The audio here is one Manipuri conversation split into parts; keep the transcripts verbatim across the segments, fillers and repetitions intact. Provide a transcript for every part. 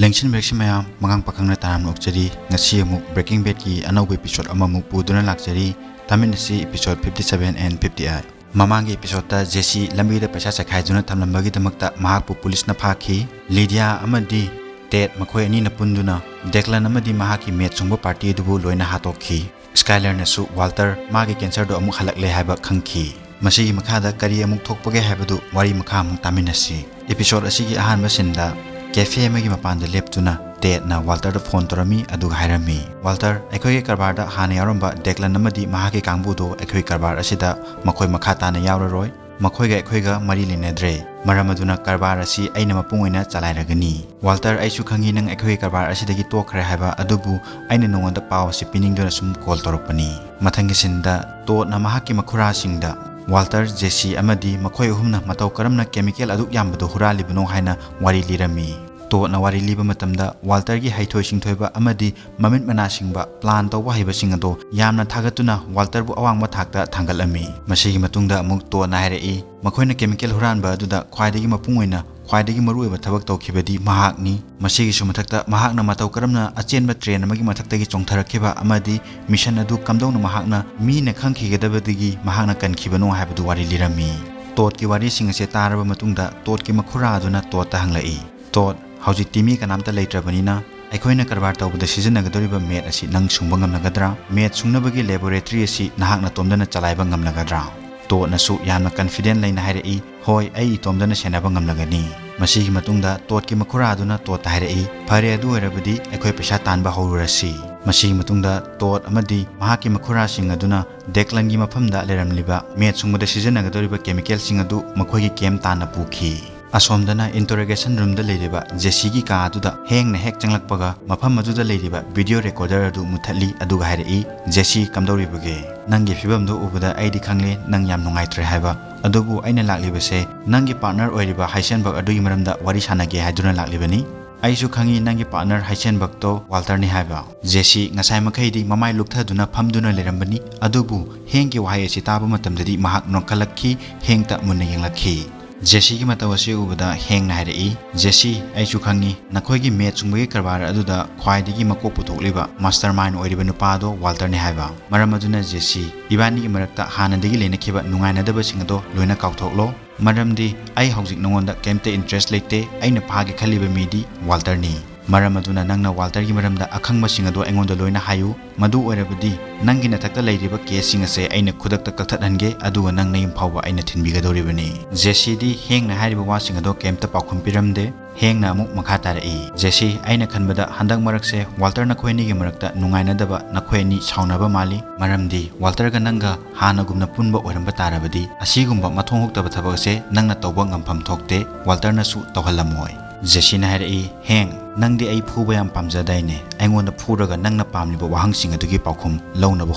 ꯂꯦꯡꯁꯤꯟꯕꯤꯔꯛꯁꯤ ꯃꯌꯥꯝ, ꯃꯉꯥꯡ ꯄꯥꯈꯪꯅ ꯇꯔꯥꯝꯅ ꯑꯣꯛꯆꯔꯤ꯫ ꯉꯁꯤ ꯑꯃꯨꯛ Breaking Badꯀꯤ ꯑꯅꯧꯕ episode ꯑꯃꯃꯨꯛ ꯄꯨꯗꯨꯅ ꯂꯥꯛꯆꯔꯤ꯫ ꯇꯥꯃꯤꯟꯅꯁꯤ episode fifty seven and fifty eight꯫ ꯃꯃꯥꯡꯒꯤ episodeꯇ ꯖꯦꯁꯤ ꯂꯝꯕꯤꯗ ꯄꯩꯁꯥ ꯆꯥꯏꯈꯥꯏꯗꯨꯅ ꯊꯝꯂꯝꯕꯒꯤꯗꯃꯛꯇ ꯃꯍꯥꯛꯄꯨ ꯄꯨꯂꯤꯁꯅ ꯐꯥꯈꯤ꯫ ꯂꯤꯗꯤꯌꯥ ꯑꯃꯗꯤ ꯇꯦꯠ ꯃꯈꯣꯏ ꯑꯅꯤꯅ ꯄꯨꯟꯗꯨꯅ ꯗꯦꯛꯂꯟ ꯑꯃꯗꯤ ꯃꯍꯥꯛꯀꯤ ꯃꯦꯠ ꯁꯨꯡꯕ party ꯑꯗꯨꯕꯨ ꯂꯣꯏꯅ ꯍꯥꯠꯇꯣꯛꯈꯤ꯫ ꯁ꯭ꯀꯥꯏꯂꯔꯅꯁꯨ ꯋꯥꯜꯇꯔ ꯃꯥꯒꯤ cancerꯗꯣ ꯑꯃꯨꯛ ꯍꯜꯂꯛꯂꯦ ꯍꯥꯏꯕ ꯈꯪꯈꯤ꯫ ꯃꯁꯤꯒꯤ ꯃꯈꯥꯗ ꯀꯔꯤ ꯑꯃꯨꯛ ꯊꯣꯛꯄꯒꯦ ꯍꯥꯏꯕꯗꯨ ꯋꯥꯔꯤ ꯃꯈꯥ ꯑꯃꯨꯛ ꯇꯥꯃꯤꯟꯅꯁꯤ꯫ Episode ꯑꯁꯤꯒꯤ ꯑꯍꯥꯟꯕ sceneꯗ cafe ꯑꯃꯒꯤ ꯃꯄꯥꯟꯗ ꯂꯦꯞꯇꯨꯅ ꯇꯦꯠꯅ ꯋꯥꯜꯇꯔꯗ phone ꯇꯧꯔꯝꯃꯤ, ꯑꯗꯨꯒ ꯍꯥꯏꯔꯝꯃꯤ, "ꯋꯥꯜꯇꯔ, ꯑꯩꯈꯣꯏꯒꯤ ꯀꯔꯕꯥꯔꯗ ꯍꯥꯟꯅ ꯌꯥꯎꯔꯝꯕ ꯗꯦꯛꯂꯟ ꯑꯃꯗꯤ ꯃꯍꯥꯛꯀꯤ ꯀꯥꯡꯕꯨꯗꯣ ꯑꯩꯈꯣꯏ ꯀꯔꯕꯥꯔ ꯑꯁꯤꯗ ꯃꯈꯣꯏ ꯃꯈꯥ ꯇꯥꯅ ꯌꯥꯎꯔꯔꯣꯏ꯫ ꯃꯈꯣꯏꯒ ꯑꯩꯈꯣꯏꯒ ꯃꯔꯤ ꯂꯩꯅꯗ꯭ꯔꯦ꯫ ꯃꯔꯝ ꯑꯗꯨꯅ ꯀꯔꯕꯥꯔ ꯑꯁꯤ ꯑꯩꯅ ꯃꯄꯨꯡ ꯑꯣꯏꯅ ꯆꯂꯥꯏꯔꯒꯅꯤ꯫ ꯋꯥꯜꯇꯔ, ꯑꯩꯁꯨ ꯈꯪꯉꯤ ꯅꯪ ꯑꯩꯈꯣꯏꯒꯤ ꯀꯔꯕꯥꯔ ꯑꯁꯤꯗꯒꯤ ꯇꯣꯛꯈ꯭ꯔꯦ ꯍꯥꯏꯕ, ꯑꯗꯨꯕꯨ ꯑꯩꯅ ꯅꯉꯣꯟꯗ ꯄꯥꯎ ꯑꯁꯤ ꯄꯤꯅꯤꯡꯗꯨꯅ ꯁꯨꯝ call ꯇꯧꯔꯛꯄꯅꯤ"꯫ ꯃꯊꯪꯒꯤ sceneꯗ ꯇꯣꯠꯅ ꯃꯍꯥꯛꯀꯤ ꯃꯈꯨꯔꯥꯁꯤꯡꯗ ꯋꯥꯜꯇꯔ, ꯖꯦꯁꯤ ꯑꯃꯗꯤ ꯃꯈꯣꯏ ꯑꯍꯨꯝꯅ ꯃꯇꯧ ꯀꯔꯝꯅ chemical ꯑꯗꯨꯛ ꯌꯥꯝꯕꯗꯨ ꯍꯨꯔꯥꯜꯂꯤꯕꯅꯣ ꯍꯥꯏꯅ ꯋꯥꯔꯤ ꯂꯤꯔꯝꯃꯤ꯫ ꯇꯣꯠꯅ ꯋꯥꯔꯤ ꯂꯤꯕ ꯃꯇꯝꯗ ꯋꯥꯜꯇꯔꯒꯤ ꯍꯩꯊꯣꯏ ꯁꯤꯡꯊꯣꯏꯕ ꯑꯃꯗꯤ ꯃꯃꯤꯠ ꯃꯅꯥ ꯁꯤꯡꯕ plan ꯇꯧꯕ ꯍꯩꯕꯁꯤꯡ ꯑꯗꯣ ꯌꯥꯝꯅ ꯊꯥꯒꯠꯇꯨꯅ ꯋꯥꯜꯇꯔꯕꯨ ꯑꯋꯥꯡꯕ ꯊꯥꯛꯇ ꯊꯥꯡꯒꯠꯂꯝꯃꯤ꯫ ꯃꯁꯤꯒꯤ ꯃꯇꯨꯡꯗ ꯑꯃꯨꯛ ꯇꯣꯠꯅ ꯍꯥꯏꯔꯛꯏ, ꯃꯈꯣꯏꯅ chemical ꯍꯨꯔꯥꯟꯕ ꯑꯗꯨꯗ ꯈ꯭ꯋꯥꯏꯗꯒꯤ ꯃꯄꯨꯡ ꯑꯣꯏꯅ ꯈ꯭ꯋꯥꯏꯗꯒꯤ ꯃꯔꯨꯑꯣꯏꯕ ꯊꯕꯛ ꯇꯧꯈꯤꯕꯗꯤ ꯃꯍꯥꯛꯅꯤ꯫ ꯃꯁꯤꯒꯤꯁꯨ ꯃꯊꯛꯇ ꯃꯍꯥꯛꯅ ꯃꯇꯧ ꯀꯔꯝꯅ ꯑꯆꯦꯟꯕ train ꯑꯃꯒꯤ ꯃꯊꯛꯇꯒꯤ ꯆꯣꯡꯊꯔꯛꯈꯤꯕ ꯑꯃꯗꯤ mission ꯑꯗꯨ ꯀꯝꯗꯧꯅ ꯃꯍꯥꯛꯅ ꯃꯤꯅ ꯈꯪꯈꯤꯒꯗꯕꯗꯒꯤ ꯃꯍꯥꯛꯅ ꯀꯟꯈꯤꯕꯅꯣ ꯍꯥꯏꯕꯗꯨ ꯋꯥꯔꯤ ꯂꯤꯔꯝꯃꯤ꯫ ꯇꯣꯠꯀꯤ ꯋꯥꯔꯤꯁꯤꯡ ꯑꯁꯦ ꯇꯥꯔꯕ ꯃꯇꯨꯡꯗ ꯇꯣꯠꯀꯤ ꯃꯈꯨꯔꯥ ꯑꯗꯨꯅ ꯇꯣꯠꯇ ꯍꯪꯂꯛꯏ, "ꯇꯣꯠ, ꯍꯧꯖꯤꯛꯇꯤ ꯃꯤ ꯀꯅꯥꯝꯇ ꯂꯩꯇ꯭ꯔꯕꯅꯤꯅ ꯑꯩꯈꯣꯏꯅ ꯀꯔꯕꯥꯔ ꯇꯧꯕꯗ ꯁꯤꯖꯤꯟꯅꯒꯗꯧꯔꯤꯕ ꯃꯦꯠ ꯑꯁꯤ ꯅꯪ ꯁꯨꯡꯕ ꯉꯝꯂꯒꯗ꯭ꯔꯥ? ꯃꯦꯠ ꯁꯨꯡꯅꯕꯒꯤ laboratory ꯑꯁꯤ ꯅꯍꯥꯛ ꯅꯇꯣꯝꯗꯅ ꯆꯂꯥꯏꯕ ꯉꯝꯂꯒꯗ꯭ꯔꯥ?" ꯇꯣꯠꯅꯁꯨ ꯌꯥꯝꯅ confident ꯂꯩꯅ ꯍꯥꯏꯔꯛꯏ, "ꯍꯣꯏ, ꯑꯩ ꯏꯇꯣꯝꯗꯅ ꯁꯦꯟꯅꯕ ꯉꯝꯂꯒꯅꯤ"꯫ ꯃꯁꯤꯒꯤ ꯃꯇꯨꯡꯗ ꯇꯣꯠꯀꯤ ꯃꯈꯨꯔꯥ ꯑꯗꯨꯅ ꯇꯣꯠꯇ ꯍꯥꯏꯔꯛꯏ, "ꯐꯔꯦ, ꯑꯗꯨ ꯑꯣꯏꯔꯕꯗꯤ ꯑꯩꯈꯣꯏ ꯄꯩꯁꯥ ꯇꯥꯟꯕ ꯍꯧꯔꯨꯔꯁꯤ"꯫ ꯃꯁꯤꯒꯤ ꯃꯇꯨꯡꯗ ꯇꯣꯠ ꯑꯃꯗꯤ ꯃꯍꯥꯛꯀꯤ ꯃꯈꯨꯔꯥꯁꯤꯡ ꯑꯗꯨꯅ ꯗꯦꯛꯂꯟꯒꯤ ꯃꯐꯝꯗ ꯂꯩꯔꯝꯂꯤꯕ ꯃꯦꯠ ꯁꯨꯡꯕꯗ ꯁꯤꯖꯤꯟꯅꯒꯗꯧꯔꯤꯕ chemicalꯁꯤꯡ ꯑꯗꯨ ꯃꯈꯣꯏꯒꯤ camp ꯇꯥꯟꯅ ꯄꯨꯈꯤ꯫ ꯑꯁꯣꯝꯗꯅ interrogation roomꯗ ꯂꯩꯔꯤꯕ ꯖꯦꯁꯤꯒꯤ ꯀꯥ ꯑꯗꯨꯗ ꯍꯦꯡꯅ ꯍꯦꯛ ꯆꯪꯂꯛꯄꯒ ꯃꯐꯝ ꯑꯗꯨꯗ ꯂꯩꯔꯤꯕ video recorder ꯑꯗꯨ ꯃꯨꯊꯠꯂꯤ, ꯑꯗꯨꯒ ꯍꯥꯏꯔꯛꯏ, "ꯖꯦꯁꯤ, ꯀꯝꯗꯧꯔꯤꯕꯒꯦ? ꯅꯪꯒꯤ ꯐꯤꯕꯝꯗꯨ ꯎꯕꯗ ꯑꯩꯗꯤ ꯈꯪꯂꯦ ꯅꯪ ꯌꯥꯝ ꯅꯨꯡꯉꯥꯏꯇ꯭ꯔꯦ ꯍꯥꯏꯕ꯫ ꯑꯗꯨꯕꯨ ꯑꯩꯅ ꯂꯥꯛꯂꯤꯕꯁꯦ ꯅꯪꯒꯤ partner ꯑꯣꯏꯔꯤꯕ ꯍꯥꯏꯁꯦꯟꯕꯔꯒ ꯑꯗꯨꯒꯤ ꯃꯔꯝꯗ ꯋꯥꯔꯤ ꯁꯥꯟꯅꯒꯦ ꯍꯥꯏꯗꯨꯅ ꯂꯥꯛꯂꯤꯕꯅꯤ꯫ ꯑꯩꯁꯨ ꯈꯪꯏ ꯅꯪꯒꯤ partner ꯍꯥꯏꯁꯦꯟꯕꯔꯒꯇꯣ ꯋꯥꯜꯇꯔꯅꯤ ꯍꯥꯏꯕ"꯫ ꯖꯦꯁꯤ ꯉꯁꯥꯏ ꯃꯈꯩꯗꯤ ꯃꯃꯥꯏ ꯂꯨꯛꯊꯗꯨꯅ ꯐꯝꯗꯨꯅ ꯂꯩꯔꯝꯕꯅꯤ, ꯑꯗꯨꯕꯨ ꯍꯦꯡꯒꯤ ꯋꯥꯍꯩ ꯑꯁꯤ ꯇꯥꯕ ꯃꯇꯝꯗꯗꯤ ꯃꯍꯥꯛ ꯅꯣꯛꯈꯠꯂꯛꯈꯤ, ꯍꯦꯡꯇ ꯃꯨꯟꯅ ꯌꯦꯡꯂꯛꯈꯤ꯫ ꯖꯦꯁꯤꯒꯤ ꯃꯇꯧ ꯑꯁꯤ ꯎꯕꯗ ꯍꯦꯡꯅ ꯍꯥꯏꯔꯛꯏ, "ꯖꯦꯁꯤ, ꯑꯩꯁꯨ ꯈꯪꯉꯤ, ꯅꯈꯣꯏꯒꯤ ꯃꯦꯠ ꯆꯨꯡꯕꯒꯤ ꯀꯔꯕꯥꯔ ꯑꯗꯨꯗ ꯈ꯭ꯋꯥꯏꯗꯒꯤ ꯃꯀꯣꯛ ꯄꯨꯊꯣꯛꯂꯤꯕ ꯃꯥꯁꯇꯔ ꯃꯥꯏꯟ ꯑꯣꯏꯔꯤꯕ ꯅꯨꯄꯥ ꯑꯗꯣ ꯋꯥꯜꯇꯔꯅꯤ ꯍꯥꯏꯕ꯫ ꯃꯔꯝ ꯑꯗꯨꯅ ꯖꯦꯁꯤ, ꯏꯕꯥꯅꯤꯒꯤ ꯃꯔꯛꯇ ꯍꯥꯟꯅꯗꯒꯤ ꯂꯩꯅꯈꯤꯕ ꯅꯨꯡꯉꯥꯏꯅꯗꯕꯁꯤꯡ ꯑꯗꯣ ꯂꯣꯏꯅ ꯀꯥꯎꯊꯣꯛꯂꯣ꯫ ꯃꯔꯝꯗꯤ ꯑꯩ ꯍꯧꯖꯤꯛ ꯅꯉꯣꯟꯗ ꯀꯩꯝꯇ ꯏꯟꯇꯔꯦꯁ ꯂꯩꯇꯦ꯫ ꯑꯩꯅ ꯐꯥꯒꯦ ꯈꯜꯂꯤꯕ ꯃꯤꯗꯤ ꯋꯥꯜꯇꯔꯅꯤ꯫ ꯃꯔꯝ ꯑꯗꯨꯅ ꯅꯪꯅ ꯋꯥꯜꯇꯔꯒꯤ ꯃꯔꯝꯗ ꯑꯈꯪꯕꯁꯤꯡ ꯑꯗꯣ ꯑꯩꯉꯣꯟꯗ ꯂꯣꯏꯅ ꯍꯥꯏꯌꯨ꯫ ꯃꯗꯨ ꯑꯣꯏꯔꯕꯗꯤ ꯅꯪꯒꯤ ꯅꯊꯛꯇ ꯂꯩꯔꯤꯕ ꯀꯦꯁꯁꯤꯡ ꯑꯁꯦ ꯑꯩꯅ ꯈꯨꯗꯛꯇ ꯀꯛꯊꯠꯍꯟꯒꯦ, ꯑꯗꯨꯒ ꯅꯪ ꯅꯌꯨꯝ ꯐꯥꯎꯕ ꯑꯩꯅ ꯊꯤꯟꯕꯤꯒꯗꯧꯔꯤꯕꯅꯤ꯫" ꯖꯦꯁꯤꯗꯤ ꯍꯦꯡꯅ ꯍꯥꯏꯔꯤꯕ ꯋꯥꯁꯤꯡ ꯑꯗꯣ ꯀꯩꯝꯇ ꯄꯥꯎꯈꯨꯝ ꯄꯤꯔꯝꯗꯦ꯫ ꯍꯦꯡꯅ ꯑꯃꯨꯛ ꯃꯈꯥ ꯇꯥꯔꯛꯏ, "ꯖꯦꯁꯤ, ꯑꯩꯅ ꯈꯟꯕꯗ ꯍꯟꯗꯛ ꯃꯔꯛꯁꯦ ꯋꯥꯜꯇꯔ ꯅꯈꯣꯏ ꯑꯅꯤꯒꯤ ꯃꯔꯛꯇ ꯅꯨꯡꯉꯥꯏꯅꯗꯕ, ꯅꯈꯣꯏ ꯑꯅꯤ ꯁꯥꯎꯅꯕ ꯃꯥꯜꯂꯤ꯫ ꯃꯔꯝꯗꯤ ꯋꯥꯜꯇꯔꯒ ꯅꯪꯒ ꯍꯥꯟꯅꯒꯨꯝꯅ ꯄꯨꯟꯕ ꯑꯣꯏꯔꯝꯕ ꯇꯥꯔꯕꯗꯤ ꯑꯁꯤꯒꯨꯝꯕ ꯃꯊꯣꯡ ꯍꯨꯛꯇꯕ ꯊꯕꯛ ꯑꯁꯦ ꯅꯪꯅ ꯇꯧꯕ ꯉꯝꯐꯝ ꯊꯣꯛꯇꯦ, ꯋꯥꯜꯇꯔꯅꯁꯨ ꯇꯧꯍꯜꯂꯝꯃꯣꯏ꯫" ꯖꯦꯁꯤꯅ ꯍꯥꯏꯔꯛꯏ, "ꯍꯦꯡ, ꯅꯪꯗꯤ ꯑꯩ ꯐꯨꯕ ꯌꯥꯝ ꯄꯥꯝꯖꯗꯥꯏꯅꯦ? ꯑꯩꯉꯣꯟꯗ ꯐꯨꯔꯒ ꯅꯪꯅ ꯄꯥꯝꯂꯤꯕ ꯋꯥꯍꯪꯁꯤꯡ ꯑꯗꯨꯒꯤ ꯄꯥꯎꯈꯨꯝ ꯂꯧꯅꯕ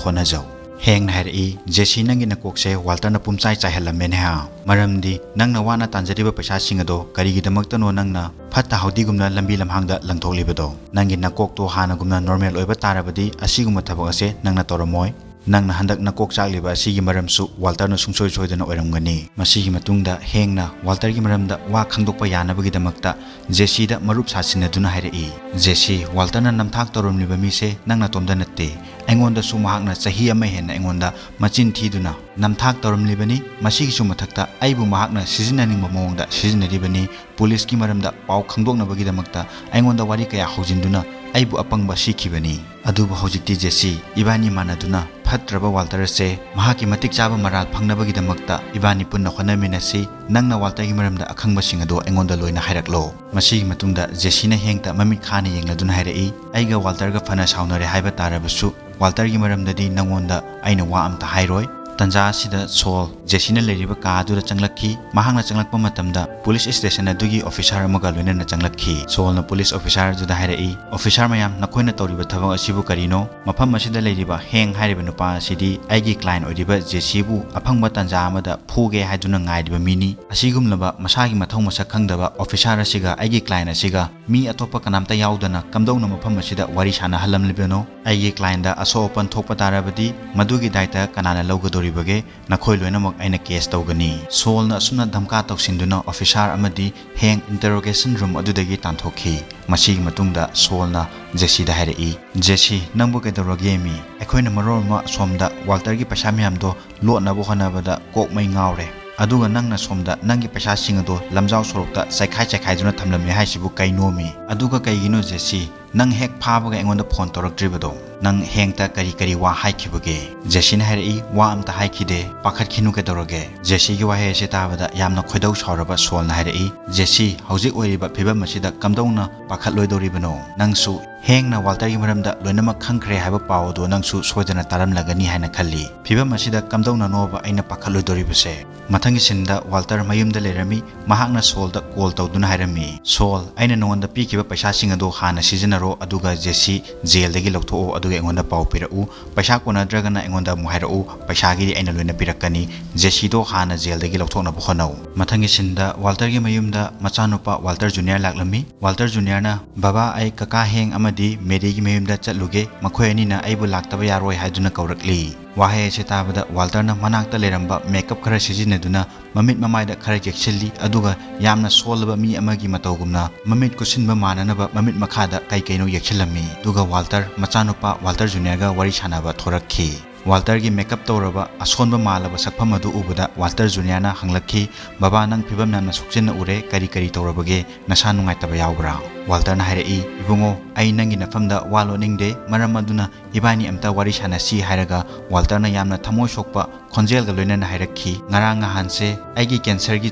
ꯍꯣꯠꯅꯖꯧ꯫" ꯍꯦꯡꯅ ꯍꯥꯏꯔꯛꯏ, "ꯖꯦꯁꯤ, ꯅꯪꯒꯤ ꯅꯀꯣꯛꯁꯦ ꯋꯥꯜꯇꯔꯅ ꯄꯨꯝꯆꯥꯏ ꯆꯥꯏꯍꯜꯂꯝꯃꯦꯅꯦ ꯍꯥ? ꯃꯔꯝꯗꯤ ꯅꯪꯅ ꯋꯥꯅ ꯇꯥꯟꯖꯔꯤꯕ ꯄꯩꯁꯥꯁꯤꯡ ꯑꯗꯣ ꯀꯔꯤꯒꯤꯗꯃꯛꯇꯅꯣ ꯅꯪꯅ ꯐꯠꯇ ꯍꯥꯎꯗꯤꯒꯨꯝꯅ ꯂꯝꯕꯤ ꯂꯝꯍꯥꯡꯗ ꯂꯪꯊꯣꯛꯂꯤꯕꯗꯣ? ꯅꯪꯒꯤ ꯅꯀꯣꯛꯇꯣ ꯍꯥꯟꯅꯒꯨꯝꯅ ꯅꯣꯔꯃꯦꯜ ꯑꯣꯏꯕ ꯇꯥꯔꯕꯗꯤ ꯑꯁꯤꯒꯨꯝꯕ ꯊꯕꯛ ꯑꯁꯦ ꯅꯪꯅ ꯇꯧꯔꯝꯃꯣꯏ꯫ ꯅꯪꯅ ꯍꯟꯗꯛ ꯅꯀꯣꯛ ꯆꯥꯛꯂꯤꯕ ꯑꯁꯤꯒꯤ ꯃꯔꯝꯁꯨ ꯋꯥꯜꯇꯔꯅ ꯁꯨꯡꯁꯣꯏ ꯁꯣꯏꯗꯅ ꯑꯣꯏꯔꯝꯒꯅꯤ꯫" ꯃꯁꯤꯒꯤ ꯃꯇꯨꯡꯗ ꯍꯦꯡꯅ ꯋꯥꯜꯇꯔꯒꯤ ꯃꯔꯝꯗ ꯋꯥ ꯈꯪꯗꯣꯛꯄ ꯌꯥꯅꯕꯒꯤꯗꯃꯛꯇ ꯖꯦꯁꯤꯗ ꯃꯔꯨꯞ ꯁꯥꯁꯤꯟꯅꯗꯨꯅ ꯍꯥꯏꯔꯛꯏ, "ꯖꯦꯁꯤ, ꯋꯥꯜꯇꯔꯅ ꯅꯝꯊꯥꯛ ꯇꯧꯔꯝꯂꯤꯕ ꯃꯤꯁꯦ ꯅꯪ ꯅꯇꯣꯝꯇ ꯅꯠꯇꯦ꯫ ꯑꯩꯉꯣꯟꯗꯁꯨ ꯃꯍꯥꯛꯅ ꯆꯍꯤ ꯑꯃ ꯍꯦꯟꯅ ꯑꯩꯉꯣꯟꯗ ꯃꯆꯤꯟ ꯊꯤꯗꯨꯅ ꯅꯝꯊꯥꯛ ꯇꯧꯔꯝꯂꯤꯕꯅꯤ꯫ ꯃꯁꯤꯒꯤꯁꯨ ꯃꯊꯛꯇ ꯑꯩꯕꯨ ꯃꯍꯥꯛꯅ ꯁꯤꯖꯤꯟꯅꯅꯤꯡꯕ ꯃꯑꯣꯡꯗ ꯁꯤꯖꯤꯟꯅꯔꯤꯕꯅꯤ꯫ ꯄꯨꯂꯤꯁꯀꯤ ꯃꯔꯝꯗ ꯄꯥꯎ ꯈꯪꯗꯣꯛꯅꯕꯒꯤꯗꯃꯛꯇ ꯑꯩꯉꯣꯟꯗ ꯋꯥꯔꯤ ꯀꯌꯥ ꯍꯧꯖꯤꯟꯗꯨꯅ ꯑꯩꯕꯨ ꯑꯄꯪꯕ ꯁꯤꯈꯤꯕꯅꯤ꯫ ꯑꯗꯨꯕꯨ ꯍꯧꯖꯤꯛꯇꯤ ꯖꯦꯁꯤ, ꯏꯕꯥꯅꯤ ꯃꯥꯟꯅꯗꯨꯅ ꯐꯠꯇ꯭ꯔꯕ ꯋꯥꯜꯇꯔ ꯑꯁꯦ ꯃꯍꯥꯛꯀꯤ ꯃꯇꯤꯛ ꯆꯥꯕ ꯃꯔꯥꯜ ꯐꯪꯅꯕꯒꯤꯗꯃꯛꯇ ꯏꯕꯥꯅꯤ ꯄꯨꯟꯅ ꯍꯣꯠꯅꯃꯤꯟꯅꯁꯤ꯫ ꯅꯪꯅ ꯋꯥꯜꯇꯔꯒꯤ ꯃꯔꯝꯗ ꯑꯈꯪꯕꯁꯤꯡ ꯑꯗꯨ ꯑꯩꯉꯣꯟꯗ ꯂꯣꯏꯅ ꯍꯥꯏꯔꯛꯂꯣ꯫" ꯃꯁꯤꯒꯤ ꯃꯇꯨꯡꯗ ꯖꯦꯁꯤꯅ ꯍꯦꯡꯇ ꯃꯃꯤꯠ ꯈꯥꯅ ꯌꯦꯡꯂꯗꯨꯅ ꯍꯥꯏꯔꯛꯏ, "ꯑꯩꯒ ꯋꯥꯜꯇꯔꯒ ꯐꯅ ꯁꯥꯎꯅꯔꯦ ꯍꯥꯏꯕ ꯇꯥꯔꯕꯁꯨ, ꯋꯥꯜꯇꯔꯒꯤ ꯃꯔꯝꯗꯗꯤ ꯅꯪꯉꯣꯟꯗ ꯑꯩꯅ ꯋꯥ ꯑꯝꯇ ꯍꯥꯏꯔꯣꯏ꯫" ꯇꯟꯖꯥ ꯑꯁꯤꯗ ꯁꯣꯜ ꯖꯦꯁꯤꯅ ꯂꯩꯔꯤꯕ ꯀꯥ ꯑꯗꯨꯗ ꯆꯪꯂꯛꯈꯤ꯫ ꯃꯍꯥꯛꯅ ꯆꯪꯂꯛꯄ ꯃꯇꯝꯗ ꯄꯨꯂꯤꯁ ꯁ꯭ꯇꯦꯁꯟ ꯑꯗꯨꯒꯤ ꯑꯣꯐꯤꯁꯥꯔ ꯑꯃꯒ ꯂꯣꯏꯅꯅ ꯆꯪꯂꯛꯈꯤ꯫ ꯁꯣꯜꯅ ꯄꯨꯂꯤꯁ ꯑꯣꯐꯤꯁꯥꯔ ꯑꯗꯨꯗ ꯍꯥꯏꯔꯛꯏ, "ꯑꯣꯐꯤꯁꯥꯔ ꯃꯌꯥꯝ, ꯅꯈꯣꯏꯅ ꯇꯧꯔꯤꯕ ꯊꯕꯛ ꯑꯁꯤꯕꯨ ꯀꯔꯤꯅꯣ? ꯃꯐꯝ ꯑꯁꯤꯗ ꯂꯩꯔꯤꯕ ꯍꯦꯡ ꯍꯥꯏꯔꯤꯕ ꯅꯨꯄꯥ ꯑꯁꯤꯗꯤ ꯑꯩꯒꯤ ꯀ꯭ꯂꯥꯏꯟ ꯑꯣꯏꯔꯤꯕ ꯖꯦꯁꯤꯕꯨ ꯑꯐꯪꯕ ꯇꯟꯖꯥ ꯑꯃꯗ ꯐꯨꯒꯦ ꯍꯥꯏꯗꯨꯅ ꯉꯥꯏꯔꯤꯕ ꯃꯤꯅꯤ꯫ ꯑꯁꯤꯒꯨꯝꯂꯕ ꯃꯁꯥꯒꯤ ꯃꯊꯧ ꯃꯁꯛ ꯈꯪꯗꯕ ꯑꯣꯐꯤꯁꯥꯔ ꯑꯁꯤꯒ ꯑꯩꯒꯤ ꯀ꯭ꯂꯥꯏꯟ ꯑꯁꯤꯒ ꯃꯤ ꯑꯇꯣꯞꯄ ꯀꯅꯥꯝꯇ ꯌꯥꯎꯗꯅ ꯀꯝꯗꯧꯅ ꯃꯐꯝ ꯑꯁꯤꯗ ꯋꯥꯔꯤ ꯁꯥꯟꯅꯍꯜꯂꯝꯂꯤꯕꯅꯣ? ꯑꯩꯒꯤ ꯀ꯭ꯂꯥꯏꯟꯗ ꯑꯁꯣꯛ ꯑꯄꯟ ꯊꯣꯛꯄ ꯇꯥꯔꯕꯗꯤ ꯃꯗꯨꯒꯤ ꯗꯥꯏꯇ ꯀꯅꯥꯅ ꯂꯧꯒꯗꯧꯔꯤꯕꯅꯣ?" ꯇꯧꯔꯤꯕꯒꯦ? ꯅꯈꯣꯏ ꯂꯣꯏꯅꯃꯛ ꯑꯩꯅ ꯀꯦꯁ ꯇꯧꯒꯅꯤ꯫ ꯁꯣꯜꯅ ꯑꯁꯨꯝꯅ ꯙꯝꯀꯥ ꯇꯧꯁꯤꯟꯗꯨꯅ ꯑꯣꯐꯤꯁꯥꯔ ꯑꯃꯗꯤ ꯍꯦꯡ ꯏꯟꯇꯔꯣꯒꯦꯁꯟ ꯔꯨꯝ ꯑꯗꯨꯗꯒꯤ ꯇꯥꯟꯊꯣꯛꯈꯤ꯫ ꯃꯁꯤꯒꯤ ꯃꯇꯨꯡꯗ ꯁꯣꯜꯅ ꯖꯦꯁꯤꯗ ꯍꯥꯏꯔꯛꯏ, "ꯖꯦꯁꯤ, ꯅꯪꯕꯨ ꯀꯩꯗꯧꯔꯒꯦ ꯃꯤ? ꯑꯩꯈꯣꯏꯅ ꯃꯔꯣꯜ ꯑꯃ ꯁꯣꯝꯗ ꯋꯥꯜꯇꯔꯒꯤ ꯄꯩꯁꯥ ꯃꯌꯥꯝꯗꯣ ꯂꯣꯠꯅꯕ ꯍꯣꯠꯅꯕꯗ ꯀꯣꯛ ꯃꯩ ꯉꯥꯎꯔꯦ, ꯑꯗꯨꯒ ꯅꯪꯅ ꯁꯣꯝꯗ ꯅꯪꯒꯤ ꯄꯩꯁꯥꯁꯤꯡ ꯑꯗꯣ ꯂꯝꯖꯥꯎ ꯁꯣꯔꯣꯛꯇ ꯆꯥꯏꯈꯥꯏ ꯆꯥꯏꯈꯥꯏꯗꯨꯅ ꯊꯝꯂꯝꯃꯦ ꯍꯥꯏꯁꯤꯕꯨ ꯀꯩꯅꯣꯃꯤ? ꯑꯗꯨꯒ ꯀꯩꯒꯤꯅꯣ ꯖꯦꯁꯤ, ꯅꯪ ꯍꯦꯛ ꯐꯥꯕꯒ ꯑꯩꯉꯣꯟꯗ ꯐꯣꯟ ꯇꯧꯔꯛꯇ꯭ꯔꯤꯕꯗꯣ? ꯅꯪ ꯍꯦꯡꯇ ꯀꯔꯤ ꯀꯔꯤ ꯋꯥ ꯍꯥꯏꯈꯤꯕꯒꯦ?" ꯖꯦꯁꯤꯅ ꯍꯥꯏꯔꯛꯏ, "ꯋꯥ ꯑꯝꯇ ꯍꯥꯏꯈꯤꯗꯦ, ꯄꯥꯈꯠꯈꯤꯅꯨ ꯀꯩꯗꯧꯔꯒꯦ?" ꯖꯦꯁꯤꯒꯤ ꯋꯥꯍꯩ ꯑꯁꯤ ꯇꯥꯕꯗ ꯌꯥꯝꯅ ꯈꯣꯏꯗꯧ ꯁꯥꯎꯔꯕ ꯁꯣꯜꯅ ꯍꯥꯏꯔꯛꯏ, "ꯖꯦꯁꯤ, ꯍꯧꯖꯤꯛ ꯑꯣꯏꯔꯤꯕ ꯐꯤꯕꯝ ꯑꯁꯤꯗ ꯀꯝꯗꯧꯅ ꯄꯥꯈꯠꯂꯣꯏꯗꯧꯔꯤꯕꯅꯣ? ꯅꯪꯁꯨ ꯍꯦꯡꯅ ꯋꯥꯜꯇꯔꯒꯤ ꯃꯔꯝꯗ ꯂꯣꯏꯅꯃꯛ ꯈꯪꯈ꯭ꯔꯦ ꯍꯥꯏꯕ ꯄꯥꯎ ꯑꯗꯨ ꯅꯪꯁꯨ ꯁꯣꯏꯗꯅ ꯇꯥꯔꯝꯂꯒꯅꯤ ꯍꯥꯏꯅ ꯈꯜꯂꯤ꯫ ꯐꯤꯕꯝ ꯑꯁꯤꯗ ꯀꯝꯗꯧꯅꯅꯣꯕ ꯑꯩꯅ ꯄꯥꯈꯠꯂꯣꯏꯗꯧꯔꯤꯕꯁꯦ?" ꯃꯊꯪꯒꯤ ꯁꯤꯟꯗ ꯋꯥꯜꯇꯔ ꯃꯌꯨꯝꯗ ꯂꯩꯔꯝꯃꯤ꯫ ꯃꯍꯥꯛꯅ ꯁꯣꯜꯗ ꯀꯣꯜ ꯇꯧꯗꯨꯅ ꯍꯥꯏꯔꯝꯃꯤ, "ꯁꯣꯜ, ꯑꯩꯅ ꯅꯉꯣꯟꯗ ꯄꯤꯈꯤꯕ ꯄꯩꯁꯥꯁꯤꯡ ꯑꯗꯨ ꯍꯥꯟꯅ ꯁꯤꯖꯤꯟꯅꯔꯣ, ꯑꯗꯨꯒ ꯖꯦꯁꯤ ꯖꯦꯜꯗꯒꯤ ꯂꯧꯊꯣꯛꯑꯣ, ꯑꯗꯨꯒ ꯑꯩꯉꯣꯟꯗ ꯄꯥꯎ ꯄꯤꯔꯛꯎ꯫ ꯄꯩꯁꯥ ꯀꯣꯟꯅꯗ꯭ꯔꯒꯅ ꯑꯩꯉꯣꯟꯗ ꯑꯃꯨꯛ ꯍꯥꯏꯔꯛꯎ, ꯄꯩꯁꯥꯒꯤꯗꯤ ꯑꯩꯅ ꯂꯣꯏꯅ ꯄꯤꯔꯛꯀꯅꯤ꯫ ꯖꯦꯁꯤꯗꯣ ꯍꯥꯟꯅ ꯖꯦꯜꯗꯒꯤ ꯂꯧꯊꯣꯛꯅꯕ ꯍꯣꯠꯅꯧ꯫" ꯃꯊꯪꯒꯤ ꯁꯤꯟꯗ ꯋꯥꯜꯇꯔꯒꯤ ꯃꯌꯨꯝꯗ ꯃꯆꯥꯅꯨꯄꯥ ꯋꯥꯜꯇꯔ ꯖꯨꯅꯤꯌꯔ ꯂꯥꯛꯂꯝꯃꯤ꯫ ꯋꯥꯜꯇꯔ ꯖꯨꯅꯤꯌꯔꯅ, "ꯕꯕꯥ, ꯑꯩ ꯀꯀꯥ ꯍꯦꯡ ꯑꯃꯗꯤ ꯃꯦꯔꯤꯒꯤ ꯃꯌꯨꯝꯗ ꯆꯠꯂꯨꯒꯦ, ꯃꯈꯣꯏ ꯑꯅꯤꯅ ꯑꯩꯕꯨ ꯂꯥꯛꯇꯕ ꯌꯥꯔꯣꯏ ꯍꯥꯏꯗꯨꯅ ꯀꯧꯔꯛꯂꯤ꯫" ꯋꯥꯍꯩ ꯑꯁꯤ ꯇꯥꯕꯗ ꯋꯥꯜꯇꯔꯅ ꯃꯅꯥꯛꯇ ꯂꯩꯔꯝꯕ ꯃꯦꯀꯞ ꯈꯔ ꯁꯤꯖꯤꯟꯅꯗꯨꯅ ꯃꯃꯤꯠ ꯃꯃꯥꯏꯗ ꯈꯔ ꯌꯦꯛꯁꯤꯜꯂꯤ, ꯑꯗꯨꯒ ꯌꯥꯝꯅ ꯁꯣꯜꯂꯕ ꯃꯤ ꯑꯃꯒꯤ ꯃꯇꯧꯒꯨꯝꯅ ꯃꯃꯤꯠ ꯀꯨꯠꯁꯤꯟꯕ ꯃꯥꯟꯅꯅꯕ ꯃꯃꯤꯠ ꯃꯈꯥꯗ ꯀꯩ ꯀꯩꯅꯣ ꯌꯦꯛꯁꯤꯜꯂꯝꯃꯤ꯫ ꯑꯗꯨꯒ ꯋꯥꯜꯇꯔ ꯃꯆꯥꯅꯨꯄꯥ ꯋꯥꯜꯇꯔ ꯖꯨꯅꯤꯌꯔꯒ ꯋꯥꯔꯤ ꯁꯥꯟꯅꯕ ꯊꯣꯔꯛꯈꯤ꯫ ꯋꯥꯜꯇꯔꯒꯤ ꯃꯦꯀꯞ ꯇꯧꯔꯕ ꯑꯁꯣꯟꯕ ꯃꯥꯜꯂꯕ ꯁꯛꯐꯝ ꯑꯗꯨ ꯎꯕꯗ ꯋꯥꯜꯇꯔ ꯖꯨꯅꯤꯌꯔꯅ ꯍꯪꯂꯛꯈꯤ, "ꯕꯕꯥ, ꯅꯪ ꯐꯤꯕꯝ ꯌꯥꯝꯅ ꯁꯣꯛꯆꯤꯟꯅ ꯎꯔꯦ, ꯀꯔꯤ ꯀꯔꯤ ꯇꯧꯔꯕꯒꯦ? ꯅꯁꯥ ꯅꯨꯡꯉꯥꯏꯇꯕ ꯌꯥꯎꯕ꯭ꯔꯥ?" ꯋꯥꯜꯇꯔꯅ ꯍꯥꯏꯔꯛꯏ, "ꯏꯕꯨꯡꯉꯣ, ꯑꯩ ꯅꯪꯒꯤ ꯅꯐꯝꯗ ꯋꯥ ꯂꯣꯠꯅꯤꯡꯗꯦ, ꯃꯔꯝ ꯑꯗꯨꯅ ꯏꯕꯥꯅꯤ ꯑꯝꯇ ꯋꯥꯔꯤ ꯁꯥꯟꯅꯁꯤ" ꯍꯥꯏꯔꯒ ꯋꯥꯜꯇꯔꯅ ꯌꯥꯝꯅ ꯊꯃꯣꯏ ꯁꯣꯛꯄ ꯈꯣꯟꯖꯦꯜꯒ ꯂꯣꯏꯅꯅ ꯍꯥꯏꯔꯛꯈꯤ, "ꯉꯔꯥꯡ ꯅꯍꯥꯟꯁꯦ ꯑꯩꯒꯤ ꯀꯦꯟꯁꯔꯒꯤ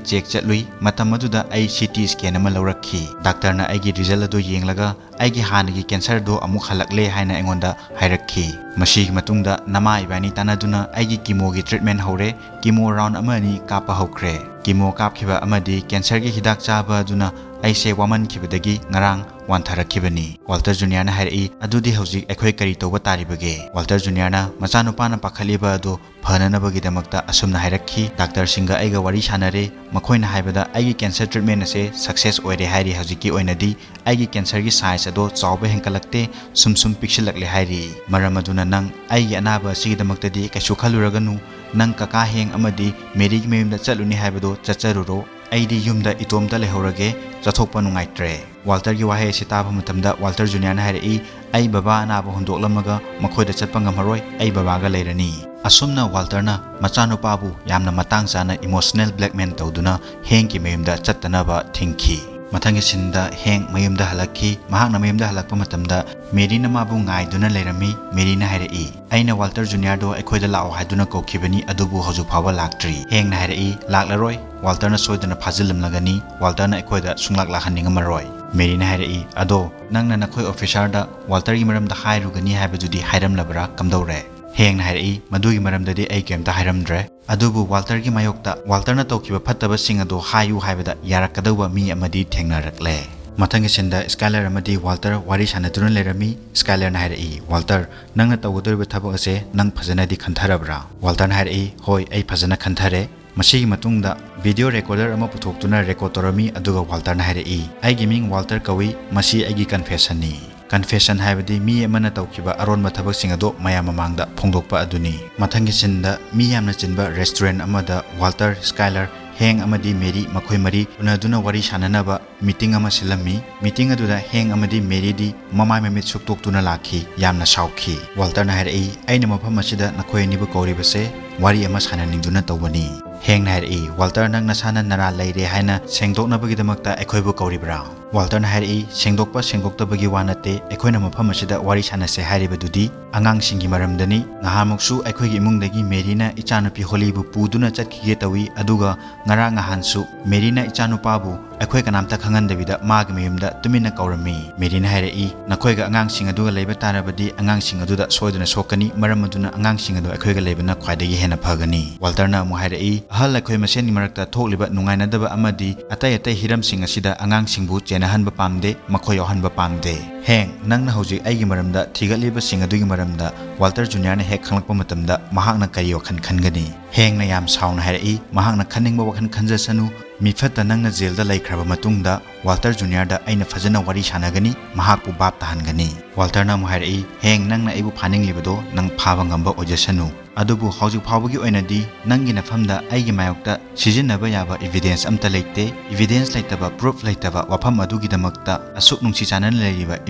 ꯆꯦꯛ ꯆꯠꯂꯨꯏ꯫ ꯃꯇꯝ ꯑꯗꯨꯗ ꯑꯩ ꯁꯤ ꯇꯤ ꯁ꯭ꯀꯦꯟ ꯑꯃ ꯂꯧꯔꯛꯈꯤ꯫ ꯗꯥꯛꯇꯔꯅ ꯑꯩꯒꯤ ꯔꯤꯖꯜ ꯑꯗꯨ ꯌꯦꯡꯂꯒ ꯑꯩꯒꯤ ꯍꯥꯟꯅꯒꯤ ꯀꯦꯟꯁꯔꯗꯨ ꯑꯃꯨꯛ ꯍꯜꯂꯛꯂꯦ ꯍꯥꯏꯅ ꯑꯩꯉꯣꯟꯗ ꯍꯥꯏꯔꯛꯈꯤ꯫ ꯃꯁꯤꯒꯤ ꯃꯇꯨꯡꯗ ꯅꯃꯥ ꯏꯕꯥꯅꯤ ꯇꯥꯟꯅꯗꯨꯅ ꯑꯩꯒꯤ ꯀꯤꯃꯣꯒꯤ ꯇ꯭ꯔꯤꯠꯃꯦꯟ ꯍꯧꯔꯦ꯫ ꯀꯤꯃꯣ ꯔꯥꯎꯟ ꯑꯃ ꯑꯅꯤ ꯀꯥꯞꯄ ꯍꯧꯈ꯭ꯔꯦ꯫ ꯀꯤꯃꯣ ꯀꯥꯞꯈꯤꯕ ꯑꯃꯗꯤ ꯀꯦꯟꯁꯔꯒꯤ ꯍꯤꯗꯥꯛ ꯆꯥꯕ ꯑꯗꯨꯅ ꯑꯩꯁꯦ ꯋꯥꯃꯟꯈꯤꯕꯗꯒꯤ ꯉꯔꯥꯡ ꯋꯥꯟꯊꯔꯛꯈꯤꯕꯅꯤ꯫ ꯋꯥꯜꯇꯔ ꯖꯨꯅꯤꯌꯔꯅ ꯍꯥꯏꯔꯛꯏ, "ꯑꯗꯨꯗꯤ ꯍꯧꯖꯤꯛ ꯑꯩꯈꯣꯏ ꯀꯔꯤ ꯇꯧꯕ ꯇꯥꯔꯤꯕꯒꯦ?" ꯋꯥꯜꯇꯔ ꯖꯨꯅꯤꯌꯔꯅ ꯃꯆꯥꯅꯨꯄꯥꯅ ꯄꯥꯈꯠꯂꯤꯕ ꯑꯗꯨ ꯐꯅꯅꯕꯒꯤꯗꯃꯛꯇ ꯑꯁꯨꯝꯅ ꯍꯥꯏꯔꯛꯈꯤ, "ꯗꯥꯛꯇꯔꯁꯤꯡꯒ ꯑꯩꯒ ꯋꯥꯔꯤ ꯁꯥꯟꯅꯔꯦ, ꯃꯈꯣꯏꯅ ꯍꯥꯏꯕꯗ ꯑꯩꯒꯤ ꯀꯦꯟꯁꯔ ꯇ꯭ꯔꯤꯠꯃꯦꯟ ꯑꯁꯦ ꯁꯛꯁꯦꯁ ꯑꯣꯏꯔꯦ ꯍꯥꯏꯔꯤ꯫ ꯍꯧꯖꯤꯛꯀꯤ ꯑꯣꯏꯅꯗꯤ ꯑꯩꯒꯤ ꯀꯦꯟꯁꯔꯒꯤ ꯁꯥꯏꯖ ꯑꯗꯣ ꯆꯥꯎꯕ ꯍꯦꯟꯀꯠꯂꯛꯇꯦ, ꯁꯨꯝ ꯁꯨꯝ ꯄꯤꯛꯁꯤꯜꯂꯛꯂꯦ ꯍꯥꯏꯔꯤ꯫ ꯃꯔꯝ ꯑꯗꯨꯅ ꯅꯪ ꯑꯩꯒꯤ ꯑꯅꯥꯕ ꯑꯁꯤꯒꯤꯗꯃꯛꯇꯗꯤ ꯀꯩꯁꯨ ꯈꯜꯂꯨꯔꯒꯅꯨ꯫ ꯅꯪ ꯀꯀꯥ ꯍꯦꯡ ꯑꯃꯗꯤ ꯃꯦꯔꯤꯒꯤ ꯃꯌꯨꯝꯗ ꯆꯠꯂꯨꯅꯤ ꯍꯥꯏꯕꯗꯣ ꯆꯠꯆꯔꯨꯔꯣ꯫ ꯑꯩꯗꯤ ꯌꯨꯝꯗ ꯏꯇꯣꯝꯇ ꯂꯩꯍꯧꯔꯒꯦ, ꯆꯠꯊꯣꯛꯄ ꯅꯨꯡꯉꯥꯏꯇ꯭ꯔꯦ꯫" ꯋꯥꯜꯇꯔꯒꯤ ꯋꯥꯍꯩ ꯑꯁꯤ ꯇꯥꯕ ꯃꯇꯝꯗ ꯋꯥꯜꯇꯔ ꯖꯨꯅꯤꯌꯔꯅ ꯍꯥꯏꯔꯛꯏ, "ꯑꯩ ꯕꯕꯥ ꯑꯅꯥꯕ ꯍꯨꯟꯗꯣꯛꯂꯝꯃꯒ ꯃꯈꯣꯏꯗ ꯆꯠꯄ ꯉꯝꯃꯔꯣꯏ, ꯑꯩ ꯕꯕꯥꯒ ꯂꯩꯔꯅꯤ꯫" ꯑꯁꯨꯝꯅ ꯋꯥꯜꯇꯔꯅ ꯃꯆꯥꯅꯨꯄꯥꯕꯨ ꯌꯥꯝꯅ ꯃꯇꯥꯡ ꯆꯥꯅ ꯏꯃꯣꯁꯅꯦꯜ ꯕ꯭ꯂꯦꯛꯃꯦꯟ ꯇꯧꯗꯨꯅ ꯍꯦꯡꯒꯤ ꯃꯌꯨꯝꯗ ꯆꯠꯇꯅꯕ ꯊꯤꯡꯈꯤ꯫ ꯃꯊꯪꯒꯤ ꯁꯤꯟꯗ ꯍꯦꯡ ꯃꯌꯨꯝꯗ ꯍꯜꯂꯛꯈꯤ꯫ ꯃꯍꯥꯛꯅ ꯃꯌꯨꯝꯗ ꯍꯜꯂꯛꯄ ꯃꯇꯝꯗ ꯃꯦꯔꯤꯅ ꯃꯥꯕꯨ ꯉꯥꯏꯗꯨꯅ ꯂꯩꯔꯝꯃꯤ꯫ ꯃꯦꯔꯤꯅ ꯍꯥꯏꯔꯛꯏ, "ꯑꯩꯅ ꯋꯥꯜꯇꯔ ꯖꯨꯅꯤꯌꯔꯗꯣ ꯑꯩꯈꯣꯏꯗ ꯂꯥꯛꯑꯣ ꯍꯥꯏꯗꯨꯅ ꯀꯧꯈꯤꯕꯅꯤ, ꯑꯗꯨꯕꯨ ꯍꯧꯖꯤꯛ ꯐꯥꯎꯕ ꯂꯥꯛꯇ꯭ꯔꯤ꯫" ꯍꯦꯡꯅ ꯍꯥꯏꯔꯛꯏ, "ꯂꯥꯛꯂꯔꯣꯏ, ꯋꯥꯜꯇꯔꯅ ꯁꯣꯏꯗꯅ ꯐꯥꯖꯤꯜꯂꯝꯂꯒꯅꯤ, ꯋꯥꯜꯇꯔꯅ ꯑꯩꯈꯣꯏꯗ ꯁꯨꯡꯂꯥꯛ ꯂꯥꯛꯍꯟꯅꯤꯡꯉꯝꯃꯔꯣꯏ꯫" ꯃꯦꯔꯤꯅ ꯍꯥꯏꯔꯛꯏ, "ꯑꯗꯣ ꯅꯪꯅ ꯅꯈꯣꯏ ꯑꯣꯐꯤꯁꯥꯔꯗ ꯋꯥꯜꯇꯔꯒꯤ ꯃꯔꯝꯗ ꯍꯥꯏꯔꯨꯒꯅꯤ ꯍꯥꯏꯕꯗꯨꯗꯤ ꯍꯥꯏꯔꯝꯂꯕ꯭ꯔꯥ? ꯀꯝꯗꯧꯔꯦ?" ꯍꯦꯡꯅ ꯍꯥꯏꯔꯛꯏ, "ꯃꯗꯨꯒꯤ ꯃꯔꯝꯗꯗꯤ ꯑꯩ ꯀꯩꯝꯇ ꯍꯥꯏꯔꯝꯗ꯭ꯔꯦ꯫ ꯑꯗꯨꯕꯨ ꯋꯥꯜꯇꯔꯒꯤ ꯃꯥꯌꯣꯛꯇ ꯋꯥꯜꯇꯔꯅ ꯇꯧꯈꯤꯕ ꯐꯠꯇꯕꯁꯤꯡ ꯑꯗꯨ ꯍꯥꯏꯌꯨ ꯍꯥꯏꯕꯗ ꯌꯥꯔꯛꯀꯗꯧꯕ ꯃꯤ ꯑꯃꯗꯤ ꯊꯦꯡꯅꯔꯛꯂꯦ꯫" ꯃꯊꯪꯒꯤ ꯁꯤꯟꯗ ꯁ꯭ꯀꯥꯏꯂꯔ ꯑꯃꯗꯤ ꯋꯥꯜꯇꯔ ꯋꯥꯔꯤ ꯁꯥꯟꯅꯗꯨꯅ ꯂꯩꯔꯝꯃꯤ꯫ ꯁ꯭ꯀꯥꯏꯂꯔꯅ ꯍꯥꯏꯔꯛꯏ, "ꯋꯥꯜꯇꯔ, ꯅꯪꯅ ꯇꯧꯒꯗꯧꯔꯤꯕ ꯊꯕꯛ ꯑꯁꯦ ꯅꯪ ꯐꯖꯅꯗꯤ ꯈꯟꯊꯔꯕ꯭ꯔꯥ?" ꯋꯥꯜꯇꯔꯅ ꯍꯥꯏꯔꯛꯏ, "ꯍꯣꯏ, ꯑꯩ ꯐꯖꯅ ꯈꯟꯊꯔꯦ꯫" ꯃꯁꯤꯒꯤ ꯃꯇꯨꯡꯗ ꯚꯤꯗꯤꯑꯣ ꯔꯦꯀꯣꯔꯗꯔ ꯑꯃ ꯄꯨꯊꯣꯛꯇꯨꯅ ꯔꯦꯀꯣꯔꯗ ꯇꯧꯔꯝꯃꯤ, ꯑꯗꯨꯒ ꯋꯥꯜꯇꯔꯅ ꯍꯥꯏꯔꯛꯏ, "ꯑꯩꯒꯤ ꯃꯤꯡ ꯋꯥꯜꯇꯔ ꯀꯧꯏ, ꯃꯁꯤ ꯑꯩꯒꯤ ꯀꯟꯐꯦꯁꯟꯅꯤ꯫" ꯀꯟꯐꯦꯁꯟ ꯍꯥꯏꯕꯗꯤ ꯃꯤ ꯑꯃꯅ ꯇꯧꯈꯤꯕ ꯑꯔꯣꯟꯕ ꯊꯕꯛꯁꯤꯡ ꯑꯗꯨ ꯃꯌꯥꯝ ꯃꯃꯥꯡꯗ ꯐꯣꯡꯗꯣꯛꯄ ꯑꯗꯨꯅꯤ꯫ ꯃꯊꯪꯒꯤ ꯁꯤꯟꯗ ꯃꯤ ꯌꯥꯝꯅ ꯆꯤꯟꯕ ꯔꯦꯁꯇꯨꯔꯦꯟ ꯑꯃꯗ ꯋꯥꯜꯇꯔ, ꯁ꯭ꯀꯥꯏꯂꯔ, ꯍꯦꯡ ꯑꯃꯗꯤ ꯃꯦꯔꯤ ꯃꯈꯣꯏ ꯃꯔꯤ ꯎꯅꯗꯨꯅ ꯋꯥꯔꯤ ꯁꯥꯟꯅꯅꯕ ꯃꯤꯇꯤꯡ ꯑꯃ ꯁꯤꯜꯂꯝꯃꯤ꯫ ꯃꯤꯇꯤꯡ ꯑꯗꯨꯗ ꯍꯦꯡ ꯑꯃꯗꯤ ꯃꯦꯔꯤꯗꯤ ꯃꯃꯥꯏ ꯃꯃꯤꯠ ꯁꯨꯛꯇꯣꯛꯇꯨꯅ ꯂꯥꯛꯈꯤ, ꯌꯥꯝꯅ ꯁꯥꯎꯈꯤ꯫ ꯋꯥꯜꯇꯔꯅ ꯍꯥꯏꯔꯛꯏ, "ꯑꯩꯅ ꯃꯐꯝ ꯑꯁꯤꯗ ꯅꯈꯣꯏ ꯑꯅꯤꯕꯨ ꯀꯧꯔꯤꯕꯁꯦ ꯋꯥꯔꯤ ꯑꯃ ꯁꯥꯟꯅꯅꯤꯡꯗꯨꯅ ꯇꯧꯕꯅꯤ꯫" ꯍꯦꯡꯅ ꯍꯥꯏꯔꯛꯏ, "ꯋꯥꯜꯇꯔ, ꯅꯪ ꯅꯁꯥꯅ ꯅꯔꯥ ꯂꯩꯔꯦ ꯍꯥꯏꯅ ꯁꯦꯡꯗꯣꯛꯅꯕꯒꯤꯗꯃꯛꯇ ꯑꯩꯈꯣꯏꯕꯨ ꯀꯧꯔꯤꯕ꯭ꯔꯥ?" ꯋꯥꯜꯇꯔꯅ ꯍꯥꯏꯔꯛꯏ, "ꯁꯦꯡꯗꯣꯛꯄ ꯁꯦꯡꯗꯣꯛꯇꯕꯒꯤ ꯋꯥ ꯅꯠꯇꯦ, ꯑꯩꯈꯣꯏꯅ ꯃꯐꯝ ꯑꯁꯤꯗ ꯋꯥꯔꯤ ꯁꯥꯟꯅꯁꯦ ꯍꯥꯏꯔꯤꯕꯗꯨꯗꯤ ꯑꯉꯥꯡꯁꯤꯡꯒꯤ ꯃꯔꯝꯗꯅꯤ꯫ ꯉꯍꯥꯟꯃꯨꯛꯁꯨ ꯑꯩꯈꯣꯏꯒꯤ ꯏꯃꯨꯡꯗꯒꯤ ꯃꯦꯔꯤꯅ ꯏꯆꯥꯅꯨꯄꯤ ꯍꯣꯂꯤꯕꯨ ꯄꯨꯗꯨꯅ ꯆꯠꯈꯤꯒꯦ ꯇꯧꯏ, ꯑꯗꯨꯒ ꯉꯔꯥꯡ ꯅꯍꯥꯟꯁꯨ ꯃꯦꯔꯤꯅ ꯏꯆꯥꯅꯨꯄꯥꯕꯨ ꯑꯩꯈꯣꯏ ꯀꯅꯥꯝꯇ ꯈꯪꯍꯟꯗꯕꯤꯗ ꯃꯥꯒꯤ ꯃꯌꯨꯝꯗ ꯇꯨꯃꯤꯟꯅ ꯀꯧꯔꯝꯃꯤ꯫" ꯃꯦꯔꯤꯅ ꯍꯥꯏꯔꯛꯏ, "ꯅꯈꯣꯏꯒ ꯑꯉꯥꯡꯁꯤꯡ ꯑꯗꯨꯒ ꯂꯩꯕ ꯇꯥꯔꯕꯗꯤ ꯑꯉꯥꯡꯁꯤꯡ ꯑꯗꯨꯗ ꯁꯣꯏꯗꯅ ꯁꯣꯛꯀꯅꯤ, ꯃꯔꯝ ꯑꯗꯨꯅ ꯑꯉꯥꯡꯁꯤꯡ ꯑꯗꯨ ꯑꯩꯈꯣꯏꯒ ꯂꯩꯕꯅ ꯈ꯭ꯋꯥꯏꯗꯒꯤ ꯍꯦꯟꯅ ꯐꯒꯅꯤ꯫" ꯋꯥꯜꯇꯔꯅ ꯑꯃꯨꯛ ꯍꯥꯏꯔꯛꯏ, "ꯑꯍꯜ ꯑꯩꯈꯣꯏ ꯃꯁꯦꯟꯒꯤ ꯃꯔꯛꯇ ꯊꯣꯛꯂꯤꯕ ꯅꯨꯡꯉꯥꯏꯅꯗꯕ ꯑꯃꯗꯤ ꯑꯇꯩ ꯑꯇꯩ ꯍꯤꯔꯝꯁꯤꯡ ꯑꯁꯤꯗ ꯑꯉꯥꯡꯁꯤꯡꯕꯨ ꯆꯦꯟꯅꯍꯟꯕ ꯄꯥꯝꯗꯦ, ꯃꯈꯣꯏ ꯌꯥꯎꯍꯟꯕ ꯄꯥꯝꯗꯦ꯫ ꯍꯦꯡ, ꯅꯪꯅ ꯍꯧꯖꯤꯛ ꯑꯩꯒꯤ ꯃꯔꯝꯗ ꯊꯤꯒꯠꯂꯤꯕꯁꯤꯡ ꯑꯗꯨꯒꯤ ꯃꯔꯝꯗ ꯋꯥꯜꯇꯔ ꯖꯨꯅꯤꯌꯔꯅ ꯍꯦꯛ ꯈꯪꯂꯛꯄ ꯃꯇꯝꯗ ꯃꯍꯥꯛꯅ ꯀꯔꯤ ꯋꯥꯈꯜ ꯈꯟꯒꯅꯤ?" ꯍꯦꯡꯅ ꯌꯥꯝ ꯁꯥꯎꯅ ꯍꯥꯏꯔꯛꯏ, "ꯃꯍꯥꯛꯅ ꯈꯟꯅꯤꯡꯕ ꯋꯥꯈꯜ ꯈꯟꯖꯁꯅꯨ꯫ ꯃꯤꯐꯠꯇ ꯅꯪꯅ ꯖꯦꯜꯗ ꯂꯩꯈ꯭ꯔꯕ ꯃꯇꯨꯡꯗ ꯋꯥꯜꯇꯔ ꯖꯨꯅꯤꯌꯔꯗ ꯑꯩꯅ ꯐꯖꯅ ꯋꯥꯔꯤ ꯁꯥꯟꯅꯒꯅꯤ, ꯃꯍꯥꯛꯄꯨ ꯚꯥꯞ ꯇꯥꯍꯟꯒꯅꯤ꯫" ꯋꯥꯜꯇꯔꯅ ꯑꯃꯨꯛ ꯍꯥꯏꯔꯛꯏ, "ꯍꯦꯡ, ꯅꯪꯅ ꯑꯩꯕꯨ ꯐꯥꯅꯤꯡꯂꯤꯕꯗꯣ ꯅꯪ ꯐꯥꯕ ꯉꯝꯕ ꯑꯣꯏꯖꯁꯅꯨ꯫ ꯑꯗꯨꯕꯨ ꯍꯧꯖꯤꯛ ꯐꯥꯎꯕꯒꯤ ꯑꯣꯏꯅꯗꯤ ꯅꯪꯒꯤ ꯅꯐꯝꯗ ꯑꯩꯒꯤ ꯃꯥꯌꯣꯛꯇ ꯁꯤꯖꯤꯟꯅꯕ ꯌꯥꯕ evidence ꯑꯝꯇ ꯂꯩꯇꯦ꯫ Evidence ꯂꯩꯇꯕ, proof ꯂꯩꯇꯕ ꯋꯥꯐꯝ ꯑꯗꯨꯒꯤꯗꯃꯛꯇ ꯑꯁꯨꯛ ꯅꯨꯡꯁꯤ ꯆꯥꯟꯅꯅ ꯂꯩꯔꯤꯕ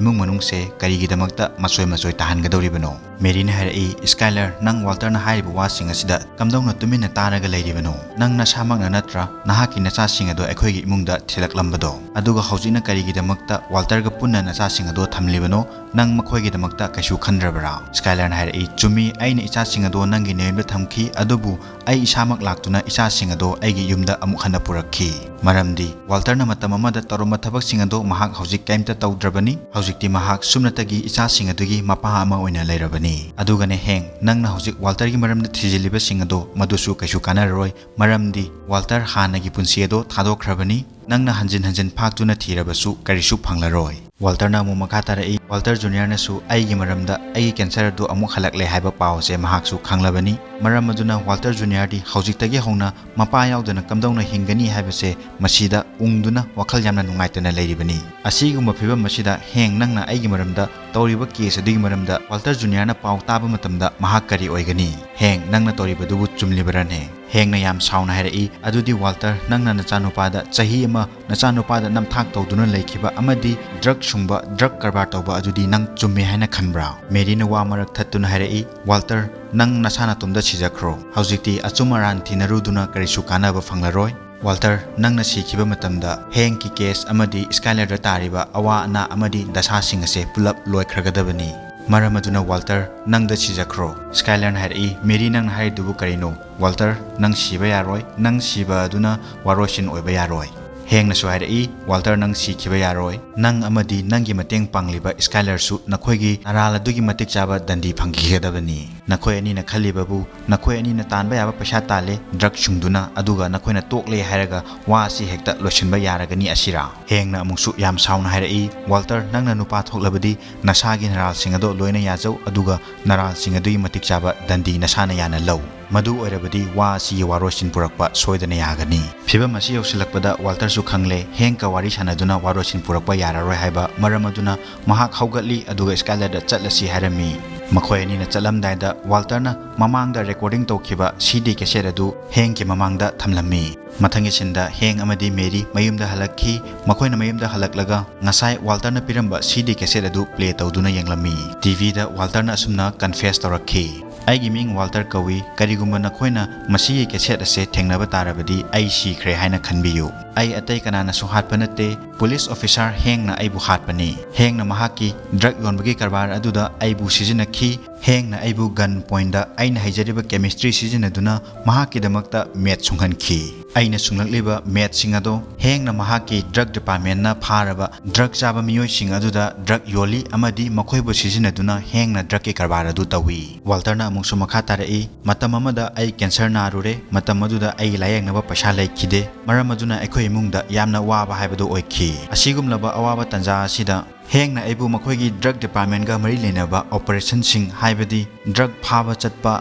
ꯏꯃꯨꯡ ꯃꯅꯨꯡꯁꯦ ꯀꯔꯤꯒꯤꯗꯃꯛꯇ ꯃꯆꯣꯏ ꯃꯆꯣꯏ ꯇꯥꯍꯟꯒꯗꯧꯔꯤꯕꯅꯣ?" ꯃꯦꯔꯤꯅ ꯍꯥꯏꯔꯛꯏ, "ꯁ꯭ꯀꯥꯏꯂꯔ, ꯅꯪ ꯋꯥꯜꯇꯔꯅ ꯍꯥꯏꯔꯤꯕ ꯋꯥꯁꯤꯡ ꯑꯁꯤꯗ ꯀꯝꯗꯧꯅ ꯇꯨꯃꯤꯟꯅ ꯇꯥꯔꯒ ꯂꯩꯔꯤꯕꯅꯣ? ꯅꯪ ꯅꯁꯥꯃꯛꯅ ꯅꯠꯇ꯭ꯔꯥ ꯅꯍꯥꯛꯀꯤ ꯅꯆꯥꯁꯤꯡ ꯑꯗꯣ ꯑꯩꯈꯣꯏꯒꯤ ꯏꯃꯨꯡꯗ ꯊꯤꯜꯂꯛꯂꯝꯕꯗꯣ? ꯑꯗꯨꯒ ꯍꯧꯖꯤꯛꯅ ꯀꯔꯤꯒꯤꯗꯃꯛꯇ ꯋꯥꯜꯇꯔꯒ ꯄꯨꯟꯅ ꯅꯆꯥꯁꯤꯡ ꯑꯗꯣ ꯊꯝꯂꯤꯕꯅꯣ? ꯅꯪ ꯃꯈꯣꯏꯒꯤꯗꯃꯛꯇ ꯀꯩꯁꯨ ꯈꯟꯗ꯭ꯔꯕꯔꯥ?" ꯁ꯭ꯀꯥꯏꯂꯔꯅ ꯍꯥꯏꯔꯛꯏ, "ꯆꯨꯝꯃꯤ, ꯑꯩꯅ ꯏꯆꯥꯁꯤꯡ ꯑꯗꯣ ꯅꯪꯒꯤ ꯅꯌꯨꯝꯗ ꯊꯝꯈꯤ, ꯑꯗꯨꯕꯨ ꯑꯩ ꯏꯁꯥꯃꯛ ꯂꯥꯛꯇꯨꯅ ꯏꯆꯥꯁꯤꯡ ꯑꯗꯣ ꯑꯩꯒꯤ ꯌꯨꯝꯗ ꯑꯃꯨꯛ ꯍꯟꯅ ꯄꯨꯔꯛꯈꯤ꯫ ꯃꯔꯝꯗꯤ ꯋꯥꯜꯇꯔꯅ ꯃꯇꯝ ꯑꯃꯗ ꯇꯧꯔꯝꯕ ꯊꯕꯛꯁꯤꯡ ꯑꯗꯣ ꯃꯍꯥꯛ ꯍꯧꯖꯤꯛ ꯀꯔꯤꯝꯇ ꯇꯧꯗ꯭ꯔꯕꯅꯤ꯫ ꯍꯧꯖꯤꯛꯇꯤ ꯃꯍꯥꯛ ꯁꯨꯞꯅꯇꯒꯤ ꯏꯆꯥꯁꯤꯡ ꯑꯗꯨꯒꯤ ꯃꯄꯥ ꯑꯃ ꯑꯣꯏꯅ ꯂꯩꯔꯕꯅꯤ꯫ ꯑꯗꯨꯒꯅꯦ ꯍꯦꯡ, ꯅꯪꯅ ꯍꯧꯖꯤꯛ ꯋꯥꯜꯇꯔꯒꯤ ꯃꯔꯝꯗ ꯊꯤꯖꯤꯜꯂꯤꯕꯁꯤꯡ ꯑꯗꯣ ꯃꯗꯨꯁꯨ ꯀꯩꯁꯨ ꯀꯥꯟꯅꯔꯔꯣꯏ, ꯃꯔꯝꯗꯤ ꯋꯥꯜꯇꯔ ꯍꯥꯟꯅꯒꯤ ꯄꯨꯟꯁꯤ ꯑꯗꯣ ꯊꯥꯗꯣꯛꯈ꯭ꯔꯕꯅꯤ꯫ ꯅꯪꯅ ꯍꯟꯖꯤꯟ ꯍꯟꯖꯤꯟ ꯐꯥꯛꯇꯨꯅ ꯊꯤꯔꯕꯁꯨ ꯀꯔꯤꯁꯨ ꯐꯪꯂꯔꯣꯏ꯫" ꯋꯥꯜꯇꯔꯅ ꯑꯃꯨꯛ ꯃꯈꯥ ꯇꯥꯔꯛꯏ, "ꯋꯥꯜꯇꯔ ꯖꯨꯅꯤꯌꯔꯅꯁꯨ ꯑꯩꯒꯤ ꯃꯔꯝꯗ ꯑꯩꯒꯤ ꯀꯦꯟꯁꯔ ꯑꯗꯨ ꯑꯃꯨꯛ ꯍꯜꯂꯛꯂꯦ ꯍꯥꯏꯕ ꯄꯥꯎ ꯑꯁꯦ ꯃꯍꯥꯛꯁꯨ ꯈꯪꯂꯕꯅꯤ꯫ ꯃꯔꯝ ꯑꯗꯨꯅ ꯋꯥꯜꯇꯔ ꯖꯨꯅꯤꯌꯔꯗꯤ ꯍꯧꯖꯤꯛꯇꯒꯤ ꯍꯧꯅ ꯃꯄꯥ ꯌꯥꯎꯗꯅ ꯀꯝꯗꯧꯅ ꯍꯤꯡꯒꯅꯤ ꯍꯥꯏꯕꯁꯦ ꯃꯁꯤꯗ ꯎꯪꯗꯨꯅ ꯋꯥꯈꯜ ꯌꯥꯝꯅ ꯅꯨꯡꯉꯥꯏꯇꯅ ꯂꯩꯔꯤꯕꯅꯤ꯫ ꯑꯁꯤꯒꯨꯝꯕ ꯐꯤꯕꯝ ꯑꯁꯤꯗ ꯍꯦꯡ, ꯅꯪꯅ ꯑꯩꯒꯤ ꯃꯔꯝꯗ ꯇꯧꯔꯤꯕ ꯀꯦꯁ ꯑꯗꯨꯒꯤ ꯃꯔꯝꯗ ꯋꯥꯜꯇꯔ ꯖꯨꯅꯤꯌꯔꯅ ꯄꯥꯎ ꯇꯥꯕ ꯃꯇꯝꯗ ꯃꯍꯥꯛ ꯀꯔꯤ ꯑꯣꯏꯒꯅꯤ? ꯍꯦꯡ, ꯅꯪꯅ ꯇꯧꯔꯤꯕꯗꯨꯕꯨ ꯆꯨꯝꯂꯤꯕꯔꯅꯦ?" ꯍꯦꯡꯅ ꯌꯥꯝ ꯁꯥꯎꯅ ꯍꯥꯏꯔꯛꯏ, "ꯑꯗꯨꯗꯤ ꯋꯥꯜꯇꯔ, ꯅꯪꯅ ꯅꯆꯥꯅꯨꯄꯥꯗ ꯆꯍꯤ ꯑꯃ ꯅꯆꯥꯅꯨꯄꯥꯗ ꯅꯝꯊꯥꯛ ꯇꯧꯗꯨꯅ ꯂꯩꯈꯤꯕ ꯑꯃꯗꯤ ꯗ꯭ꯔꯒ ꯁꯨꯡꯕ, ꯗ꯭ꯔꯒ ꯀꯔꯕꯥꯔ ꯇꯧꯕ ꯑꯗꯨꯗꯤ ꯅꯪ ꯆꯨꯝꯃꯦ ꯍꯥꯏꯅ ꯈꯟꯕ꯭ꯔꯥ?" ꯃꯦꯔꯤꯅ ꯋꯥ ꯃꯔꯛ ꯊꯠꯇꯨꯅ ꯍꯥꯏꯔꯛꯏ, "ꯋꯥꯜꯇꯔ, ꯅꯪ ꯅꯁꯥ ꯅꯇꯣꯝꯗ ꯁꯤꯖꯈ꯭ꯔꯣ꯫ ꯍꯧꯖꯤꯛꯇꯤ ꯑꯆꯨꯝ ꯑꯔꯥꯟ ꯊꯤꯅꯔꯨꯗꯨꯅ ꯀꯔꯤꯁꯨ ꯀꯥꯟꯅꯕ ꯐꯪꯂꯔꯣꯏ꯫ "ꯋꯥꯜꯇꯔ, ꯅꯪꯅ ꯁꯤꯈꯤꯕ ꯃꯇꯝꯗ ꯍꯦꯡꯀꯤ ꯀꯦꯁ ꯑꯃꯗꯤ ꯁ꯭ꯀꯥꯏꯂꯔꯗ ꯇꯥꯔꯤꯕ ꯑꯋꯥ ꯑꯅꯥ ꯑꯃꯗꯤ ꯗꯁꯥꯁꯤꯡ ꯑꯁꯦ ꯄꯨꯂꯞ ꯂꯣꯏꯈ꯭ꯔꯒꯗꯕꯅꯤ꯫ ꯃꯔꯝ ꯑꯗꯨꯅ ꯋꯥꯜꯇꯔ, ꯅꯪꯗ ꯁꯤꯖꯈ꯭ꯔꯣ꯫" ꯁ꯭ꯀꯥꯏꯂꯔꯅ ꯍꯥꯏꯔꯛꯏ, "ꯃꯦꯔꯤ, ꯅꯪꯅ ꯍꯥꯏꯔꯤꯗꯨꯕꯨ ꯀꯔꯤꯅꯣ? ꯋꯥꯜꯇꯔ, ꯅꯪ ꯁꯤꯕ ꯌꯥꯔꯣꯏ꯫ ꯅꯪ ꯁꯤꯕ ꯑꯗꯨꯅ ꯋꯥꯔꯣꯏꯁꯤꯟ ꯑꯣꯏꯕ ꯌꯥꯔꯣꯏ꯫" ꯍꯦꯡꯅꯁꯨ ꯍꯥꯏꯔꯛꯏ, "ꯋꯥꯜꯇꯔ, ꯅꯪ ꯁꯤꯈꯤꯕ ꯌꯥꯔꯣꯏ꯫ ꯅꯪ ꯑꯃꯗꯤ ꯅꯪꯒꯤ ꯃꯇꯦꯡ ꯄꯥꯡꯂꯤꯕ ꯁ꯭ꯀꯥꯏꯂꯔꯁꯨ ꯅꯈꯣꯏꯒꯤ ꯅꯔꯥꯜ ꯑꯗꯨꯒꯤ ꯃꯇꯤꯛ ꯆꯥꯕ ꯗꯟꯗꯤ ꯐꯪꯈꯤꯒꯗꯕꯅꯤ꯫ ꯅꯈꯣꯏ ꯑꯅꯤꯅ ꯈꯜꯂꯤꯕꯕꯨ ꯅꯈꯣꯏ ꯑꯅꯤꯅ ꯇꯥꯟꯕ ꯌꯥꯕ ꯄꯩꯁꯥ ꯇꯥꯜꯂꯦ ꯗ꯭ꯔꯒ ꯁꯨꯡꯗꯨꯅ, ꯑꯗꯨꯒ ꯅꯈꯣꯏꯅ ꯇꯣꯛꯂꯦ ꯍꯥꯏꯔꯒ ꯋꯥ ꯑꯁꯤ ꯍꯦꯛꯇ ꯂꯣꯏꯁꯤꯟꯕ ꯌꯥꯔꯒꯅꯤ ꯑꯁꯤꯔꯥ?" ꯍꯦꯡꯅ ꯑꯃꯨꯛꯁꯨ ꯌꯥꯝ ꯁꯥꯎꯅ ꯍꯥꯏꯔꯛꯏ, "ꯋꯥꯜꯇꯔ, ꯅꯪꯅ ꯅꯨꯄꯥ ꯊꯣꯛꯂꯕꯗꯤ ꯅꯁꯥꯒꯤ ꯅꯔꯥꯜꯁꯤꯡ ꯑꯗꯣ ꯂꯣꯏꯅ ꯌꯥꯖꯧ, ꯑꯗꯨꯒ ꯅꯔꯥꯜꯁꯤꯡ ꯑꯗꯨꯒꯤ ꯃꯇꯤꯛ ꯆꯥꯕ ꯗꯟꯗꯤ ꯅꯁꯥꯅ ꯌꯥꯅ ꯂꯧ꯫ ꯃꯗꯨ ꯑꯣꯏꯔꯕꯗꯤ ꯋꯥ ꯑꯁꯤꯒꯤ ꯋꯥꯔꯣꯏꯁꯤꯟ ꯄꯨꯔꯛꯄ ꯁꯣꯏꯗꯅ ꯌꯥꯒꯅꯤ꯫" ꯐꯤꯚꯝ ꯑꯁꯤ ꯌꯧꯁꯤꯜꯂꯛꯄꯗ ꯋꯥꯜꯇꯔꯁꯨ ꯈꯪꯂꯦ ꯍꯦꯡꯀ ꯋꯥꯔꯤ ꯁꯥꯟꯅꯗꯨꯅ ꯋꯥꯔꯣꯏꯁꯤꯟ ꯄꯨꯔꯛꯄ ꯌꯥꯔꯔꯣꯏ ꯍꯥꯏꯕ ꯃꯔꯝ ꯑꯗꯨꯅ ꯃꯍꯥꯛ ꯍꯧꯒꯠꯂꯤ, ꯑꯗꯨꯒ ꯁ꯭ꯀꯥꯏꯂꯔꯗ ꯆꯠꯂꯁꯤ ꯍꯥꯏꯔꯝꯃꯤ꯫ ꯃꯈꯣꯏ ꯑꯅꯤꯅ ꯆꯠꯂꯝꯗꯥꯏꯗ ꯋꯥꯜꯇꯔꯅ ꯃꯃꯥꯡꯗ ꯔꯦꯀꯣꯔꯗꯤꯡ ꯇꯧꯈꯤꯕ ꯁꯤ ꯗꯤ ꯀꯦꯁꯦꯠ ꯑꯗꯨ ꯍꯦꯡꯀꯤ ꯃꯃꯥꯡꯗ ꯊꯝꯂꯝꯃꯤ꯫ ꯃꯊꯪꯒꯤ ꯁꯤꯟꯗ ꯍꯦꯡ ꯑꯃꯗꯤ ꯃꯦꯔꯤ ꯃꯌꯨꯝꯗ ꯍꯜꯂꯛꯈꯤ꯫ ꯃꯈꯣꯏꯅ ꯃꯌꯨꯝꯗ ꯍꯜꯂꯛꯂꯒ ꯉꯁꯥꯏ ꯋꯥꯜꯇꯔꯅ ꯄꯤꯔꯝꯕ ꯁꯤ ꯗꯤ ꯀꯦꯁꯦꯠ ꯑꯗꯨ ꯄ꯭ꯂꯦ ꯇꯧꯗꯨꯅ ꯌꯦꯡꯂꯝꯃꯤ꯫ ꯇꯤ ꯚꯤꯗ ꯋꯥꯜꯇꯔꯅ ꯑꯁꯨꯝꯅ ꯀꯟꯐꯦꯁ ꯇꯧꯔꯛꯈꯤ, "ꯑꯩꯒꯤ ꯃꯤꯡ ꯋꯥꯜꯇꯔ ꯀꯧꯏ꯫ ꯀꯔꯤꯒꯨꯝꯕ ꯅꯈꯣꯏꯅ ꯃꯁꯤꯒꯤ ꯀꯦꯁꯦꯠ ꯑꯁꯦ ꯊꯦꯡꯅꯕ ꯇꯥꯔꯕꯗꯤ ꯑꯩ ꯁꯤꯈ꯭ꯔꯦ ꯍꯥꯏꯅ ꯈꯟꯕꯤꯌꯨ꯫ ꯑꯩ ꯑꯇꯩ ꯀꯅꯥꯅꯁꯨ ꯍꯥꯠꯄ ꯅꯠꯇꯦ꯫ ꯄꯨꯂꯤꯁ ꯑꯣꯐꯤꯁꯥꯔ ꯍꯦꯡꯅ ꯑꯩꯕꯨ ꯍꯥꯠꯄꯅꯤ꯫ ꯍꯦꯡꯅ ꯃꯍꯥꯛꯀꯤ ꯗ꯭ꯔꯒ ꯌꯣꯟꯕꯒꯤ ꯀꯔꯕꯥꯔ ꯑꯗꯨꯗ ꯑꯩꯕꯨ ꯁꯤꯖꯤꯟꯅꯈꯤ꯫ ꯍꯦꯡꯅ ꯑꯩꯕꯨ ꯒꯟ ꯄꯣꯏꯟꯗ ꯑꯩꯅ ꯍꯩꯖꯔꯤꯕ ꯀꯦꯃꯤꯁꯇ꯭ꯔꯤ ꯁꯤꯖꯤꯟꯅꯗꯨꯅ ꯃꯍꯥꯛꯀꯤꯗꯃꯛꯇ ꯃꯦꯠ ꯁꯨꯡꯍꯟꯈꯤ꯫ ꯑꯩꯅ ꯁꯨꯡꯂꯛꯂꯤꯕ ꯃꯦꯠꯁꯤꯡ ꯑꯗꯣ ꯍꯦꯡꯅ ꯃꯍꯥꯛꯀꯤ ꯗ꯭ꯔꯒ ꯗꯤꯄꯥꯔꯠꯃꯦꯟꯅ ꯐꯥꯔꯕ ꯗ꯭ꯔꯒ ꯆꯥꯕ ꯃꯤꯑꯣꯏꯁꯤꯡ ꯑꯗꯨꯗ ꯗ꯭ꯔꯒ ꯌꯣꯜꯂꯤ ꯑꯃꯗꯤ ꯃꯈꯣꯏꯕꯨ ꯁꯤꯖꯤꯟꯅꯗꯨꯅ ꯍꯦꯡꯅ ꯗ꯭ꯔꯒꯀꯤ ꯀꯔꯕꯥꯔ ꯑꯗꯨ ꯇꯧꯏ꯫" ꯋꯥꯜꯇꯔꯅ ꯑꯃꯨꯛꯁꯨ ꯃꯈꯥ ꯇꯥꯔꯛꯏ, "ꯃꯇꯝ ꯑꯃꯗ ꯑꯩ ꯀꯦꯟꯁꯔ ꯅꯥꯔꯨꯔꯦ꯫ ꯃꯇꯝ ꯑꯗꯨꯗ ꯑꯩꯒꯤ ꯂꯥꯌꯦꯡꯅꯕ ꯄꯩꯁꯥ ꯂꯩꯈꯤꯗꯦ꯫ ꯃꯔꯝ ꯑꯗꯨꯅ ꯑꯩꯈꯣꯏ ꯏꯃꯨꯡꯗ ꯌꯥꯝꯅ ꯋꯥꯕ ꯍꯥꯏꯕꯗꯨ ꯑꯣꯏꯈꯤ꯫ ꯑꯁꯤꯒꯨꯝꯂꯕ ꯑꯋꯥꯕ ꯇꯥꯟꯖꯥ ꯑꯁꯤꯗ ꯍꯦꯡꯅ ꯑꯩꯕꯨ ꯃꯈꯣꯏꯒꯤ ꯗ꯭ꯔꯒ ꯗꯤꯄꯥꯔꯠꯃꯦꯟꯒ ꯃꯔꯤ ꯂꯩꯅꯕ ꯑꯣꯄꯔꯦꯁꯟꯁꯤꯡ, ꯍꯥꯏꯕꯗꯤ ꯗ꯭ꯔꯒ ꯐꯥꯕ ꯆꯠꯄ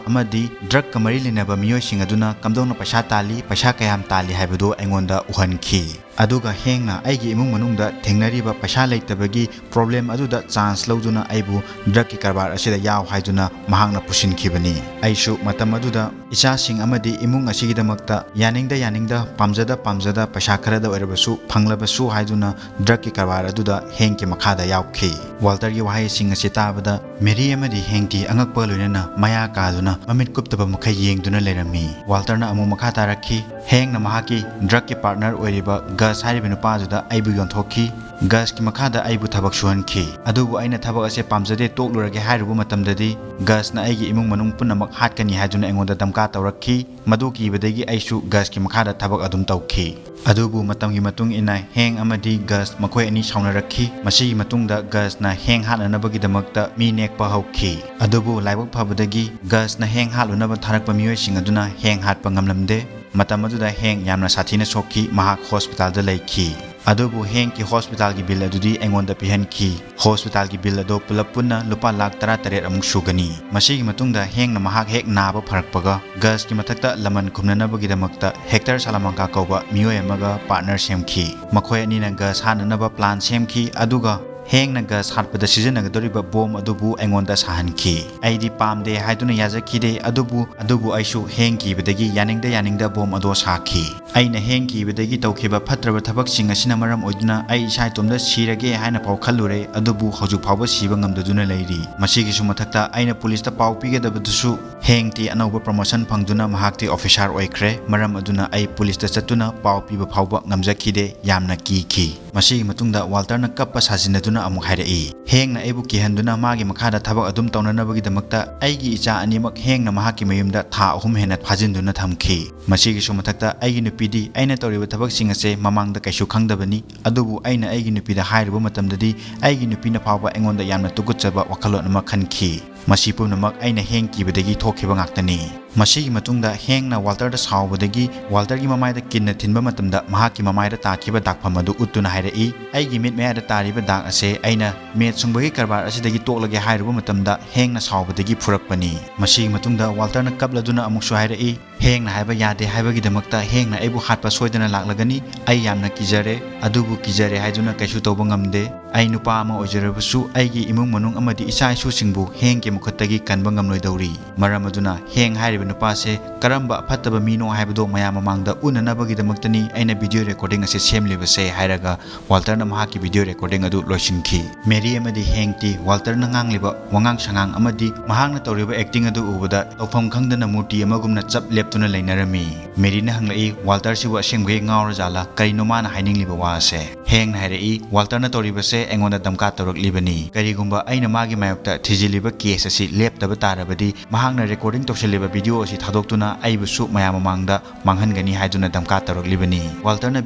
ꯑꯃꯗꯤ ꯗ꯭ꯔꯒꯀ ꯃꯔꯤ ꯂꯩꯅꯕ ꯃꯤꯑꯣꯏꯁꯤꯡ ꯑꯗꯨꯅ ꯀꯝꯗꯧꯅ ꯄꯩꯁꯥ ꯇꯥꯜꯂꯤ, ꯄꯩꯁꯥ ꯀꯌꯥꯝ ꯇꯥꯜꯂꯤ ꯍꯥꯏꯕꯗꯨ ꯑꯩꯉꯣꯟꯗ ꯎꯍꯟꯈꯤ꯫ ꯑꯗꯨꯒ ꯍꯦꯡꯅ ꯑꯩꯒꯤ ꯏꯃꯨꯡ ꯃꯅꯨꯡꯗ ꯊꯦꯡꯅꯔꯤꯕ ꯄꯩꯁꯥ ꯂꯩꯇꯕꯒꯤ problem ꯑꯗꯨꯗ chance ꯂꯧꯗꯨꯅ ꯑꯩꯕꯨ drugꯀꯤ ꯀꯔꯕꯥꯔ ꯑꯁꯤꯗ ꯌꯥꯎ ꯍꯥꯏꯗꯨꯅ ꯃꯍꯥꯛꯅ ꯄꯨꯁꯤꯟꯈꯤꯕꯅꯤ꯫ ꯑꯩꯁꯨ ꯃꯇꯝ ꯑꯗꯨꯗ ꯏꯆꯥꯁꯤꯡ ꯑꯃꯗꯤ ꯏꯃꯨꯡ ꯑꯁꯤꯒꯤꯗꯃꯛꯇ ꯌꯥꯅꯤꯡꯗ ꯌꯥꯅꯤꯡꯗ, ꯄꯥꯝꯖꯗ ꯄꯥꯝꯖꯗ, ꯄꯩꯁꯥ ꯈꯔꯗ ꯑꯣꯏꯔꯕꯁꯨ ꯐꯪꯂꯕꯁꯨ ꯍꯥꯏꯗꯨꯅ drugꯀꯤ ꯀꯔꯕꯥꯔ ꯑꯗꯨꯗ ꯍꯦꯡꯀꯤ ꯃꯈꯥꯗ ꯌꯥꯎꯈꯤ꯫ ꯋꯥꯜꯇꯔꯒꯤ ꯋꯥꯍꯩꯁꯤꯡ ꯑꯁꯤ ꯇꯥꯕꯗ ꯃꯦꯔꯤ ꯑꯃꯗꯤ ꯍꯦꯡꯇꯤ ꯑꯉꯛꯄꯒ ꯂꯣꯏꯅꯅ ꯃꯌꯥ ꯀꯥꯗꯨꯅ ꯃꯃꯤꯠ ꯀꯨꯞꯇꯕ ꯃꯈꯩ ꯌꯦꯡꯗꯨꯅ ꯂꯩꯔꯝꯃꯤ꯫ ꯋꯥꯜꯇꯔꯅ ꯑꯃꯨꯛ ꯃꯈꯥ ꯇꯥꯔꯛꯈꯤ, ꯍꯦꯡꯅ ꯃꯍꯥꯛꯀꯤ drugꯀꯤ partner ꯑꯣꯏꯔꯤꯕ ꯒꯁ ꯍꯥꯏꯔꯤꯕ ꯅꯨꯄꯥꯗꯨꯗ ꯑꯩꯕꯨ ꯌꯣꯟꯊꯣꯛꯈꯤ꯫ ꯒꯁꯀꯤ ꯃꯈꯥꯗ ꯑꯩꯕꯨ ꯊꯕꯛ ꯁꯨꯍꯟꯈꯤ꯫ ꯑꯗꯨꯕꯨ ꯑꯩꯅ ꯊꯕꯛ ꯑꯁꯦ ꯄꯥꯝꯖꯗꯦ, ꯇꯣꯛꯂꯨꯔꯒꯦ ꯍꯥꯏꯔꯨꯕ ꯃꯇꯝꯗꯗꯤ ꯒꯁꯅ ꯑꯩꯒꯤ ꯏꯃꯨꯡ ꯃꯅꯨꯡ ꯄꯨꯝꯅꯃꯛ ꯍꯥꯠꯀꯅꯤ ꯍꯥꯏꯗꯨꯅ ꯑꯩꯉꯣꯟꯗ ꯙꯝꯀꯥ ꯇꯧꯔꯛꯈꯤ꯫ ꯃꯗꯨ ꯀꯤꯕꯗꯒꯤ ꯑꯩꯁꯨ ꯒꯁꯀꯤ ꯃꯈꯥꯗ ꯊꯕꯛ ꯑꯗꯨꯝ ꯇꯧꯈꯤ꯫ ꯑꯗꯨꯕꯨ ꯃꯇꯝꯒꯤ ꯃꯇꯨꯡ ꯏꯟꯅ ꯍꯦꯡ ꯑꯃꯗꯤ ꯒꯁ ꯃꯈꯣꯏ ꯑꯅꯤ ꯁꯥꯎꯅꯔꯛꯈꯤ꯫ ꯃꯁꯤꯒꯤ ꯃꯇꯨꯡꯗ ꯒꯁꯅ ꯍꯦꯡ ꯍꯥꯠꯅꯅꯕꯒꯤꯗꯃꯛꯇ ꯃꯤ ꯅꯦꯛꯄ ꯍꯧꯈꯤ꯫ ꯑꯗꯨꯕꯨ ꯂꯥꯏꯕꯛ ꯐꯕꯗꯒꯤ ꯒꯁꯅ ꯍꯦꯡ ꯍꯥꯠꯂꯨꯅꯕ ꯊꯥꯔꯛꯄ ꯃꯤꯑꯣꯏꯁꯤꯡ ꯑꯗꯨꯅ ꯍꯦꯡ ꯍꯥꯠꯄ ꯉꯝꯂꯝꯗꯦ꯫ ꯃꯇꯝ ꯑꯗꯨꯗ ꯍꯦꯡ ꯌꯥꯝꯅ ꯁꯥꯊꯤꯅ ꯁꯣꯛꯈꯤ, ꯃꯍꯥꯛ ꯍꯣꯁꯄꯤꯇꯥꯜꯗ ꯂꯩꯈꯤ꯫ ꯑꯗꯨꯕꯨ ꯍꯦꯡꯀꯤ ꯍꯣꯁꯄꯤꯇꯥꯜꯒꯤ ꯕꯤꯜ ꯑꯗꯨꯗꯤ ꯑꯩꯉꯣꯟꯗ ꯄꯤꯍꯟꯈꯤ꯫ ꯍꯣꯁꯄꯤꯇꯥꯜꯒꯤ ꯕꯤꯜ ꯑꯗꯣ ꯄꯨꯂꯞ ꯄꯨꯟꯅ ꯂꯨꯄꯥ ꯂꯥꯈ ꯇꯔꯥꯇꯔꯦꯠ ꯑꯃꯨꯛ ꯁꯨꯒꯅꯤ꯫ ꯃꯁꯤꯒꯤ ꯃꯇꯨꯡꯗ ꯍꯦꯡꯅ ꯃꯍꯥꯛ ꯍꯦꯛ ꯅꯥꯕ ꯐꯔꯛꯄꯒ ꯒꯁꯀꯤ ꯃꯊꯛꯇ ꯂꯃꯟ ꯈꯨꯝꯅꯅꯕꯒꯤꯗꯃꯛꯇ ꯍꯦꯛꯇꯔ ꯁꯥꯂꯥꯃꯥꯡꯀꯥ ꯀꯧꯕ ꯃꯤꯑꯣꯏ ꯑꯃꯒ partner ꯁꯦꯝꯈꯤ꯫ ꯃꯈꯣꯏ ꯑꯅꯤꯅ ꯒꯁ ꯍꯥꯠꯅꯅꯕ plan ꯁꯦꯝꯈꯤ, ꯑꯗꯨꯒ ꯍꯦꯡꯅ ꯒꯁ ꯍꯥꯠꯄꯗ ꯁꯤꯖꯤꯟꯅꯒꯗꯧꯔꯤꯕ ꯕꯣꯝ ꯑꯗꯨꯕꯨ ꯑꯩꯉꯣꯟꯗ ꯁꯥꯍꯟꯈꯤ꯫ ꯑꯩꯗꯤ ꯄꯥꯝꯗꯦ ꯍꯥꯏꯗꯨꯅ ꯌꯥꯖꯈꯤꯗꯦ, ꯑꯗꯨꯕꯨ, ꯑꯗꯨꯕꯨ ꯑꯩꯁꯨ ꯍꯦꯡ ꯀꯤꯕꯗꯒꯤ ꯌꯥꯅꯤꯡꯗ ꯌꯥꯅꯤꯡꯗ ꯕꯣꯝ ꯑꯗꯣ ꯁꯥꯈꯤ꯫ ꯑꯩꯅ ꯍꯦꯡ ꯀꯤꯕꯗꯒꯤ ꯇꯧꯈꯤꯕ ꯐꯠꯇ꯭ꯔꯕ ꯊꯕꯛꯁꯤꯡ ꯑꯁꯤꯅ ꯃꯔꯝ ꯑꯣꯏꯗꯨꯅ ꯑꯩ ꯏꯁꯥ ꯏꯇꯣꯝꯇ ꯁꯤꯔꯒꯦ ꯍꯥꯏꯅ ꯐꯥꯎ ꯈꯜꯂꯨꯔꯦ, ꯑꯗꯨꯕꯨ ꯍꯧꯖꯤꯛ ꯐꯥꯎꯕ ꯁꯤꯕ ꯉꯝꯗꯗꯨꯅ ꯂꯩꯔꯤ꯫ ꯃꯁꯤꯒꯤꯁꯨ ꯃꯊꯛꯇ ꯑꯩꯅ ꯄꯨꯂꯤꯁꯇ ꯄꯥꯎ ꯄꯤꯒꯗꯕꯗꯨꯁꯨ ꯍꯦꯡꯇꯤ ꯑꯅꯧꯕ promotion ꯐꯪꯗꯨꯅ ꯃꯍꯥꯛꯇꯤ officer ꯑꯣꯏꯈ꯭ꯔꯦ꯫ ꯃꯔꯝ ꯑꯗꯨꯅ ꯑꯩ ꯄꯨꯂꯤꯁꯇ ꯆꯠꯇꯨꯅ ꯄꯥꯎ ꯄꯤꯕ ꯐꯥꯎꯕ ꯉꯝꯖꯈꯤꯗꯦ꯫ ꯌꯥꯝꯅ ꯀꯤꯈꯤ꯫ ꯃꯁꯤꯒꯤ ꯃꯇꯨꯡꯗ ꯋꯥꯜꯇꯔꯅ ꯀꯞꯄ ꯁꯥꯖꯤꯟꯅꯗꯨꯅ ꯑꯃꯨꯛ ꯍꯥꯏꯔꯛꯏ, ꯍꯦꯡꯅ ꯑꯩꯕꯨ ꯀꯤꯍꯟꯗꯨꯅ ꯃꯥꯒꯤ ꯃꯈꯥꯗ ꯊꯕꯛ ꯑꯗꯨꯝ ꯇꯧꯅꯅꯕꯒꯤꯗꯃꯛꯇ ꯑꯩꯒꯤ ꯏꯆꯥ ꯑꯅꯤꯃꯛ ꯍꯦꯡꯅ ꯃꯍꯥꯛꯀꯤ ꯃꯌꯨꯝꯗ ꯊꯥ ꯑꯍꯨꯝ ꯍꯦꯟꯅ ꯐꯥꯖꯤꯟꯗꯨꯅ ꯊꯝꯈꯤ꯫ ꯃꯁꯤꯒꯤꯁꯨ ꯃꯊꯛꯇ ꯑꯩꯒꯤ ꯅꯨꯄꯤꯗꯤ ꯑꯩꯅ ꯇꯧꯔꯤꯕ ꯊꯕꯛꯁꯤꯡ ꯑꯁꯦ ꯃꯃꯥꯡꯗ ꯀꯩꯁꯨ ꯈꯪꯗꯕꯅꯤ, ꯑꯗꯨꯕꯨ ꯑꯩꯅ ꯑꯩꯒꯤ ꯅꯨꯄꯤꯗ ꯍꯥꯏꯔꯨꯕ ꯃꯇꯝꯗꯗꯤ ꯑꯩꯒꯤ ꯅꯨꯄꯤꯅ ꯐꯥꯎꯕ ꯑꯩꯉꯣꯟꯗ ꯌꯥꯝꯅ ꯇꯨꯀꯠꯆꯕ ꯋꯥꯈꯜꯂꯣꯟ ꯑꯃ ꯈꯟꯈꯤ꯫ ꯃꯁꯤ ꯄꯨꯝꯅꯃꯛ ꯑꯩꯅ ꯍꯦꯡ ꯀꯤꯕꯗꯒꯤ ꯊꯣꯛꯈꯤꯕ ꯉꯥꯛꯇꯅꯤ꯫ ꯃꯁꯤꯒꯤ ꯃꯇꯨꯡꯗ ꯍꯦꯡꯅ ꯋꯥꯜꯇꯔꯗ ꯁꯥꯎꯕꯗꯒꯤ ꯋꯥꯜꯇꯔꯒꯤ ꯃꯃꯥꯏꯗ ꯀꯤꯟꯅ ꯊꯤꯟꯕ ꯃꯇꯝꯗ ꯃꯍꯥꯛꯀꯤ ꯃꯃꯥꯏꯗ ꯇꯥꯈꯤꯕ ꯗꯥꯛꯐꯝ ꯑꯗꯨ ꯎꯠꯇꯨꯅ ꯍꯥꯏꯔꯛꯏ, "ꯑꯩꯒꯤ ꯃꯤꯠ ꯃꯌꯥꯗ ꯇꯥꯔꯤꯕ ꯗꯥꯛ ꯑꯁꯦ ꯑꯩꯅ ꯃꯦꯠ ꯁꯨꯡꯕꯒꯤ ꯀꯔꯕꯥꯔ ꯑꯁꯤꯗꯒꯤ ꯇꯣꯛꯂꯒꯦ" ꯍꯥꯏꯔꯨꯕ ꯃꯇꯝꯗ ꯍꯦꯡꯅ ꯁꯥꯎꯕꯗꯒꯤ ꯐꯨꯔꯛꯄꯅꯤ꯫ ꯃꯁꯤꯒꯤ ꯃꯇꯨꯡꯗ ꯋꯥꯜꯇꯔꯅ ꯀꯞꯂꯗꯨꯅ ꯑꯃꯨꯛꯁꯨ ꯍꯥꯏꯔꯛꯏ, "ꯍꯦꯡꯅ ꯍꯥꯏꯕ ꯌꯥꯗꯦ ꯍꯥꯏꯕꯒꯤꯗꯃꯛꯇ ꯍꯦꯡꯅ ꯑꯩꯕꯨ ꯍꯥꯠꯄ ꯁꯣꯏꯗꯅ ꯂꯥꯛꯂꯒꯅꯤ꯫ ꯑꯩ ꯌꯥꯝꯅ ꯀꯤꯖꯔꯦ, ꯑꯗꯨꯕꯨ ꯀꯤꯖꯔꯦ ꯍꯥꯏꯗꯨꯅ ꯀꯩꯁꯨ ꯇꯧꯕ ꯉꯝꯗꯦ꯫ ꯑꯩ ꯅꯨꯄꯥ ꯑꯃ ꯑꯣꯏꯖꯔꯕꯁꯨ ꯑꯩꯒꯤ ꯏꯃꯨꯡ ꯃꯅꯨꯡ ꯑꯃꯗꯤ ꯏꯆꯥ ꯏꯁꯨꯁꯤꯡꯕꯨ ꯍꯦꯡꯒꯤ ꯃꯈꯨꯠꯇꯒꯤ ꯀꯟꯕ ꯉꯝꯂꯣꯏꯗꯧꯔꯤ꯫ ꯃꯔꯝ ꯑꯗꯨꯅ ꯍꯦꯡ ꯍꯥꯏꯔꯤꯕ ꯅꯨꯄꯥꯁꯦ ꯀꯔꯝꯕ ꯑꯐꯠꯇꯕ ꯃꯤꯅꯣ ꯍꯥꯏꯕꯗꯣ ꯃꯌꯥꯝ ꯃꯃꯥꯡꯗ ꯎꯅꯅꯕꯒꯤꯗꯃꯛꯇꯅꯤ ꯑꯩꯅ ꯚꯤꯗꯤꯑꯣ ꯔꯦꯀꯣꯔꯗꯤꯡ ꯑꯁꯤ ꯁꯦꯝꯂꯤꯕꯁꯦ" ꯍꯥꯏꯔꯒ ꯋꯥꯜꯇꯔꯅ ꯃꯍꯥꯛꯀꯤ ꯚꯤꯗꯤꯑꯣ ꯔꯦꯀꯣꯔꯗꯤꯡ ꯑꯗꯨ ꯂꯣꯏꯁꯤꯟꯈꯤ꯫ ꯃꯦꯔꯤ ꯑꯃꯗꯤ ꯍꯦꯡꯇꯤ ꯋꯥꯜꯇꯔꯅ ꯉꯥꯡꯂꯤꯕ ꯋꯥꯉꯥꯡ ꯁꯉꯥꯡ ꯑꯃꯗꯤ ꯃꯍꯥꯛꯅ ꯇꯧꯔꯤꯕ ꯑꯦꯛꯇꯤꯡ ꯑꯗꯨ ꯎꯕꯗ ꯇꯧꯐꯝ ꯈꯪꯗꯅ ꯃꯨꯔꯇꯤ ꯑꯃꯒꯨꯝꯅ ꯆꯞ ꯂꯦꯞꯇꯨꯅ ꯂꯩꯅꯔꯝꯃꯤ꯫ ꯃꯦꯔꯤꯅ ꯍꯪꯂꯛꯏ, "ꯋꯥꯜꯇꯔꯁꯤꯕꯨ ꯑꯁꯦꯡꯕꯒꯤ ꯉꯥꯎꯔꯖꯥꯠꯂꯥ? ꯀꯔꯤꯅꯣ ꯃꯥꯅ ꯍꯥꯏꯅꯤꯡꯂꯤꯕ ꯋꯥ ꯑꯁꯦ?" ꯍꯦꯡꯅ ꯍꯥꯏꯔꯛꯏ, "ꯋꯥꯜꯇꯔꯅ ꯇꯧꯔꯤꯕꯁꯦ ꯑꯩꯉꯣꯟꯗ ꯗꯝꯀꯥ ꯇꯧꯔꯛꯂꯤꯕꯅꯤ꯫ ꯀꯔꯤꯒꯨꯝꯕ ꯑꯩꯅ ꯃꯥꯒꯤ ꯃꯥꯌꯣꯛꯇ ꯊꯤꯖꯤꯜꯂꯤꯕ ꯀꯦꯁ ꯑꯁꯤ ꯂꯦꯞꯇꯕ ꯇꯥꯔꯕꯗꯤ ꯃꯍꯥꯛꯅ ꯔꯦꯀꯣꯔꯗꯤꯡ ꯇꯧꯁꯤꯜꯂꯤꯕ ꯚꯤꯗꯤꯑꯣ ꯑꯁꯤ ꯊꯥꯗꯣꯛꯇꯨꯅ ꯑꯩꯕꯨꯁꯨ ꯃꯌꯥꯝ ꯃꯃꯥꯡꯗ ꯃꯥꯡꯍꯟꯒꯅꯤ ꯍꯥꯏꯗꯨꯅ ꯗꯝꯀꯥ ꯇꯧꯔꯛꯂꯤꯕꯅꯤ꯫" ꯋꯥꯜꯇꯔꯅ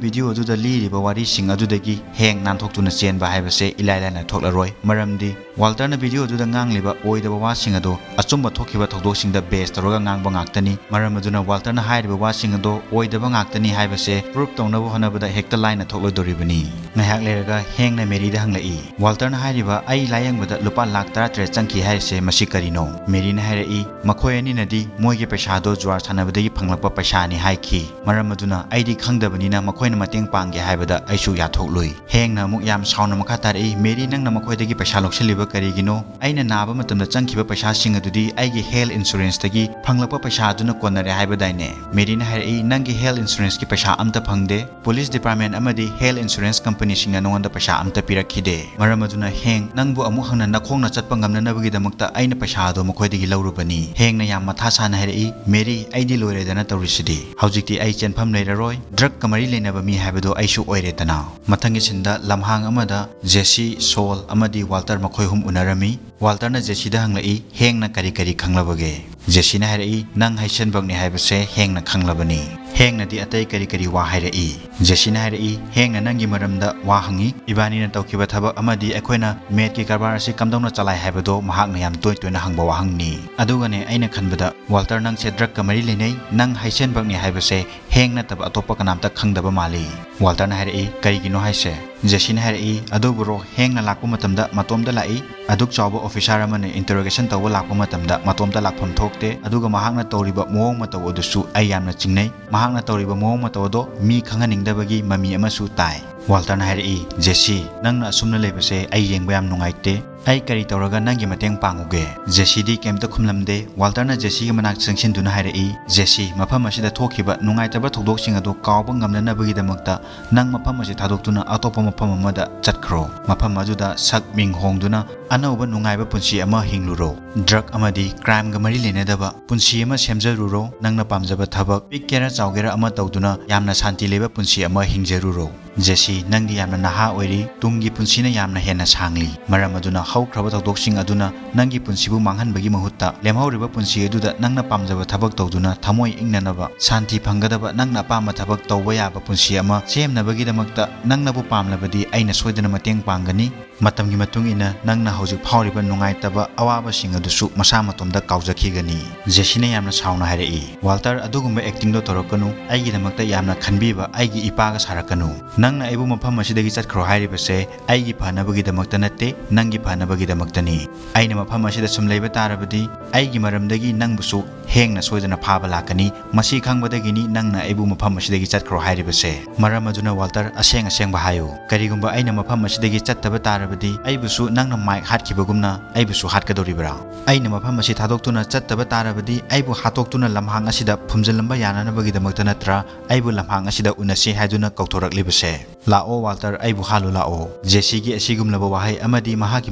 ꯚꯤꯗꯤꯑꯣ ꯑꯗꯨꯗ ꯂꯤꯔꯤꯕ ꯋꯥꯔꯤꯁꯤꯡ ꯑꯗꯨꯗꯒꯤ ꯍꯦꯡ ꯅꯥꯟꯊꯣꯛꯇꯨꯅ ꯆꯦꯟꯕ ꯍꯥꯏꯕꯁꯦ ꯏꯂꯥꯏ ꯂꯥꯏꯅ ꯊꯣꯛꯂꯔꯣꯏ꯫ ꯃꯔꯝꯗꯤ ꯋꯥꯜꯇꯔꯅ ꯚꯤꯗꯤꯑꯣ ꯑꯗꯨꯗ ꯉꯥꯡꯂꯤꯕ ꯑꯣꯏꯗꯕ ꯋꯥꯁꯤꯡ ꯑꯗꯣ ꯑꯆꯨꯝꯕ ꯊꯣꯛꯈꯤꯕ ꯊꯧꯗꯣꯛꯁꯤꯡꯗ ꯕꯦꯖ ꯇꯧꯔꯒ ꯉꯥꯡꯕ ꯉꯥꯛꯇꯅꯤ꯫ ꯃꯔꯝ ꯑꯗꯨꯅ ꯋꯥꯜꯇꯔꯅ ꯍꯥꯏꯔꯤꯕ ꯋꯥꯁꯤꯡ ꯑꯗꯣ ꯑꯣꯏꯗꯕ ꯉꯥꯛꯇꯅꯤ ꯍꯥꯏꯕꯁꯦ ꯄ꯭ꯔꯨꯐ ꯇꯧꯅꯕ ꯍꯣꯠꯅꯕꯗ ꯍꯦꯛꯇ ꯂꯥꯏꯅ ꯊꯣꯛꯂꯣꯏꯗꯧꯔꯤꯕꯅꯤ꯫ ꯉꯥꯏꯍꯥꯛ ꯂꯩꯔꯒ ꯍꯦꯡꯅ ꯃꯦꯔꯤꯗ ꯍꯪꯂꯛꯏ, "ꯋꯥꯜꯇꯔꯅ ꯍꯥꯏꯔꯤꯕ ꯑꯩ ꯂꯥꯌꯦꯡꯕꯗ ꯂꯨꯄꯥ ꯂꯥꯈ ꯇꯔꯥꯇꯔꯦꯠ ꯆꯪꯈꯤ ꯍꯥꯏꯔꯤꯁꯦ ꯃꯁꯤ ꯀꯔꯤꯅꯣ?" ꯃꯦꯔꯤꯅ ꯍꯥꯏꯔꯛꯏ, "ꯃꯈꯣꯏ ꯑꯅꯤꯅꯗꯤ ꯃꯣꯏꯒꯤ ꯄꯩꯁꯥꯗꯣ ꯖꯨꯋꯥꯔ ꯁꯥꯟꯅꯕꯗꯒꯤ ꯐꯪꯂꯛꯄ ꯄꯩꯁꯥꯅꯤ ꯍꯥꯏꯈꯤ꯫ ꯃꯔꯝ ꯑꯗꯨꯅ ꯑꯩꯗꯤ ꯈꯪꯗꯕꯅꯤꯅ ꯃꯈꯣꯏꯅ ꯃꯇꯦꯡ ꯄꯥꯡꯒꯦ ꯍꯥꯏꯕꯗ ꯑꯩꯁꯨ ꯌꯥꯊꯣꯛꯂꯨꯏ꯫" ꯍꯦꯡꯅ ꯑꯃꯨꯛ ꯌꯥꯝ ꯁꯥꯎꯅ ꯃꯈꯥ ꯇꯥꯔꯛꯏ, "ꯃꯦꯔꯤ, ꯅꯪꯅ ꯃꯈꯣꯏꯗꯒꯤ ꯄꯩꯁꯥ ꯂꯧꯁꯤꯜꯂꯤꯕ ꯀꯔꯤꯒꯤꯅꯣ? ꯑꯩꯅ ꯅꯥꯕ ꯃꯇꯝꯗ ꯆꯪꯈꯤꯕ ꯄꯩꯁꯥꯁꯤꯡ ꯑꯗꯨꯗꯤ ꯑꯩꯒꯤ ꯍꯦꯜꯊ ꯏꯟꯁꯨꯔꯦꯟꯁꯇꯒꯤ ꯐꯪꯂꯛꯄ ꯄꯩꯁꯥ ꯑꯗꯨꯅ ꯀꯣꯟꯅꯔꯦ ꯍꯥꯏꯕꯗꯥꯏꯅꯦ?" ꯃꯦꯔꯤꯅ ꯍꯥꯏꯔꯛꯏ, "ꯅꯪꯒꯤ ꯍꯦꯜꯊ ꯏꯟꯁꯨꯔꯦꯟꯁꯀꯤ ꯄꯩꯁꯥ ꯑꯝꯇ ꯐꯪꯗꯦ꯫ ꯄꯨꯂꯤꯁ ꯗꯤꯄꯥꯔꯠꯃꯦꯟ ꯑꯃꯗꯤ ꯍꯦꯜꯊ ꯏꯟꯁꯨꯔꯦꯟꯁ ꯀꯝꯄꯅꯤꯁꯤꯡꯅ ꯅꯉꯣꯟꯗ ꯄꯩꯁꯥ ꯑꯝꯇ ꯄꯤꯔꯛꯈꯤꯗꯦ꯫ ꯃꯔꯝ ꯑꯗꯨꯅ ꯍꯦꯡ, ꯅꯪꯕꯨ ꯑꯃꯨꯛ ꯍꯟꯅ ꯅꯈꯣꯡꯅ ꯆꯠꯄ ꯉꯝꯅꯅꯕꯒꯤꯗꯃꯛꯇ ꯑꯩꯅ ꯄꯩꯁꯥ ꯑꯗꯨ ꯃꯈꯣꯏꯗꯒꯤ ꯂꯧꯔꯨꯕꯅꯤ꯫" ꯍꯦꯡꯅ ꯌꯥꯝ ꯃꯊꯥ ꯁꯥꯅ ꯍꯥꯏꯔꯛꯏ, "ꯃꯦꯔꯤ, ꯑꯩꯗꯤ ꯂꯣꯏꯔꯦꯗꯅ ꯇꯧꯔꯤꯁꯤꯗꯤ꯫ ꯍꯧꯖꯤꯛꯇꯤ ꯑꯩ ꯆꯦꯟꯐꯝ ꯂꯩꯔꯔꯣꯏ꯫ ꯗ꯭ꯔꯒꯀ ꯃꯔꯤ ꯂꯩꯅꯕ ꯃꯤ ꯍꯥꯏꯕꯗꯨ ꯑꯩꯁꯨ ꯑꯣꯏꯔꯦꯗꯅ꯫" ꯃꯊꯪꯒꯤ ꯁꯤꯟꯗ ꯂꯝꯍꯥꯡ ꯑꯃꯗ ꯖꯦꯁꯤ, ꯁꯣꯜ ꯑꯃꯗꯤ ꯋꯥꯜꯇꯔ ꯃꯈꯣꯏ ꯑꯍꯨꯝ ꯎꯅꯔꯝꯃꯤ꯫ ꯋꯥꯜꯇꯔꯅ ꯖꯦꯁꯤꯗ ꯍꯪꯂꯛꯏ, "ꯍꯦꯡꯅ ꯀꯔꯤ ꯀꯔꯤ ꯈꯪꯂꯕꯒꯦ?" ꯖꯦꯁꯤꯅ ꯍꯥꯏꯔꯛꯏ, "ꯅꯪ ꯍꯩꯁꯦꯟꯕꯛꯅꯤ ꯍꯥꯏꯕꯁꯦ ꯍꯦꯡꯅ ꯈꯪꯂꯕꯅꯤ꯫ ꯍꯦꯡꯅꯗꯤ ꯑꯇꯩ ꯀꯔꯤ ꯀꯔꯤ ꯋꯥ ꯍꯥꯏꯔꯛꯏ?" ꯖꯦꯁꯤꯅ ꯍꯥꯏꯔꯛꯏ, "ꯍꯦꯡꯅ ꯅꯪꯒꯤ ꯃꯔꯝꯗ ꯋꯥ ꯍꯪꯉꯤ꯫ ꯏꯕꯥꯅꯤꯅ ꯇꯧꯈꯤꯕ ꯊꯕꯛ ꯑꯃꯗꯤ ꯑꯩꯈꯣꯏꯅ ꯃꯦꯠꯀꯤ ꯀꯔꯕꯥꯔ ꯑꯁꯤ ꯀꯝꯗꯧꯅ ꯆꯂꯥꯏ ꯍꯥꯏꯕꯗꯣ ꯃꯍꯥꯛꯅ ꯌꯥꯝ ꯇꯣꯏ ꯇꯣꯏꯅ ꯍꯪꯕ ꯋꯥꯍꯪꯅꯤ꯫ ꯑꯗꯨꯒꯅꯦ, ꯑꯩꯅ ꯈꯟꯕꯗ ꯋꯥꯜꯇꯔ, ꯅꯪꯁꯦ ꯗ꯭ꯔꯒꯀ ꯃꯔꯤ ꯂꯩꯅꯩ꯫ ꯅꯪ ꯍꯩꯁꯦꯟꯕꯛꯅꯤ ꯍꯥꯏꯕꯁꯦ ꯍꯦꯡ ꯅꯠꯇꯕ ꯑꯇꯣꯞꯄ ꯀꯅꯥꯝꯇ ꯈꯪꯗꯕ ꯃꯥꯜꯂꯤ꯫" ꯋꯥꯜꯇꯔꯅ ꯍꯥꯏꯔꯛꯏ, "ꯀꯔꯤꯒꯤꯅꯣ ꯍꯥꯏꯁꯦ?" ꯖꯦꯁꯤꯅ ꯍꯥꯏꯔꯛꯏ, "ꯑꯗꯨꯕꯨꯔꯣ, ꯍꯦꯡꯅ ꯂꯥꯛꯄ ꯃꯇꯝꯗ ꯃꯇꯣꯝꯇ ꯂꯥꯛꯏ꯫ ꯑꯗꯨꯛ ꯆꯥꯎꯕ ꯑꯣꯐꯤꯁꯥꯔ ꯑꯃꯅ ꯏꯟꯇꯔꯣꯒꯦꯁꯟ ꯇꯧꯕ ꯂꯥꯛꯄ ꯃꯇꯝꯗ ꯃꯇꯣꯝꯇ ꯂꯥꯛꯐꯝ ꯊꯣꯛꯇꯦ꯫ ꯑꯗꯨꯒ ꯃꯍꯥꯛꯅ ꯇꯧꯔꯤꯕ ꯃꯑꯣꯡ ꯃꯇꯧ ꯑꯗꯨꯁꯨ ꯑꯩ ꯌꯥꯝꯅ ꯆꯤꯡꯅꯩ꯫ ꯃꯍꯥꯛꯅ ꯇꯧꯔꯤꯕ ꯃꯑꯣꯡ ꯃꯇꯧ ꯑꯗꯣ ꯃꯤ ꯈꯪꯍꯟꯅꯤꯡꯗꯕꯒꯤ ꯃꯃꯤ ꯑꯃꯁꯨ ꯇꯥꯏ꯫" ꯋꯥꯜꯇꯔꯅ ꯍꯥꯏꯔꯛꯏ, "ꯖꯦꯁꯤ, ꯅꯪꯅ ꯑꯁꯨꯝꯅ ꯂꯩꯕꯁꯦ ꯑꯩ ꯌꯦꯡꯕ ꯌꯥꯝ ꯅꯨꯡꯉꯥꯏꯇꯦ꯫ ꯑꯩ ꯀꯔꯤ ꯇꯧꯔꯒ ꯅꯪꯒꯤ ꯃꯇꯦꯡ ꯄꯥꯡꯉꯨꯒꯦ?" ꯖꯦꯁꯤꯗꯤ ꯀꯩꯝꯇ ꯈꯨꯝꯂꯝꯗꯦ꯫ ꯋꯥꯜꯇꯔꯅ ꯖꯦꯁꯤꯒꯤ ꯃꯅꯥꯛ ꯆꯪꯁꯤꯟꯗꯨꯅ ꯍꯥꯏꯔꯛꯏ, "ꯖꯦꯁꯤ, ꯃꯐꯝ ꯑꯁꯤꯗ ꯊꯣꯛꯈꯤꯕ ꯅꯨꯡꯉꯥꯏꯇꯕ ꯊꯧꯗꯣꯛꯁꯤꯡ ꯑꯗꯨ ꯀꯥꯎꯕ ꯉꯝꯅꯅꯕꯒꯤꯗꯃꯛꯇ ꯅꯪ ꯃꯐꯝ ꯑꯁꯤ ꯊꯥꯗꯣꯛꯇꯨꯅ ꯑꯇꯣꯞꯄ ꯃꯐꯝ ꯑꯃꯗ ꯆꯠꯈ꯭ꯔꯣ꯫ ꯃꯐꯝ ꯑꯗꯨꯗ ꯁꯛ ꯃꯤꯡ ꯍꯣꯡꯗꯨꯅ ꯑꯅꯧꯕ ꯅꯨꯡꯉꯥꯏꯕ ꯄꯨꯟꯁꯤ ꯑꯃ ꯍꯤꯡꯂꯨꯔꯣ꯫ ꯗ꯭ꯔꯒ ꯑꯃꯗꯤ ꯀ꯭ꯔꯥꯏꯝꯒ ꯃꯔꯤ ꯂꯩꯅꯗꯕ ꯄꯨꯟꯁꯤ ꯑꯃ ꯁꯦꯝꯖꯔꯨꯔꯣ꯫ ꯅꯪꯅ ꯄꯥꯝꯖꯕ ꯊꯕꯛ, ꯄꯤꯛꯀꯦꯔꯥ ꯆꯥꯎꯒꯦꯔꯥ ꯑꯃ ꯇꯧꯗꯨꯅ ꯌꯥꯝꯅ ꯁꯥꯟꯇꯤ ꯂꯩꯕ ꯄꯨꯟꯁꯤ ꯑꯃ ꯍꯤꯡꯖꯔꯨꯔꯣ꯫ ꯖꯦꯁꯤ, ꯅꯪꯗꯤ ꯌꯥꯝꯅ ꯅꯍꯥ ꯑꯣꯏꯔꯤ, ꯇꯨꯡꯒꯤ ꯄꯨꯟꯁꯤꯅ ꯌꯥꯝꯅ ꯍꯦꯟꯅ ꯁꯥꯡꯂꯤ꯫ ꯃꯔꯝ ꯑꯗꯨꯅ ꯍꯧꯈ꯭ꯔꯕ ꯊꯧꯗꯣꯛꯁꯤꯡ ꯑꯗꯨꯅ ꯅꯪꯒꯤ ꯄꯨꯟꯁꯤꯕꯨ ꯃꯥꯡꯍꯟꯕꯒꯤ ꯃꯍꯨꯠꯇ, ꯂꯦꯝꯍꯧꯔꯤꯕ ꯄꯨꯟꯁꯤ ꯑꯗꯨꯗ ꯅꯪꯅ ꯄꯥꯝꯖꯕ ꯊꯕꯛ ꯇꯧꯗꯨꯅ ꯊꯃꯣꯏ ꯏꯪꯅꯅꯕ, ꯁꯥꯟꯇꯤ ꯐꯪꯒꯗꯕ, ꯅꯪꯅ ꯑꯄꯥꯝꯕ ꯊꯕꯛ ꯇꯧꯕ ꯌꯥꯕ ꯄꯨꯟꯁꯤ ꯑꯃ ꯁꯦꯝꯅꯕꯒꯤꯗꯃꯛꯇ ꯅꯪꯅꯕꯨ ꯄꯥꯝꯂꯕꯗꯤ ꯑꯩꯅ ꯁꯣꯏꯗꯅ ꯃꯇꯦꯡ ꯄꯥꯡꯒꯅꯤ꯫ ꯃꯇꯝꯒꯤ ꯃꯇꯨꯡ ꯏꯟꯅ ꯅꯪꯅ ꯍꯧꯖꯤꯛ ꯐꯥꯎꯔꯤꯕ ꯅꯨꯡꯉꯥꯏꯇꯕ ꯑꯋꯥꯕꯁꯤꯡ ꯑꯗꯨꯁꯨ ꯃꯁꯥ ꯃꯇꯣꯝꯇ ꯀꯥꯎꯖꯈꯤꯒꯅꯤ꯫" ꯖꯦꯁꯤꯅ ꯌꯥꯝꯅ ꯁꯥꯎꯅ ꯍꯥꯏꯔꯛꯏ, "ꯋꯥꯜꯇꯔ, ꯑꯗꯨꯒꯨꯝꯕ ꯑꯦꯛꯇꯤꯡꯗꯣ ꯇꯧꯔꯛꯀꯅꯨ꯫ ꯑꯩꯒꯤꯗꯃꯛꯇ ꯌꯥꯝꯅ ꯈꯟꯕꯤꯕ ꯑꯩꯒꯤ ꯏꯄꯥꯒ ꯁꯥꯔꯛꯀꯅꯨ꯫ ꯅꯪꯅ ꯑꯩꯕꯨ ꯃꯐꯝ ꯑꯁꯤꯗꯒꯤ ꯆꯠꯈ꯭ꯔꯣ ꯍꯥꯏꯔꯤꯕꯁꯦ ꯑꯩꯒꯤ ꯐꯅꯕꯒꯤꯗꯃꯛꯇ ꯅꯠꯇꯦ, ꯅꯪꯒꯤ ꯐꯅꯕꯒꯤꯗꯃꯛꯇꯅꯤ꯫ ꯑꯩꯅ ꯃꯐꯝ ꯑꯁꯤꯗ ꯁꯨꯝ ꯂꯩꯕ ꯇꯥꯔꯕꯗꯤ ꯑꯩꯒꯤ ꯃꯔꯝꯗꯒꯤ ꯅꯪꯕꯨꯁꯨ ꯍꯦꯡꯅ ꯁꯣꯏꯗꯅ ꯐꯥꯕ ꯂꯥꯛꯀꯅꯤ꯫ ꯃꯁꯤ ꯈꯪꯕꯗꯒꯤꯅꯤ ꯅꯪꯅ ꯑꯩꯕꯨ ꯃꯐꯝ ꯑꯁꯤꯗꯒꯤ ꯆꯠꯈ꯭ꯔꯣ ꯍꯥꯏꯔꯤꯕꯁꯦ꯫ ꯃꯔꯝ ꯑꯗꯨꯅ ꯋꯥꯜꯇꯔ, ꯑꯁꯦꯡ ꯑꯁꯦꯡꯕ ꯍꯥꯏꯌꯨ꯫ ꯀꯔꯤꯒꯨꯝꯕ ꯑꯩꯅ ꯃꯐꯝ ꯑꯁꯤꯗꯒꯤ ꯆꯠꯇꯕ ꯇꯥꯔꯕꯗꯤ ꯑꯩꯕꯨꯁꯨ ꯅꯪꯅ ꯃꯥꯏꯛ ꯍꯥꯠꯈꯤꯕꯒꯨꯝꯅ ꯑꯩꯕꯨꯁꯨ ꯍꯥꯠꯀꯗꯧꯔꯤꯕ꯭ꯔꯥ? ꯑꯩꯅ ꯃꯐꯝ ꯑꯁꯤ ꯊꯥꯗꯣꯛꯇꯨꯅ ꯆꯠꯇꯕ ꯇꯥꯔꯕꯗꯤ ꯑꯩꯕꯨ ꯍꯥꯠꯇꯣꯛꯇꯨꯅ ꯂꯝꯍꯥꯡ ꯑꯁꯤꯗ ꯐꯨꯝꯖꯤꯜꯂꯝꯕ ꯌꯥꯅꯅꯕꯒꯤꯗꯃꯛꯇ ꯅꯠꯇ꯭ꯔꯥ ꯑꯩꯕꯨ ꯂꯝꯍꯥꯡ ꯑꯁꯤꯗ ꯎꯅꯁꯤ ꯍꯥꯏꯗꯨꯅ ꯀꯧꯊꯣꯔꯛꯂꯤꯕꯁꯦ? "ꯂꯥꯛꯑꯣ ꯋꯥꯜꯇꯔ, ꯑꯩꯕꯨ ꯍꯥꯠꯂꯨ ꯂꯥꯛꯑꯣ"꯫ ꯖꯦꯁꯤꯒꯤ ꯑꯁꯤꯒꯨꯝꯂꯕ ꯋꯥꯍꯩ ꯑꯃꯗꯤ ꯃꯍꯥꯛꯀꯤ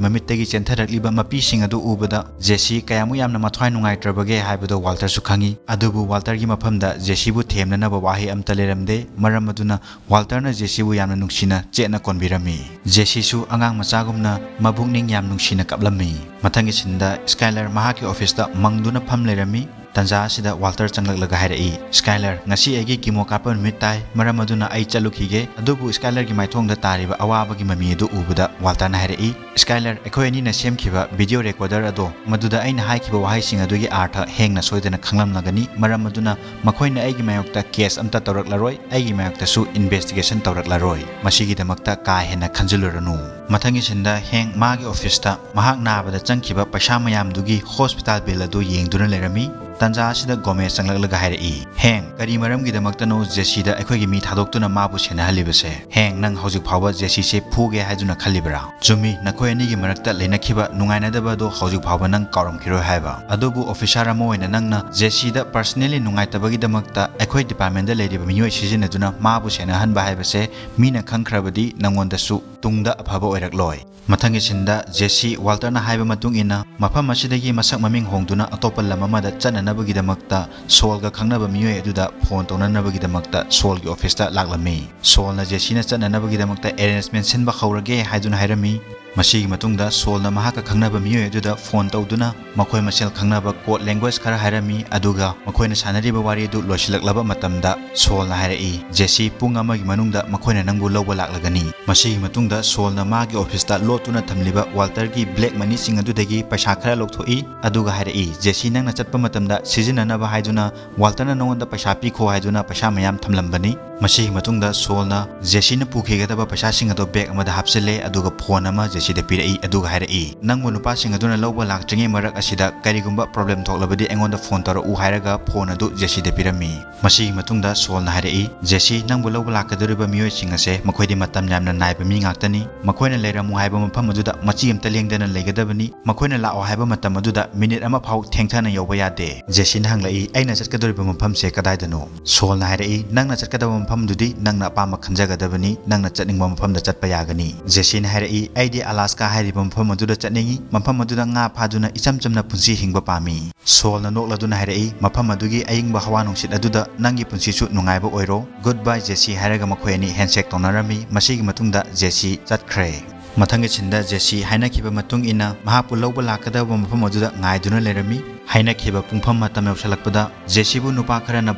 ꯃꯃꯤꯠꯇꯒꯤ ꯆꯦꯟꯊꯔꯛꯂꯤꯕ ꯃꯄꯤꯁꯤꯡ ꯑꯗꯨ ꯎꯕꯗ ꯖꯦꯁꯤ ꯀꯌꯥꯃꯨꯛ ꯌꯥꯝꯅ ꯃꯊ꯭ꯋꯥꯏ ꯅꯨꯡꯉꯥꯏꯇ꯭ꯔꯕꯒꯦ ꯍꯥꯏꯕꯗꯨ ꯋꯥꯜꯇꯔꯁꯨ ꯈꯪꯏ꯫ ꯑꯗꯨꯕꯨ ꯋꯥꯜꯇꯔꯒꯤ ꯃꯐꯝꯗ ꯖꯦꯁꯤꯕꯨ ꯊꯦꯝꯅꯅꯕ ꯋꯥꯍꯩ ꯑꯃꯠꯇ ꯂꯩꯔꯝꯗꯦ꯫ ꯃꯔꯝ ꯑꯗꯨꯅ ꯋꯥꯜꯇꯔꯅ ꯖꯦꯁꯤꯕꯨ ꯌꯥꯝꯅ ꯅꯨꯡꯁꯤꯅ ꯆꯦꯠꯅ ꯀꯣꯟꯕꯤꯔꯝꯃꯤ꯫ ꯖꯦꯁꯤꯁꯨ ꯑꯉꯥꯡ ꯃꯆꯥꯒꯨꯝꯅ ꯃꯕꯨꯛꯅꯤꯡ ꯌꯥꯝ ꯅꯨꯡꯁꯤꯅ ꯀꯞꯂꯝꯃꯤ꯫ ꯃꯊꯪꯒꯤ ꯁꯤꯟꯗ ꯁ꯭ꯀꯥꯏꯂꯔ ꯃꯍꯥꯛꯀꯤ ꯑꯣꯐꯤꯁꯇ ꯃꯪꯗꯨꯅ ꯐꯝ ꯂꯩꯔꯝꯃꯤ꯫ ꯇꯟꯖꯥ ꯑꯁꯤꯗ ꯋꯥꯜꯇꯔ ꯆꯪꯂꯛꯂꯒ ꯍꯥꯏꯔꯛꯏ, "ꯁ꯭ꯀꯥꯏꯂꯔ, ꯉꯁꯤ ꯑꯩꯒꯤ ꯀꯤꯃꯣ ꯀꯥꯞꯄ ꯅꯨꯃꯤꯠ ꯇꯥꯏ, ꯃꯔꯝ ꯑꯗꯨꯅ ꯑꯩ ꯆꯠꯂꯨꯈꯤꯒꯦ"꯫ ꯑꯗꯨꯕꯨ ꯁ꯭ꯀꯥꯏꯂꯔꯒꯤ ꯃꯥꯏꯊꯣꯡꯗ ꯇꯥꯔꯤꯕ ꯑꯋꯥꯕꯒꯤ ꯃꯃꯤ ꯑꯗꯨ ꯎꯕꯗ ꯋꯥꯜꯇꯔꯅ ꯍꯥꯏꯔꯛꯏ, "ꯁ꯭ꯀꯥꯏꯂꯔ, ꯑꯩꯈꯣꯏ ꯑꯅꯤꯅ ꯁꯦꯝꯈꯤꯕ ꯚꯤꯗꯤꯑꯣ ꯔꯦꯀꯣꯔꯗꯔ ꯑꯗꯣ, ꯃꯗꯨꯗ ꯑꯩꯅ ꯍꯥꯏꯈꯤꯕ ꯋꯥꯍꯩꯁꯤꯡ ꯑꯗꯨꯒꯤ ꯑꯥꯔꯊ ꯍꯦꯡꯅ ꯁꯣꯏꯗꯅ ꯈꯪꯂꯝꯂꯒꯅꯤ, ꯃꯔꯝ ꯑꯗꯨꯅ ꯃꯈꯣꯏꯅ ꯑꯩꯒꯤ ꯃꯥꯌꯣꯛꯇ ꯀꯦꯁ ꯑꯝꯇ ꯇꯧꯔꯛꯂꯔꯣꯏ, ꯑꯩꯒꯤ ꯃꯥꯌꯣꯛꯇꯁꯨ ꯏꯟꯚꯦꯁꯇꯤꯒꯦꯁꯟ ꯇꯧꯔꯛꯂꯔꯣꯏ꯫ ꯃꯁꯤꯒꯤꯗꯃꯛꯇ ꯀꯥ ꯍꯦꯟꯅ ꯈꯟꯖꯤꯜꯂꯨꯔꯅꯨ"꯫ ꯃꯊꯪꯒꯤ ꯁꯤꯟꯗ ꯍꯦꯡ ꯃꯥꯒꯤ ꯑꯣꯐꯤꯁꯇ ꯃꯍꯥꯛ ꯅꯥꯕꯗ ꯆꯪꯈꯤꯕ ꯄꯩꯁꯥ ꯃꯌꯥꯝꯗꯨꯒꯤ ꯍꯣꯁꯄꯤꯇꯥꯜ ꯕꯤꯜ ꯑꯗꯨ ꯌꯦꯡꯗꯨꯅ ꯂꯩꯔꯝꯃꯤ꯫ ꯇꯟꯖꯥ ꯑꯁꯤꯗ ꯒꯣꯃꯦꯁ ꯆꯪꯂꯛꯂꯒ ꯍꯥꯏꯔꯛꯏ, "ꯍꯦꯡ, ꯀꯔꯤ ꯃꯔꯝꯒꯤꯗꯃꯛꯇꯅꯣ ꯖꯦꯁꯤꯗ ꯑꯩꯈꯣꯏꯒꯤ ꯃꯤ ꯊꯥꯗꯣꯛꯇꯨꯅ ꯃꯥꯕꯨ ꯁꯦꯟꯅꯍꯜꯂꯤꯕꯁꯦ? ꯍꯦꯡ, ꯅꯪ ꯍꯧꯖꯤꯛ ꯐꯥꯎꯕ ꯖꯦꯁꯤꯁꯦ ꯐꯨꯒꯦ ꯍꯥꯏꯗꯨꯅ ꯈꯜꯂꯤꯕ꯭ꯔꯥ? ꯆꯨꯝꯃꯤ, ꯅꯈꯣꯏ ꯑꯅꯤꯒꯤ ꯃꯔꯛꯇ ꯂꯩꯅꯈꯤꯕ ꯅꯨꯡꯉꯥꯏꯅꯗꯕ ꯑꯗꯣ ꯍꯧꯖꯤꯛ ꯐꯥꯎꯕ ꯅꯪ ꯀꯥꯎꯔꯝꯈꯤꯔꯣꯏ ꯍꯥꯏꯕ꯫ ꯑꯗꯨꯕꯨ ꯑꯣꯐꯤꯁꯥꯔ ꯑꯃ ꯑꯣꯏꯅ ꯅꯪꯅ ꯖꯦꯁꯤꯗ ꯄꯔꯁꯅꯦꯂꯤ ꯅꯨꯡꯉꯥꯏꯇꯕꯒꯤꯗꯃꯛꯇ ꯑꯩꯈꯣꯏ ꯗꯤꯄꯥꯔꯠꯃꯦꯟꯗ ꯂꯩꯔꯤꯕ ꯃꯤꯑꯣꯏ ꯁꯤꯖꯤꯟꯅꯗꯨꯅ ꯃꯥꯕꯨ ꯁꯦꯟꯅꯍꯟꯕ ꯍꯥꯏꯕꯁꯦ ꯃꯤꯅ ꯈꯪꯈ꯭ꯔꯕꯗꯤ ꯅꯪꯉꯣꯟꯗꯁꯨ ꯇꯨꯡꯗ ꯑꯐꯕ ꯑꯣꯏꯔꯛꯂꯣꯏ"꯫ ꯃꯊꯪꯒꯤ ꯁꯤꯟꯗ ꯖꯦꯁꯤ ꯋꯥꯜꯇꯔꯅ ꯍꯥꯏꯕ ꯃꯇꯨꯡ ꯏꯟꯅ ꯃꯐꯝ ꯑꯁꯤꯗꯒꯤ ꯃꯁꯛ ꯃꯃꯤꯡ ꯍꯣꯡꯗꯨꯅ ꯑꯇꯣꯞꯄ ꯂꯝ ꯑꯃꯗ ꯆꯠꯅꯅꯕꯒꯤꯗꯃꯛꯇ ꯁꯣꯜꯒ ꯈꯪꯅꯕ ꯃꯤꯑꯣꯏ ꯑꯗꯨꯗ ꯐꯣꯟ ꯇꯧꯅꯅꯕꯒꯤꯗꯃꯛꯇ ꯁꯣꯜꯒꯤ ꯑꯣꯐꯤꯁꯇ ꯂꯥꯛꯂꯝꯃꯤ꯫ ꯁꯣꯜꯅ ꯖꯦꯁꯤꯅ ꯆꯠꯅꯅꯕꯒꯤꯗꯃꯛꯇ ꯑꯦꯔꯦꯟꯖꯃꯦꯟ ꯁꯤꯟꯕ ꯍꯧꯔꯒꯦ ꯍꯥꯏꯗꯨꯅ ꯍꯥꯏꯔꯝꯃꯤ꯫ ꯃꯁꯤꯒꯤ ꯃꯇꯨꯡꯗ ꯁꯣꯜꯅ ꯃꯍꯥꯛꯀ ꯈꯪꯅꯕ ꯃꯤꯑꯣꯏ ꯑꯗꯨꯗ ꯐꯣꯟ ꯇꯧꯗꯨꯅ ꯃꯈꯣꯏ ꯃꯁꯦꯜ ꯈꯪꯅꯕ ꯀꯣꯗ ꯂꯦꯡꯒ꯭ꯋꯦꯖ ꯈꯔ ꯍꯥꯏꯔꯝꯃꯤ, ꯑꯗꯨꯒ ꯃꯈꯣꯏꯅ ꯁꯥꯟꯅꯔꯤꯕ ꯋꯥꯔꯤ ꯑꯗꯨ ꯂꯣꯏꯁꯤꯜꯂꯛꯂꯕ ꯃꯇꯝꯗ ꯁꯣꯜꯅ ꯍꯥꯏꯔꯛꯏ, "ꯖꯦꯁꯤ, ꯄꯨꯡ ꯑꯃꯒꯤ ꯃꯅꯨꯡꯗ ꯃꯈꯣꯏꯅ ꯅꯪꯕꯨ ꯂꯧꯕ ꯂꯥꯛꯂꯒꯅꯤ"꯫ ꯃꯁꯤꯒꯤ ꯃꯇꯨꯡꯗ ꯁꯣꯜꯅ ꯃꯥꯒꯤ ꯑꯣꯐꯤꯁꯇ ꯂꯣꯠꯇꯨꯅ ꯊꯝꯂꯤꯕ ꯋꯥꯜꯇꯔꯒꯤ ꯕ꯭ꯂꯦꯛ ꯃꯅꯤꯁꯤꯡ ꯑꯗꯨꯗꯒꯤ ꯄꯩꯁꯥ ꯈꯔ ꯂꯧꯊꯣꯛꯏ, ꯑꯗꯨꯒ ꯍꯥꯏꯔꯛꯏ, "ꯖꯦꯁꯤ, ꯅꯪꯅ ꯆꯠꯄ ꯃꯇꯝꯗ ꯁꯤꯖꯤꯟꯅꯅꯕ ꯍꯥꯏꯗꯨꯅ ꯋꯥꯜꯇꯔꯅ ꯅꯉꯣꯟꯗ ꯄꯩꯁꯥ ꯄꯤꯈꯣ ꯍꯥꯏꯗꯨꯅ ꯄꯩꯁꯥ ꯃꯌꯥꯝ ꯊꯝꯂꯝꯕꯅꯤ"꯫ ꯃꯁꯤꯒꯤ ꯃꯇꯨꯡꯗ ꯁꯣꯜꯅ ꯖꯦꯁꯤꯅ ꯄꯨꯈꯤꯒꯗꯕ ꯄꯩꯁꯥꯁꯤꯡ ꯑꯗꯨ ꯕꯦꯒ ꯑꯃꯗ ꯍꯥꯞꯆꯤꯜꯂꯦ, ꯑꯗꯨꯒ ꯐꯣꯟ ꯑꯃ ꯖꯦꯁꯤꯗ ꯄꯤꯔꯛꯏ, ꯑꯗꯨꯒ ꯍꯥꯏꯔꯛꯏ, "ꯅꯪꯕꯨ ꯅꯨꯄꯥꯁꯤꯡ ꯑꯗꯨꯅ ꯂꯧꯕ ꯂꯥꯛꯇ꯭ꯔꯤꯉꯩ ꯃꯔꯛ ꯑꯁꯤꯗ ꯀꯔꯤꯒꯨꯝꯕ problem ꯊꯣꯛꯂꯕꯗꯤ ꯑꯩꯉꯣꯟꯗ phone ꯇꯧꯔꯛꯎ" ꯍꯥꯏꯔꯒ phone ꯑꯗꯨ ꯖꯦꯁꯤꯗ ꯄꯤꯔꯝꯃꯤ꯫ ꯃꯁꯤꯒꯤ ꯃꯇꯨꯡꯗ ꯁꯣꯜꯅ ꯍꯥꯏꯔꯛꯏ, "ꯖꯦꯁꯤ, ꯅꯪꯕꯨ ꯂꯧꯕ ꯂꯥꯛꯀꯗꯧꯔꯤꯕ ꯃꯤꯑꯣꯏꯁꯤꯡ ꯑꯁꯦ ꯃꯈꯣꯏꯗꯤ ꯃꯇꯝ ꯌꯥꯝꯅ ꯅꯥꯏꯕ ꯃꯤ ꯉꯥꯛꯇꯅꯤ꯫ ꯃꯈꯣꯏꯅ ꯂꯩꯔꯝꯃꯨ ꯍꯥꯏꯕ ꯃꯐꯝ ꯑꯗꯨꯗ ꯃꯆꯤ ꯑꯃꯇ ꯂꯦꯡꯗꯅ ꯂꯩꯒꯗꯕꯅꯤ꯫ ꯃꯈꯣꯏꯅ ꯂꯥꯛꯑꯣ ꯍꯥꯏꯕ ꯃꯇꯝ ꯑꯗꯨꯗ minute ꯑꯃ ꯐꯥꯎ ꯊꯦꯡꯊꯅ ꯌꯧꯕ ꯌꯥꯗꯦ꯫" ꯖꯦꯁꯤꯅ ꯍꯪꯂꯛꯏ, "ꯑꯩꯅ ꯆꯠꯀꯗꯧꯔꯤꯕ ꯃꯐꯝꯁꯦ ꯀꯗꯥꯏꯗꯅꯣ?" ꯁꯣꯜꯅ ꯍꯥꯏꯔꯛꯏ, "ꯅꯪꯅ ꯆꯠꯀꯗꯕ ꯃꯐꯝꯗꯨꯗꯤ ꯅꯪꯅ ꯑꯄꯥꯝꯕ ꯈꯟꯖꯒꯗꯕꯅꯤ, ꯅꯪꯅ ꯆꯠꯅꯤꯡꯕ ꯃꯐꯝꯗ ꯆꯠꯄ ꯌꯥꯒꯅꯤ꯫" ꯖꯦꯁꯤꯅ ꯍꯥꯏꯔꯛꯏ, "ꯑꯩꯗꯤ ꯑꯂꯥꯁꯀꯥ ꯍꯥꯏꯔꯤꯕ ꯃꯐꯝ ꯑꯗꯨꯗ ꯆꯠꯅꯤꯡꯏ, ꯃꯐꯝ ꯑꯗꯨꯗ ꯉꯥ ꯐꯥꯗꯨꯅ ꯏꯆꯝ ꯆꯝꯅ ꯄꯨꯟꯁꯤ ꯍꯤꯡꯕ ꯄꯥꯝꯃꯤ꯫" ꯁꯣꯜꯅ ꯅꯣꯛꯂꯗꯨꯅ ꯍꯥꯏꯔꯛꯏ, "ꯃꯐꯝ ꯑꯗꯨꯒꯤ ꯑꯏꯪꯕ ꯍꯋꯥ ꯅꯨꯡꯁꯤꯠ ꯑꯗꯨꯗ ꯅꯪꯒꯤ ꯄꯨꯟꯁꯤꯁꯨ ꯅꯨꯡꯉꯥꯏꯕ ꯑꯣꯏꯔꯣ꯫ Good bye, ꯖꯦꯁꯤ" ꯍꯥꯏꯔꯒ ꯃꯈꯣꯏ ꯑꯅꯤ handshake ꯇꯧꯅꯔꯝꯃꯤ꯫ ꯃꯁꯤꯒꯤ ꯃꯇꯨꯡꯗ ꯖꯦꯁꯤ ꯆꯠꯈ꯭ꯔꯦ꯫ ꯃꯊꯪꯒꯤ scene ꯗ ꯖꯦꯁꯤ ꯍꯥꯏꯅꯈꯤꯕ ꯃꯇꯨꯡ ꯏꯟꯅ ꯃꯍꯥꯛꯄꯨ ꯂꯧꯕ ꯂꯥꯛꯀꯗꯕ ꯃꯐꯝ ꯑꯗꯨꯗ ꯉꯥꯏꯗꯨꯅ ꯂꯩꯔꯝꯃꯤ꯫ ꯍꯥꯏꯅꯈꯤꯕ ꯄꯨꯡꯐꯝ ꯃꯇꯝ ꯌꯧꯁꯤꯜꯂꯛꯄꯗ ꯖꯦꯁꯤꯕꯨ ꯅꯨꯄꯥ ꯈꯔꯅ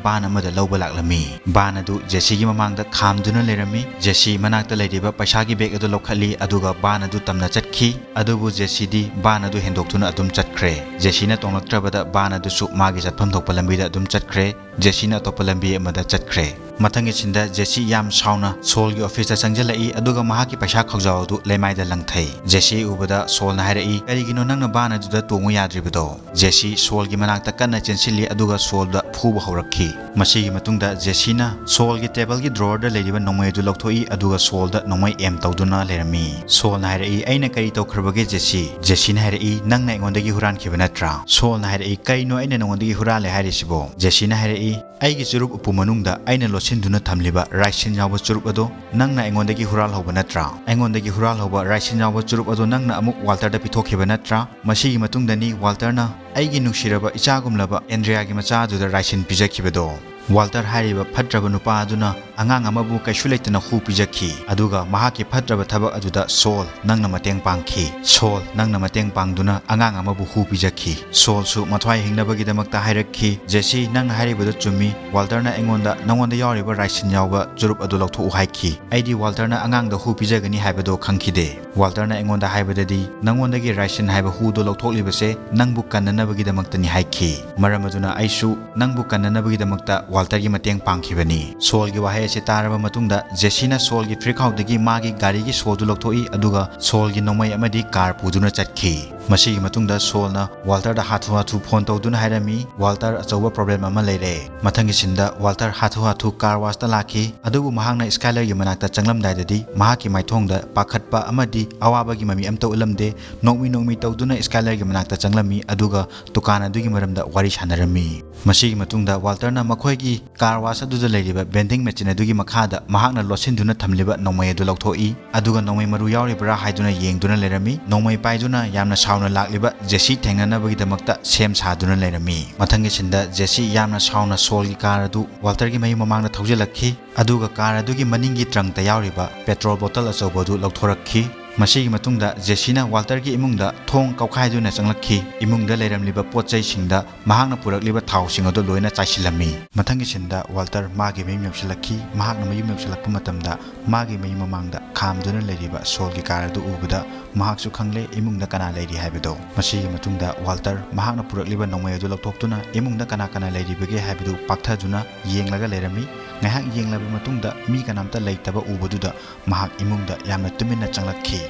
van ꯑꯃꯗ ꯂꯧꯕ ꯂꯥꯛꯂꯝꯃꯤ꯫ Van ꯑꯗꯨ ꯖꯦꯁꯤꯒꯤ ꯃꯃꯥꯡꯗ ꯈꯥꯝꯗꯨꯅ ꯂꯩꯔꯝꯃꯤ꯫ ꯖꯦꯁꯤ ꯃꯅꯥꯛꯇ ꯂꯩꯔꯤꯕ ꯄꯩꯁꯥꯒꯤ bag ꯑꯗꯨ ꯂꯧꯈꯠꯂꯤ, ꯑꯗꯨꯒ van ꯑꯗꯨ ꯇꯝꯅ ꯆꯠꯈꯤ꯫ ꯑꯗꯨꯕꯨ ꯖꯦꯁꯤꯗꯤ van ꯑꯗꯨ ꯍꯦꯟꯗꯣꯛꯇꯨꯅ ꯑꯗꯨꯝ ꯆꯠꯈ꯭ꯔꯦ꯫ ꯖꯦꯁꯤꯅ ꯇꯣꯡꯂꯛꯇ꯭ꯔꯕꯗ van ꯑꯗꯨꯁꯨ ꯃꯥꯒꯤ ꯆꯠꯐꯝ ꯊꯣꯛꯄ ꯂꯝꯕꯤꯗ ꯑꯗꯨꯝ ꯆꯠꯈ꯭ꯔꯦ꯫ ꯖꯦꯁꯤꯅ ꯑꯇꯣꯞꯄ ꯂꯝꯕꯤ ꯑꯃꯗ ꯆꯠꯈ꯭ꯔꯦ꯫ ꯃꯊꯪꯒꯤ scene ꯗ ꯖꯦꯁꯤ ꯌꯥꯝ ꯁꯥꯎꯅ ꯁꯣꯜꯒꯤ office ꯇ ꯆꯪꯁꯤꯜꯂꯛꯏ, ꯑꯗꯨꯒ ꯃꯍꯥꯛꯀꯤ ꯄꯩꯁꯥ ꯈꯥꯎꯖꯥꯎ ꯑꯗꯨ ꯂꯩꯃꯥꯏꯗ ꯂꯪꯊꯩ꯫ ꯖꯦꯁꯤ ꯎꯕꯗ ꯁꯣꯜꯅ ꯍꯥꯏꯔꯛꯏ, "ꯀꯔꯤꯒꯤꯅꯣ ꯅꯪꯅ van ꯑꯗꯨꯗ ꯇꯣꯡꯉꯨ ꯌꯥꯗ꯭ꯔꯤꯕꯗꯣ?" ꯖꯦꯁꯤ ꯁꯣꯜꯒꯤ ꯃꯅꯥꯛꯇ ꯀꯟꯅ ꯆꯦꯟꯁꯤꯜꯂꯤ, ꯑꯗꯨꯒ ꯁꯣꯜꯗ ꯐꯨꯕ ꯍꯧꯔꯛꯈꯤ꯫ ꯃꯁꯤꯒꯤ ꯃꯇꯨꯡꯗ ꯖꯦꯁꯤꯅ ꯁꯣꯜꯒꯤ table ꯒꯤ drawer ꯗ ꯂꯩꯔꯤꯕ ꯅꯣꯡꯃꯩ ꯑꯗꯨ ꯂꯧꯊꯣꯛꯏ, ꯑꯗꯨꯒ ꯁꯣꯜꯗ ꯅꯣꯡꯃꯩ aim ꯇꯧꯗꯨꯅ ꯂꯩꯔꯝꯃꯤ꯫ ꯁꯣꯜꯅ ꯍꯥꯏꯔꯛꯏ, "ꯑꯩꯅ ꯀꯔꯤ ꯇꯧꯈ꯭ꯔꯕꯒꯦ ꯖꯦꯁꯤ?" ꯖꯦꯁꯤꯅ ꯍꯥꯏꯔꯛꯏ, "ꯅꯪꯅ ꯑꯩꯉꯣꯟꯗꯒꯤ ꯍꯨꯔꯥꯟꯈꯤꯕ ꯅꯠꯇ꯭ꯔꯥ?" ꯁꯣꯜꯅ ꯍꯥꯏꯔꯛꯏ, "ꯀꯔꯤꯅꯣ ꯑꯩꯅ ꯅꯉꯣꯟꯗꯒꯤ ꯍꯨꯔꯥꯜꯂꯦ ꯍꯥꯏꯔꯤꯁꯤꯕꯣ?" ꯖꯦꯁꯤꯅ ꯍꯥꯏꯔꯛꯏ, "ꯑꯩꯒꯤ ꯆꯨꯔꯨꯞ ꯎꯄꯨ ꯃꯅꯨꯡꯗ ꯑꯩꯅ ꯂꯣꯠꯁꯤꯟꯗꯨꯅ ꯊꯝꯂꯤꯕ ꯔꯥꯏꯁꯤꯟ ꯌꯥꯎꯕ ꯆꯨꯔꯨꯞ ꯑꯗꯣ ꯅꯪꯅ ꯑꯩꯉꯣꯟꯗꯒꯤ ꯍꯨꯔꯥꯜꯍꯧꯕ ꯅꯠꯇ꯭ꯔꯥ? ꯑꯩꯉꯣꯟꯗꯒꯤ ꯍꯨꯔꯥꯜꯍꯧꯕ ꯔꯥꯏꯁꯤꯟ ꯌꯥꯎꯕ ꯆꯨꯔꯨꯞ ꯑꯗꯣ ꯅꯪꯅ ꯑꯃꯨꯛ ꯋꯥꯜꯇꯔꯗ ꯄꯤꯊꯣꯛꯈꯤꯕ ꯅꯠꯇ꯭ꯔꯥ? ꯃꯁꯤꯒꯤ ꯃꯇꯨꯡꯗꯅꯤ ꯋꯥꯜꯇꯔꯅ ꯑꯩꯒꯤ ꯅꯨꯡꯁꯤꯔꯕ ꯏꯆꯥꯒꯨꯝꯂꯕ ꯑꯦꯟꯗ꯭ꯔꯤꯌꯥꯒꯤ ꯃꯆꯥ ꯑꯗꯨꯗ ꯔꯥꯏꯁꯤꯟ ꯄꯤꯖꯈꯤꯕꯗꯣ꯫" ꯋꯥꯜꯇꯔ ꯍꯥꯏꯔꯤꯕ ꯐꯠꯇ꯭ꯔꯕ ꯅꯨꯄꯥ ꯑꯗꯨꯅ ꯑꯉꯥꯡ ꯑꯃꯕꯨ ꯀꯩꯁꯨ ꯂꯩꯇꯅ ꯍꯨ ꯄꯤꯖꯈꯤ, ꯑꯗꯨꯒ ꯃꯍꯥꯛꯀꯤ ꯐꯠꯇ꯭ꯔꯕ ꯊꯕꯛ ꯑꯗꯨꯗ ꯁꯣꯜ, ꯅꯪꯅ ꯃꯇꯦꯡ ꯄꯥꯡꯈꯤ꯫ ꯁꯣꯜ, ꯅꯪꯅ ꯃꯇꯦꯡ ꯄꯥꯡꯗꯨꯅ ꯑꯉꯥꯡ ꯑꯃꯕꯨ ꯍꯨ ꯄꯤꯖꯈꯤ꯫ ꯁꯣꯜꯁꯨ ꯃꯊ꯭ꯋꯥꯏ ꯍꯤꯡꯅꯕꯒꯤꯗꯃꯛꯇ ꯍꯥꯏꯔꯛꯈꯤ, "ꯖꯦꯁꯤ, ꯅꯪꯅ ꯍꯥꯏꯔꯤꯕꯗꯨ ꯆꯨꯝꯃꯤ꯫ ꯋꯥꯜꯇꯔꯅ ꯑꯩꯉꯣꯟꯗ ꯅꯉꯣꯟꯗ ꯌꯥꯎꯔꯤꯕ ꯔꯥꯏꯁꯤꯟ ꯌꯥꯎꯕ ꯆꯨꯔꯨꯞ ꯑꯗꯨ ꯂꯧꯊꯣꯛꯎ ꯍꯥꯏꯈꯤ꯫ ꯑꯩꯗꯤ ꯋꯥꯜꯇꯔꯅ ꯑꯉꯥꯡꯗ ꯍꯨ ꯄꯤꯖꯒꯅꯤ ꯍꯥꯏꯕꯗꯨ ꯈꯪꯈꯤꯗꯦ꯫ ꯋꯥꯜꯇꯔꯅ ꯑꯩꯉꯣꯟꯗ ꯍꯥꯏꯕꯗꯗꯤ ꯅꯉꯣꯟꯗꯒꯤ ꯔꯥꯏꯁꯤꯟ ꯍꯥꯏꯕ ꯍꯨꯗꯨ ꯂꯧꯊꯣꯛꯂꯤꯕꯁꯦ ꯅꯪꯕꯨ ꯀꯟꯅꯅꯕꯒꯤꯗꯃꯛꯇꯅꯤ ꯍꯥꯏꯈꯤ꯫ ꯃꯔꯝ ꯑꯗꯨꯅ ꯑꯩꯁꯨ ꯅꯪꯕꯨ ꯀꯟꯅꯅꯕꯒꯤꯗꯃꯛꯇ ꯋꯥꯜꯇꯔꯒꯤ ꯃꯇꯦꯡ ꯄꯥꯡꯈꯤꯕꯅꯤ꯫ ꯁꯣꯜꯒꯤ ꯋꯥꯍꯩ ꯑꯁꯤ ꯇꯥꯔꯕ ꯃꯇꯨꯡꯗ ꯖꯦꯁꯤꯅ ꯁꯣꯜꯒꯤ ꯐꯤꯔꯈꯥꯎꯗꯒꯤ ꯃꯥꯒꯤ ꯒꯥꯔꯤꯒꯤ ꯁꯣꯗꯨ ꯂꯧꯊꯣꯛꯏ, ꯑꯗꯨꯒ ꯁꯣꯜꯒꯤ ꯅꯣꯡꯃꯩ ꯑꯃꯗꯤ ꯀꯥꯔ ꯄꯨꯗꯨꯅ ꯆꯠꯈꯤ꯫ ꯃꯁꯤꯒꯤ ꯃꯇꯨꯡꯗ ꯁꯣꯜꯅ ꯋꯥꯜꯇꯔꯗ ꯍꯥꯊꯨ ꯍꯥꯊꯨ ꯐꯣꯟ ꯇꯧꯗꯨꯅ ꯍꯥꯏꯔꯝꯃꯤ, "ꯋꯥꯜꯇꯔ, ꯑꯆꯧꯕ ꯄ꯭ꯔꯣꯕ꯭ꯂꯦꯝ ꯑꯃ ꯂꯩꯔꯦ꯫" ꯃꯊꯪꯒꯤ ꯁꯤꯟꯗ ꯋꯥꯜꯇꯔ ꯍꯥꯊꯨ ꯍꯥꯊꯨ ꯀꯥꯔ ꯋꯥꯁꯇ ꯂꯥꯛꯈꯤ, ꯑꯗꯨꯕꯨ ꯃꯍꯥꯛꯅ ꯁ꯭ꯀꯥꯏꯂꯔꯒꯤ ꯃꯅꯥꯛꯇ ꯆꯪꯂꯝꯗꯥꯏꯗꯗꯤ ꯃꯍꯥꯛꯀꯤ ꯃꯥꯏꯊꯣꯡꯗ ꯄꯥꯈꯠꯄ ꯑꯃꯗꯤ ꯑꯋꯥꯕꯒꯤ ꯃꯃꯤ ꯑꯝꯇ ꯎꯠꯂꯝꯗꯦ꯫ ꯅꯣꯛꯃꯤ ꯅꯣꯛꯃꯤ ꯇꯧꯗꯨꯅ ꯁ꯭ꯀꯥꯏꯂꯔꯒꯤ ꯃꯅꯥꯛꯇ ꯆꯪꯂꯝꯃꯤ, ꯑꯗꯨꯒ ꯗꯨꯀꯥꯟ ꯑꯗꯨꯒꯤ ꯃꯔꯝꯗ ꯋꯥꯔꯤ ꯁꯥꯟꯅꯔꯝꯃꯤ꯫ ꯃꯁꯤꯒꯤ ꯃꯇꯨꯡꯗ ꯋꯥꯜꯇꯔꯅ ꯃꯈꯣꯏꯒꯤ ꯀꯥꯔ ꯋꯥꯁ ꯑꯗꯨꯗ ꯂꯩꯔꯤꯕ ꯕꯦꯟꯗꯤꯡ ꯃꯦꯆꯤꯟ ꯑꯗꯨꯒꯤ ꯃꯈꯥꯗ ꯃꯍꯥꯛꯅ ꯂꯣꯠꯁꯤꯟꯗꯨꯅ ꯊꯝꯂꯤꯕ ꯅꯣꯡꯃꯩ ꯑꯗꯨ ꯂꯧꯊꯣꯛꯏ, ꯑꯗꯨꯒ ꯅꯣꯡꯃꯩ ꯃꯔꯨ ꯌꯥꯎꯔꯤꯕ꯭ꯔꯥ ꯍꯥꯏꯗꯨꯅ ꯌꯦꯡꯗꯨꯅ ꯂꯩꯔꯝꯃꯤ꯫ ꯅꯣꯡꯃꯩ ꯄꯥꯏꯗꯨꯅ ꯌꯥꯝꯅ ꯁꯥꯎꯅ ꯂꯥꯛꯂꯤꯕ ꯖꯦꯁꯤ ꯊꯦꯡꯅꯅꯕꯒꯤꯗꯃꯛꯇ ꯁꯦꯝ ꯁꯥꯗꯨꯅ ꯂꯩꯔꯝꯃꯤ꯫ ꯃꯊꯪꯒꯤ ꯁꯤꯟꯗ ꯖꯦꯁꯤ ꯌꯥꯝꯅ ꯁꯥꯎꯅ ꯁꯣꯜꯒꯤ ꯀꯥꯔ ꯑꯗꯨ ꯋꯥꯜꯇꯔꯒꯤ ꯃꯌꯨꯝ ꯃꯃꯥꯡꯗ ꯊꯧꯖꯤꯜꯂꯛꯈꯤ, ꯑꯗꯨꯒ ꯀꯥꯔ ꯑꯗꯨꯒꯤ ꯃꯅꯤꯡꯒꯤ ꯇ꯭ꯔꯪꯇ ꯌꯥꯎꯔꯤꯕ ꯄꯦꯇ꯭ꯔꯣꯜ ꯕꯣꯇꯜ ꯑꯆꯧꯕ ꯑꯗꯨ ꯂꯧꯊꯣꯔꯛꯈꯤ꯫ ꯃꯁꯤꯒꯤ ꯃꯇꯨꯡꯗ ꯖꯦꯁꯤꯅ ꯋꯥꯜꯇꯔꯒꯤ ꯏꯃꯨꯡꯗ ꯊꯣꯡ ꯀꯥꯎꯈꯥꯏꯗꯨꯅ ꯆꯪꯂꯛꯈꯤ꯫ ꯏꯃꯨꯡꯗ ꯂꯩꯔꯝꯂꯤꯕ ꯄꯣꯠ ꯆꯩꯁꯤꯡꯗ ꯃꯍꯥꯛꯅ ꯄꯨꯔꯛꯂꯤꯕ ꯊꯥꯎꯁꯤꯡ ꯑꯗꯨ ꯂꯣꯏꯅ ꯆꯥꯏꯁꯤꯜꯂꯝꯃꯤ꯫ ꯃꯊꯪꯒꯤ ꯁꯤꯟꯗ ꯋꯥꯜꯇꯔ ꯃꯥꯒꯤ ꯃꯌꯨꯝ ꯌꯧꯁꯤꯜꯂꯛꯈꯤ꯫ ꯃꯍꯥꯛꯅ ꯃꯌꯨꯝ ꯌꯧꯁꯤꯜꯂꯛꯄ ꯃꯇꯝꯗ ꯃꯥꯒꯤ ꯃꯌꯨꯝ ꯃꯃꯥꯡꯗ ꯈꯥꯝꯗꯨꯅ ꯂꯩꯔꯤꯕ ꯁꯣꯜꯒꯤ ꯀꯥꯔ ꯑꯗꯨ ꯎꯕꯗ ꯃꯍꯥꯛꯁꯨ ꯈꯪꯂꯦ ꯏꯃꯨꯡꯗ ꯀꯅꯥ ꯂꯩꯔꯤ ꯍꯥꯏꯕꯗꯨ꯫ ꯃꯁꯤꯒꯤ ꯃꯇꯨꯡꯗ ꯋꯥꯜꯇꯔ ꯃꯍꯥꯛꯅ ꯄꯨꯔꯛꯂꯤꯕ ꯅꯣꯡꯃꯩ ꯑꯗꯨ ꯂꯧꯊꯣꯛꯇꯨꯅ ꯏꯃꯨꯡꯗ ꯀꯅꯥ ꯀꯅꯥ ꯂꯩꯔꯤꯕꯒꯦ ꯍꯥꯏꯕꯗꯨ ꯄꯥꯛꯊꯗꯨꯅ ꯌꯦꯡꯂꯒ ꯂꯩꯔꯝꯃꯤ꯫ ꯉꯥꯏꯍꯥꯛ ꯌꯦꯡꯂꯕ ꯃꯇꯨꯡꯗ ꯃꯤ ꯀꯅꯥꯝꯇ ꯂꯩꯇꯕ ꯎꯕꯗꯨꯗ ꯃꯍꯥꯛ ꯏꯃꯨꯡꯗ ꯌꯥꯝꯅ ꯇꯨꯃꯤꯟꯅ ꯆꯪꯂꯛꯈꯤ꯫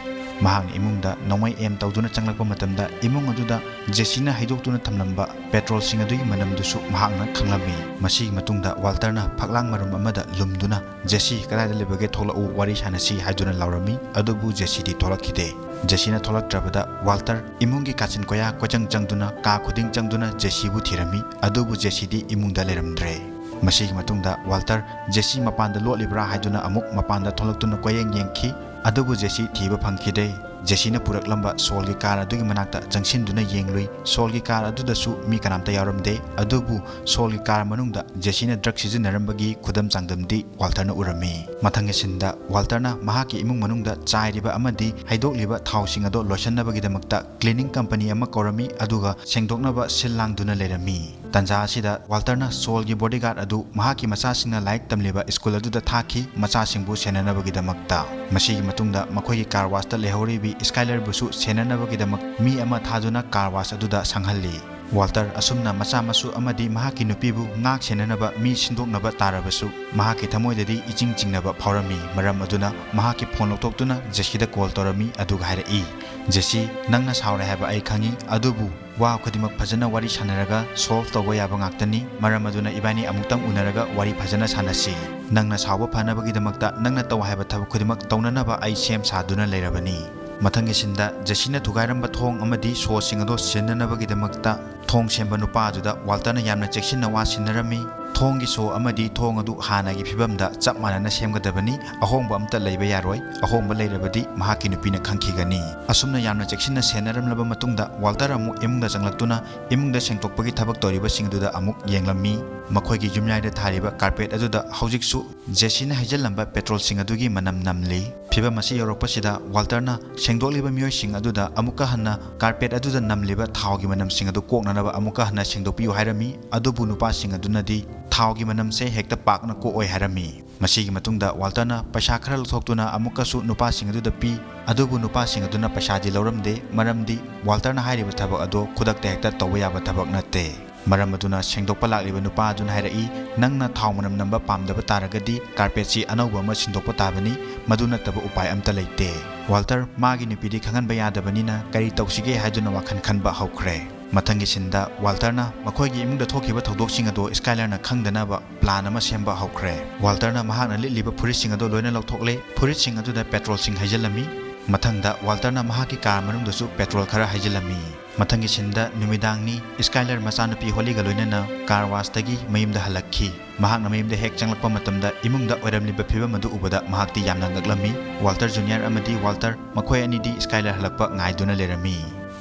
ꯃꯍꯥꯛꯅ ꯏꯃꯨꯡꯗ ꯅꯣꯡꯃꯩ ꯑꯦꯝ ꯇꯧꯗꯨꯅ ꯆꯪꯂꯛꯄ ꯃꯇꯝꯗ ꯏꯃꯨꯡ ꯑꯗꯨꯗ ꯖꯦꯁꯤꯅ ꯍꯩꯗꯣꯛꯇꯨꯅ ꯊꯝꯂꯝꯕ ꯄꯦꯇ꯭ꯔꯣꯜꯁꯤꯡ ꯑꯗꯨꯒꯤ ꯃꯅꯝꯗꯨꯁꯨ ꯃꯍꯥꯛꯅ ꯈꯪꯂꯝꯃꯤ꯫ ꯃꯁꯤꯒꯤ ꯃꯇꯨꯡꯗ ꯋꯥꯜꯇꯔꯅ ꯐꯛꯂꯥꯡ ꯃꯔꯨꯝ ꯑꯃꯗ ꯂꯨꯝꯗꯨꯅ, "ꯖꯦꯁꯤ, ꯀꯗꯥꯏꯗ ꯂꯩꯕꯒꯦ? ꯊꯣꯛꯂꯛꯎ, ꯋꯥꯔꯤ ꯁꯥꯟꯅꯁꯤ" ꯍꯥꯏꯗꯨꯅ ꯂꯥꯎꯔꯝꯃꯤ꯫ ꯑꯗꯨꯕꯨ ꯖꯦꯁꯤꯗꯤ ꯊꯣꯛꯂꯛꯈꯤꯗꯦ꯫ ꯖꯦꯁꯤꯅ ꯊꯣꯛꯂꯛꯇ꯭ꯔꯕꯗ ꯋꯥꯜꯇꯔ ꯏꯃꯨꯡꯒꯤ ꯀꯥꯆꯤꯟ ꯀꯣꯌꯥ ꯀꯣꯏꯆꯪ ꯆꯪꯗꯨꯅ, ꯀꯥ ꯈꯨꯗꯤꯡ ꯆꯪꯗꯨꯅ ꯖꯦꯁꯤꯕꯨ ꯊꯤꯔꯝꯃꯤ꯫ ꯑꯗꯨꯕꯨ ꯖꯦꯁꯤꯗꯤ ꯏꯃꯨꯡꯗ ꯂꯩꯔꯝꯗ꯭ꯔꯦ꯫ ꯃꯁꯤꯒꯤ ꯃꯇꯨꯡꯗ ꯋꯥꯜꯇꯔ ꯖꯦꯁꯤ ꯃꯄꯥꯟꯗ ꯂꯣꯠꯂꯤꯕ꯭ꯔꯥ ꯍꯥꯏꯗꯨꯅ ꯑꯃꯨꯛ ꯃꯄꯥꯟꯗ ꯊꯣꯛꯂꯛꯇꯨꯅ ꯀꯣꯏꯌꯦꯡ ꯌꯦꯡꯈꯤ꯫ ꯑꯗꯨꯕꯨ ꯖꯦꯁꯤ ꯊꯤꯕ ꯐꯪꯈꯤꯗꯦ꯫ ꯖꯦꯁꯤꯅ ꯄꯨꯔꯛꯂꯝꯕ ꯁꯣꯜꯒꯤ ꯀꯥꯔ ꯑꯗꯨꯒꯤ ꯃꯅꯥꯛꯇ ꯆꯪꯁꯤꯟꯗꯨꯅ ꯌꯦꯡꯂꯨꯏ꯫ ꯁꯣꯜꯒꯤ ꯀꯥꯔ ꯑꯗꯨꯗꯁꯨ ꯃꯤ ꯀꯅꯥꯝꯇ ꯌꯥꯎꯔꯝꯗꯦ꯫ ꯑꯗꯨꯕꯨ ꯁꯣꯜꯒꯤ ꯀꯥꯔ ꯃꯅꯨꯡꯗ ꯖꯦꯁꯤꯅ ꯗ꯭ꯔꯒ ꯁꯤꯖꯤꯟꯅꯔꯝꯕꯒꯤ ꯈꯨꯗꯝ ꯆꯥꯡꯗꯝꯗꯤ ꯋꯥꯜꯇꯔꯅ ꯎꯔꯝꯃꯤ꯫ ꯃꯊꯪꯒꯤ ꯁꯤꯟꯗ ꯋꯥꯜꯇꯔꯅ ꯃꯍꯥꯛꯀꯤ ꯏꯃꯨꯡ ꯃꯅꯨꯡꯗ ꯆꯥꯏꯔꯤꯕ ꯑꯃꯗꯤ ꯍꯩꯗꯣꯛꯂꯤꯕ ꯊꯥꯎꯁꯤꯡ ꯑꯗꯨ ꯂꯣꯏꯁꯤꯟꯅꯕꯒꯤꯗꯃꯛꯇ ꯀ꯭ꯂꯤꯅꯤꯡ ꯀꯝꯄꯅꯤ ꯑꯃ ꯀꯧꯔꯝꯃꯤ, ꯑꯗꯨꯒ ꯁꯦꯡꯗꯣꯛꯅꯕ ꯁꯤꯜ ꯂꯥꯡꯗꯨꯅ ꯂꯩꯔꯝꯃꯤ꯫ ꯇꯟꯖꯥ ꯑꯁꯤꯗ ꯋꯥꯜꯇꯔꯅ ꯁꯣꯜꯒꯤ ꯕꯣꯗꯤꯒꯥꯔꯗ ꯑꯗꯨ ꯃꯍꯥꯛꯀꯤ ꯃꯆꯥꯁꯤꯡꯅ ꯂꯥꯏꯔꯤꯛ ꯇꯝꯂꯤꯕ ꯁ꯭ꯀꯨꯜ ꯑꯗꯨꯗ ꯊꯥꯈꯤ, ꯃꯆꯥꯁꯤꯡꯕꯨ ꯁꯦꯟꯅꯅꯕꯒꯤꯗꯃꯛꯇ꯫ ꯃꯁꯤꯒꯤ ꯃꯇꯨꯡꯗ ꯃꯈꯣꯏꯒꯤ ꯀꯥꯔ ꯋꯥꯁꯇ ꯂꯩꯍꯧꯔꯤꯕꯤ ꯁ꯭ꯀꯥꯏꯂꯔꯕꯨꯁꯨ ꯁꯦꯟꯅꯅꯕꯒꯤꯗꯃꯛ ꯃꯤ ꯑꯃ ꯊꯥꯗꯨꯅ ꯀꯥꯔ ꯋꯥꯁ ꯑꯗꯨꯗ ꯁꯪꯍꯜꯂꯤ꯫ ꯋꯥꯜꯇꯔ ꯑꯁꯨꯝꯅ ꯃꯆꯥ ꯃꯁꯨ ꯑꯃꯗꯤ ꯃꯍꯥꯛꯀꯤ ꯅꯨꯄꯤꯕꯨ ꯉꯥꯛ ꯁꯦꯟꯅꯅꯕ ꯃꯤ ꯁꯤꯟꯗꯣꯛꯅꯕ ꯇꯥꯔꯕꯁꯨ, ꯃꯍꯥꯛꯀꯤ ꯊꯃꯣꯏꯗꯗꯤ ꯏꯆꯤꯡ ꯆꯤꯡꯅꯕ ꯐꯥꯎꯔꯝꯃꯤ꯫ ꯃꯔꯝ ꯑꯗꯨꯅ ꯃꯍꯥꯛꯀꯤ ꯐꯣꯟ ꯂꯧꯊꯣꯛꯇꯨꯅ ꯖꯦꯁꯤꯗ ꯀꯣꯜ ꯇꯧꯔꯝꯃꯤ, ꯑꯗꯨꯒ ꯍꯥꯏꯔꯛꯏ, "ꯖꯦꯁꯤ, ꯅꯪꯅ ꯁꯥꯎꯔꯦ ꯍꯥꯏꯕ ꯑꯩ ꯈꯪꯏ, ꯑꯗꯨꯕꯨ ꯋꯥ ꯈꯨꯗꯤꯡꯃꯛ ꯐꯖꯅ ꯋꯥꯔꯤ ꯁꯥꯟꯅꯔꯒ ꯁꯣꯜꯚ ꯇꯧꯕ ꯌꯥꯕ ꯉꯥꯛꯇꯅꯤ꯫ ꯃꯔꯝ ꯑꯗꯨꯅ ꯏꯕꯥꯅꯤ ꯑꯃꯨꯛꯇꯪ ꯎꯅꯔꯒ ꯋꯥꯔꯤ ꯐꯖꯅ ꯁꯥꯟꯅꯁꯤ꯫ ꯅꯪꯅ ꯁꯥꯎꯕ ꯐꯅꯕꯒꯤꯗꯃꯛꯇ ꯅꯪꯅ ꯇꯧ ꯍꯥꯏꯕ ꯊꯕꯛ ꯈꯨꯗꯤꯡꯃꯛ ꯇꯧꯅꯅꯕ ꯑꯩ ꯁꯦꯝ ꯁꯥꯗꯨꯅ ꯂꯩꯔꯕꯅꯤ"꯫ ꯃꯊꯪꯒꯤ ꯁꯤꯟꯗ ꯖꯦꯁꯤꯅ ꯊꯨꯒꯥꯏꯔꯝꯕ ꯊꯣꯡ ꯑꯃꯗꯤ ꯁꯣꯁꯤꯡ ꯑꯗꯨ ꯁꯤꯟꯅꯅꯕꯒꯤꯗꯃꯛꯇ ꯊꯣꯡ ꯁꯦꯝꯕ ꯅꯨꯄꯥ ꯑꯗꯨꯗ ꯋꯥꯜꯇꯔꯅ ꯌꯥꯝꯅ ꯆꯦꯛꯁꯤꯟꯅ ꯋꯥ ꯁꯤꯟꯅꯔꯝꯃꯤ꯫ ꯊꯣꯡꯒꯤ ꯁꯣ ꯑꯃꯗꯤ ꯊꯣꯡ ꯑꯗꯨ ꯍꯥꯟꯅꯒꯤ ꯐꯤꯕꯝꯗ ꯆꯞ ꯃꯥꯟꯅꯅ ꯁꯦꯝꯒꯗꯕꯅꯤ꯫ ꯑꯍꯣꯡꯕ ꯑꯝꯇ ꯂꯩꯕ ꯌꯥꯔꯣꯏ꯫ ꯑꯍꯣꯡꯕ ꯂꯩꯔꯕꯗꯤ ꯃꯍꯥꯛꯀꯤ ꯅꯨꯄꯤꯅ ꯈꯪꯈꯤꯒꯅꯤ꯫ ꯑꯁꯨꯝꯅ ꯌꯥꯝꯅ ꯆꯦꯛꯁꯤꯟꯅ ꯁꯦꯟꯅꯔꯝꯂꯕ ꯃꯇꯨꯡꯗ, ꯋꯥꯜꯇꯔ ꯑꯃꯨꯛ ꯏꯃꯨꯡꯗ ꯆꯪꯂꯛꯇꯨꯅ ꯏꯃꯨꯡꯗ ꯁꯦꯡꯗꯣꯛꯄꯒꯤ ꯊꯕꯛ ꯇꯧꯔꯤꯕꯁꯤꯡ ꯑꯗꯨꯗ ꯑꯃꯨꯛ ꯌꯦꯡꯂꯝꯃꯤ꯫ ꯃꯈꯣꯏꯒꯤ ꯌꯨꯝꯌꯥꯏꯗ ꯊꯥꯔꯤꯕ ꯀꯥꯔꯄꯦꯠ ꯑꯗꯨꯗ ꯍꯧꯖꯤꯛꯁꯨ ꯖꯦꯁꯤꯅ ꯍꯩꯖꯤꯜꯂꯝꯕ ꯄꯦꯇ꯭ꯔꯣꯜꯁꯤꯡ ꯑꯗꯨꯒꯤ ꯃꯅꯝ ꯅꯝꯂꯤ꯫ ꯐꯤꯚꯝ ꯑꯁꯤ ꯌꯧꯔꯛꯄꯁꯤꯗ, ꯋꯥꯜꯇꯔꯅ ꯁꯦꯡꯗꯣꯛꯂꯤꯕ ꯃꯤꯑꯣꯏꯁꯤꯡ ꯑꯗꯨꯗ ꯑꯃꯨꯛꯀ ꯍꯟꯅ ꯀꯥꯔꯄꯦꯠ ꯑꯗꯨꯗ ꯅꯝꯂꯤꯕ ꯊꯥꯎꯒꯤ ꯃꯅꯝꯁꯤꯡ ꯑꯗꯨ ꯀꯣꯛꯅꯅꯕ ꯑꯃꯨꯛꯀ ꯍꯟꯅ ꯁꯦꯡꯗꯣꯛꯄꯤꯌꯨ ꯍꯥꯏꯔꯝꯃꯤ꯫ ꯑꯗꯨꯕꯨ ꯅꯨꯄꯥꯁꯤꯡ ꯑꯗꯨꯅꯗꯤ ꯊꯥꯎꯒꯤ ꯃꯅꯝꯁꯦ ꯍꯦꯛꯇ ꯄꯥꯛꯅ ꯀꯣꯛꯑꯣꯏ ꯍꯥꯏꯔꯝꯃꯤ꯫ ꯃꯁꯤꯒꯤ ꯃꯇꯨꯡꯗ ꯋꯥꯜꯇꯔꯅ ꯄꯩꯁꯥ ꯈꯔ ꯂꯧꯊꯣꯛꯇꯨꯅ ꯑꯃꯨꯛꯀꯁꯨ ꯅꯨꯄꯥꯁꯤꯡ ꯑꯗꯨꯗ ꯄꯤ꯫ ꯑꯗꯨꯕꯨ ꯅꯨꯄꯥꯁꯤꯡ ꯑꯗꯨꯅ ꯄꯩꯁꯥꯗꯤ ꯂꯧꯔꯝꯗꯦ, ꯃꯔꯝꯗꯤ ꯋꯥꯜꯇꯔꯅ ꯍꯥꯏꯔꯤꯕ ꯊꯕꯛ ꯑꯗꯨ ꯈꯨꯗꯛꯇ ꯍꯦꯛꯇ ꯇꯧꯕ ꯌꯥꯕ ꯊꯕꯛ ꯅꯠꯇꯦ꯫ ꯃꯔꯝ ꯑꯗꯨꯅ ꯁꯦꯡꯗꯣꯛꯄ ꯂꯥꯛꯂꯤꯕ ꯅꯨꯄꯥ ꯑꯗꯨꯅ ꯍꯥꯏꯔꯛꯏ, "ꯅꯪꯅ ꯊꯥꯎ ꯃꯅꯝ ꯅꯝꯕ ꯄꯥꯝꯗꯕ ꯇꯥꯔꯒꯗꯤ ꯀꯥꯔꯄꯦꯠꯁꯤ ꯑꯅꯧꯕ ꯑꯃ ꯁꯤꯟꯗꯣꯛꯄ ꯇꯥꯕꯅꯤ, ꯃꯗꯨ ꯅꯠꯇꯕ ꯎꯄꯥꯏ ꯑꯝꯇ ꯂꯩꯇꯦ"꯫ ꯋꯥꯜꯇꯔ ꯃꯥꯒꯤ ꯅꯨꯄꯤꯗꯤ ꯈꯪꯍꯟꯕ ꯌꯥꯗꯕꯅꯤꯅ ꯀꯔꯤ ꯇꯧꯁꯤꯒꯦ ꯍꯥꯏꯗꯨꯅ ꯋꯥꯈꯜ ꯈꯟꯕ ꯍꯧꯈ꯭ꯔꯦ꯫ ꯃꯊꯪꯒꯤ ꯁꯤꯟꯗ ꯋꯥꯜꯇꯔꯅ ꯃꯈꯣꯏꯒꯤ ꯏꯃꯨꯡꯗ ꯊꯣꯛꯈꯤꯕ ꯊꯧꯗꯣꯛꯁꯤꯡ ꯑꯗꯨ ꯁ꯭ꯀꯥꯏꯂꯔꯅ ꯈꯪꯗꯅꯕ ꯄ꯭ꯂꯥꯟ ꯑꯃ ꯁꯦꯝꯕ ꯍꯧꯈ꯭ꯔꯦ꯫ ꯋꯥꯜꯇꯔꯅ ꯃꯍꯥꯛꯅ ꯂꯤꯠꯂꯤꯕ ꯐꯨꯔꯤꯠꯁꯤꯡ ꯑꯗꯨ ꯂꯣꯏꯅ ꯂꯧꯊꯣꯛꯂꯦ꯫ ꯐꯨꯔꯤꯠꯁꯤꯡ ꯑꯗꯨꯗ ꯄꯦꯇ꯭ꯔꯣꯜꯁꯤꯡ ꯍꯩꯖꯤꯜꯂꯝꯃꯤ꯫ ꯃꯊꯪꯗ ꯋꯥꯜꯇꯔꯅ ꯃꯍꯥꯛꯀꯤ ꯀꯥꯔ ꯃꯅꯨꯡꯗꯁꯨ ꯄꯦꯇ꯭ꯔꯣꯜ ꯈꯔ ꯍꯩꯖꯤꯜꯂꯝꯃꯤ꯫ ꯃꯊꯪꯒꯤ ꯁꯤꯟꯗ ꯅꯨꯃꯤꯗꯥꯡꯅꯤ꯫ ꯁ꯭ꯀꯥꯏꯂꯔ ꯃꯆꯥꯅꯨꯄꯤ ꯍꯣꯂꯤꯒ ꯂꯣꯏꯅꯅ ꯀꯥꯔ ꯋꯥꯁꯇꯒꯤ ꯃꯌꯨꯝꯗ ꯍꯜꯂꯛꯈꯤ꯫ ꯃꯍꯥꯛꯅ ꯃꯌꯨꯝꯗ ꯍꯦꯛ ꯆꯪꯂꯛꯄ ꯃꯇꯝꯗ ꯏꯃꯨꯡꯗ ꯑꯣꯏꯔꯝꯂꯤꯕ ꯐꯤꯕꯝ ꯑꯗꯨ ꯎꯕꯗ ꯃꯍꯥꯛꯇꯤ ꯌꯥꯝꯅ ꯉꯛꯂꯝꯃꯤ꯫ ꯋꯥꯜꯇꯔ ꯖꯨꯅꯤꯌꯔ ꯑꯃꯗꯤ ꯋꯥꯜꯇꯔ ꯃꯈꯣꯏ ꯑꯅꯤꯗꯤ ꯁ꯭ꯀꯥꯏꯂꯔ ꯍꯜꯂꯛꯄ ꯉꯥꯏꯗꯨꯅ ꯂꯩꯔꯝꯃꯤ꯫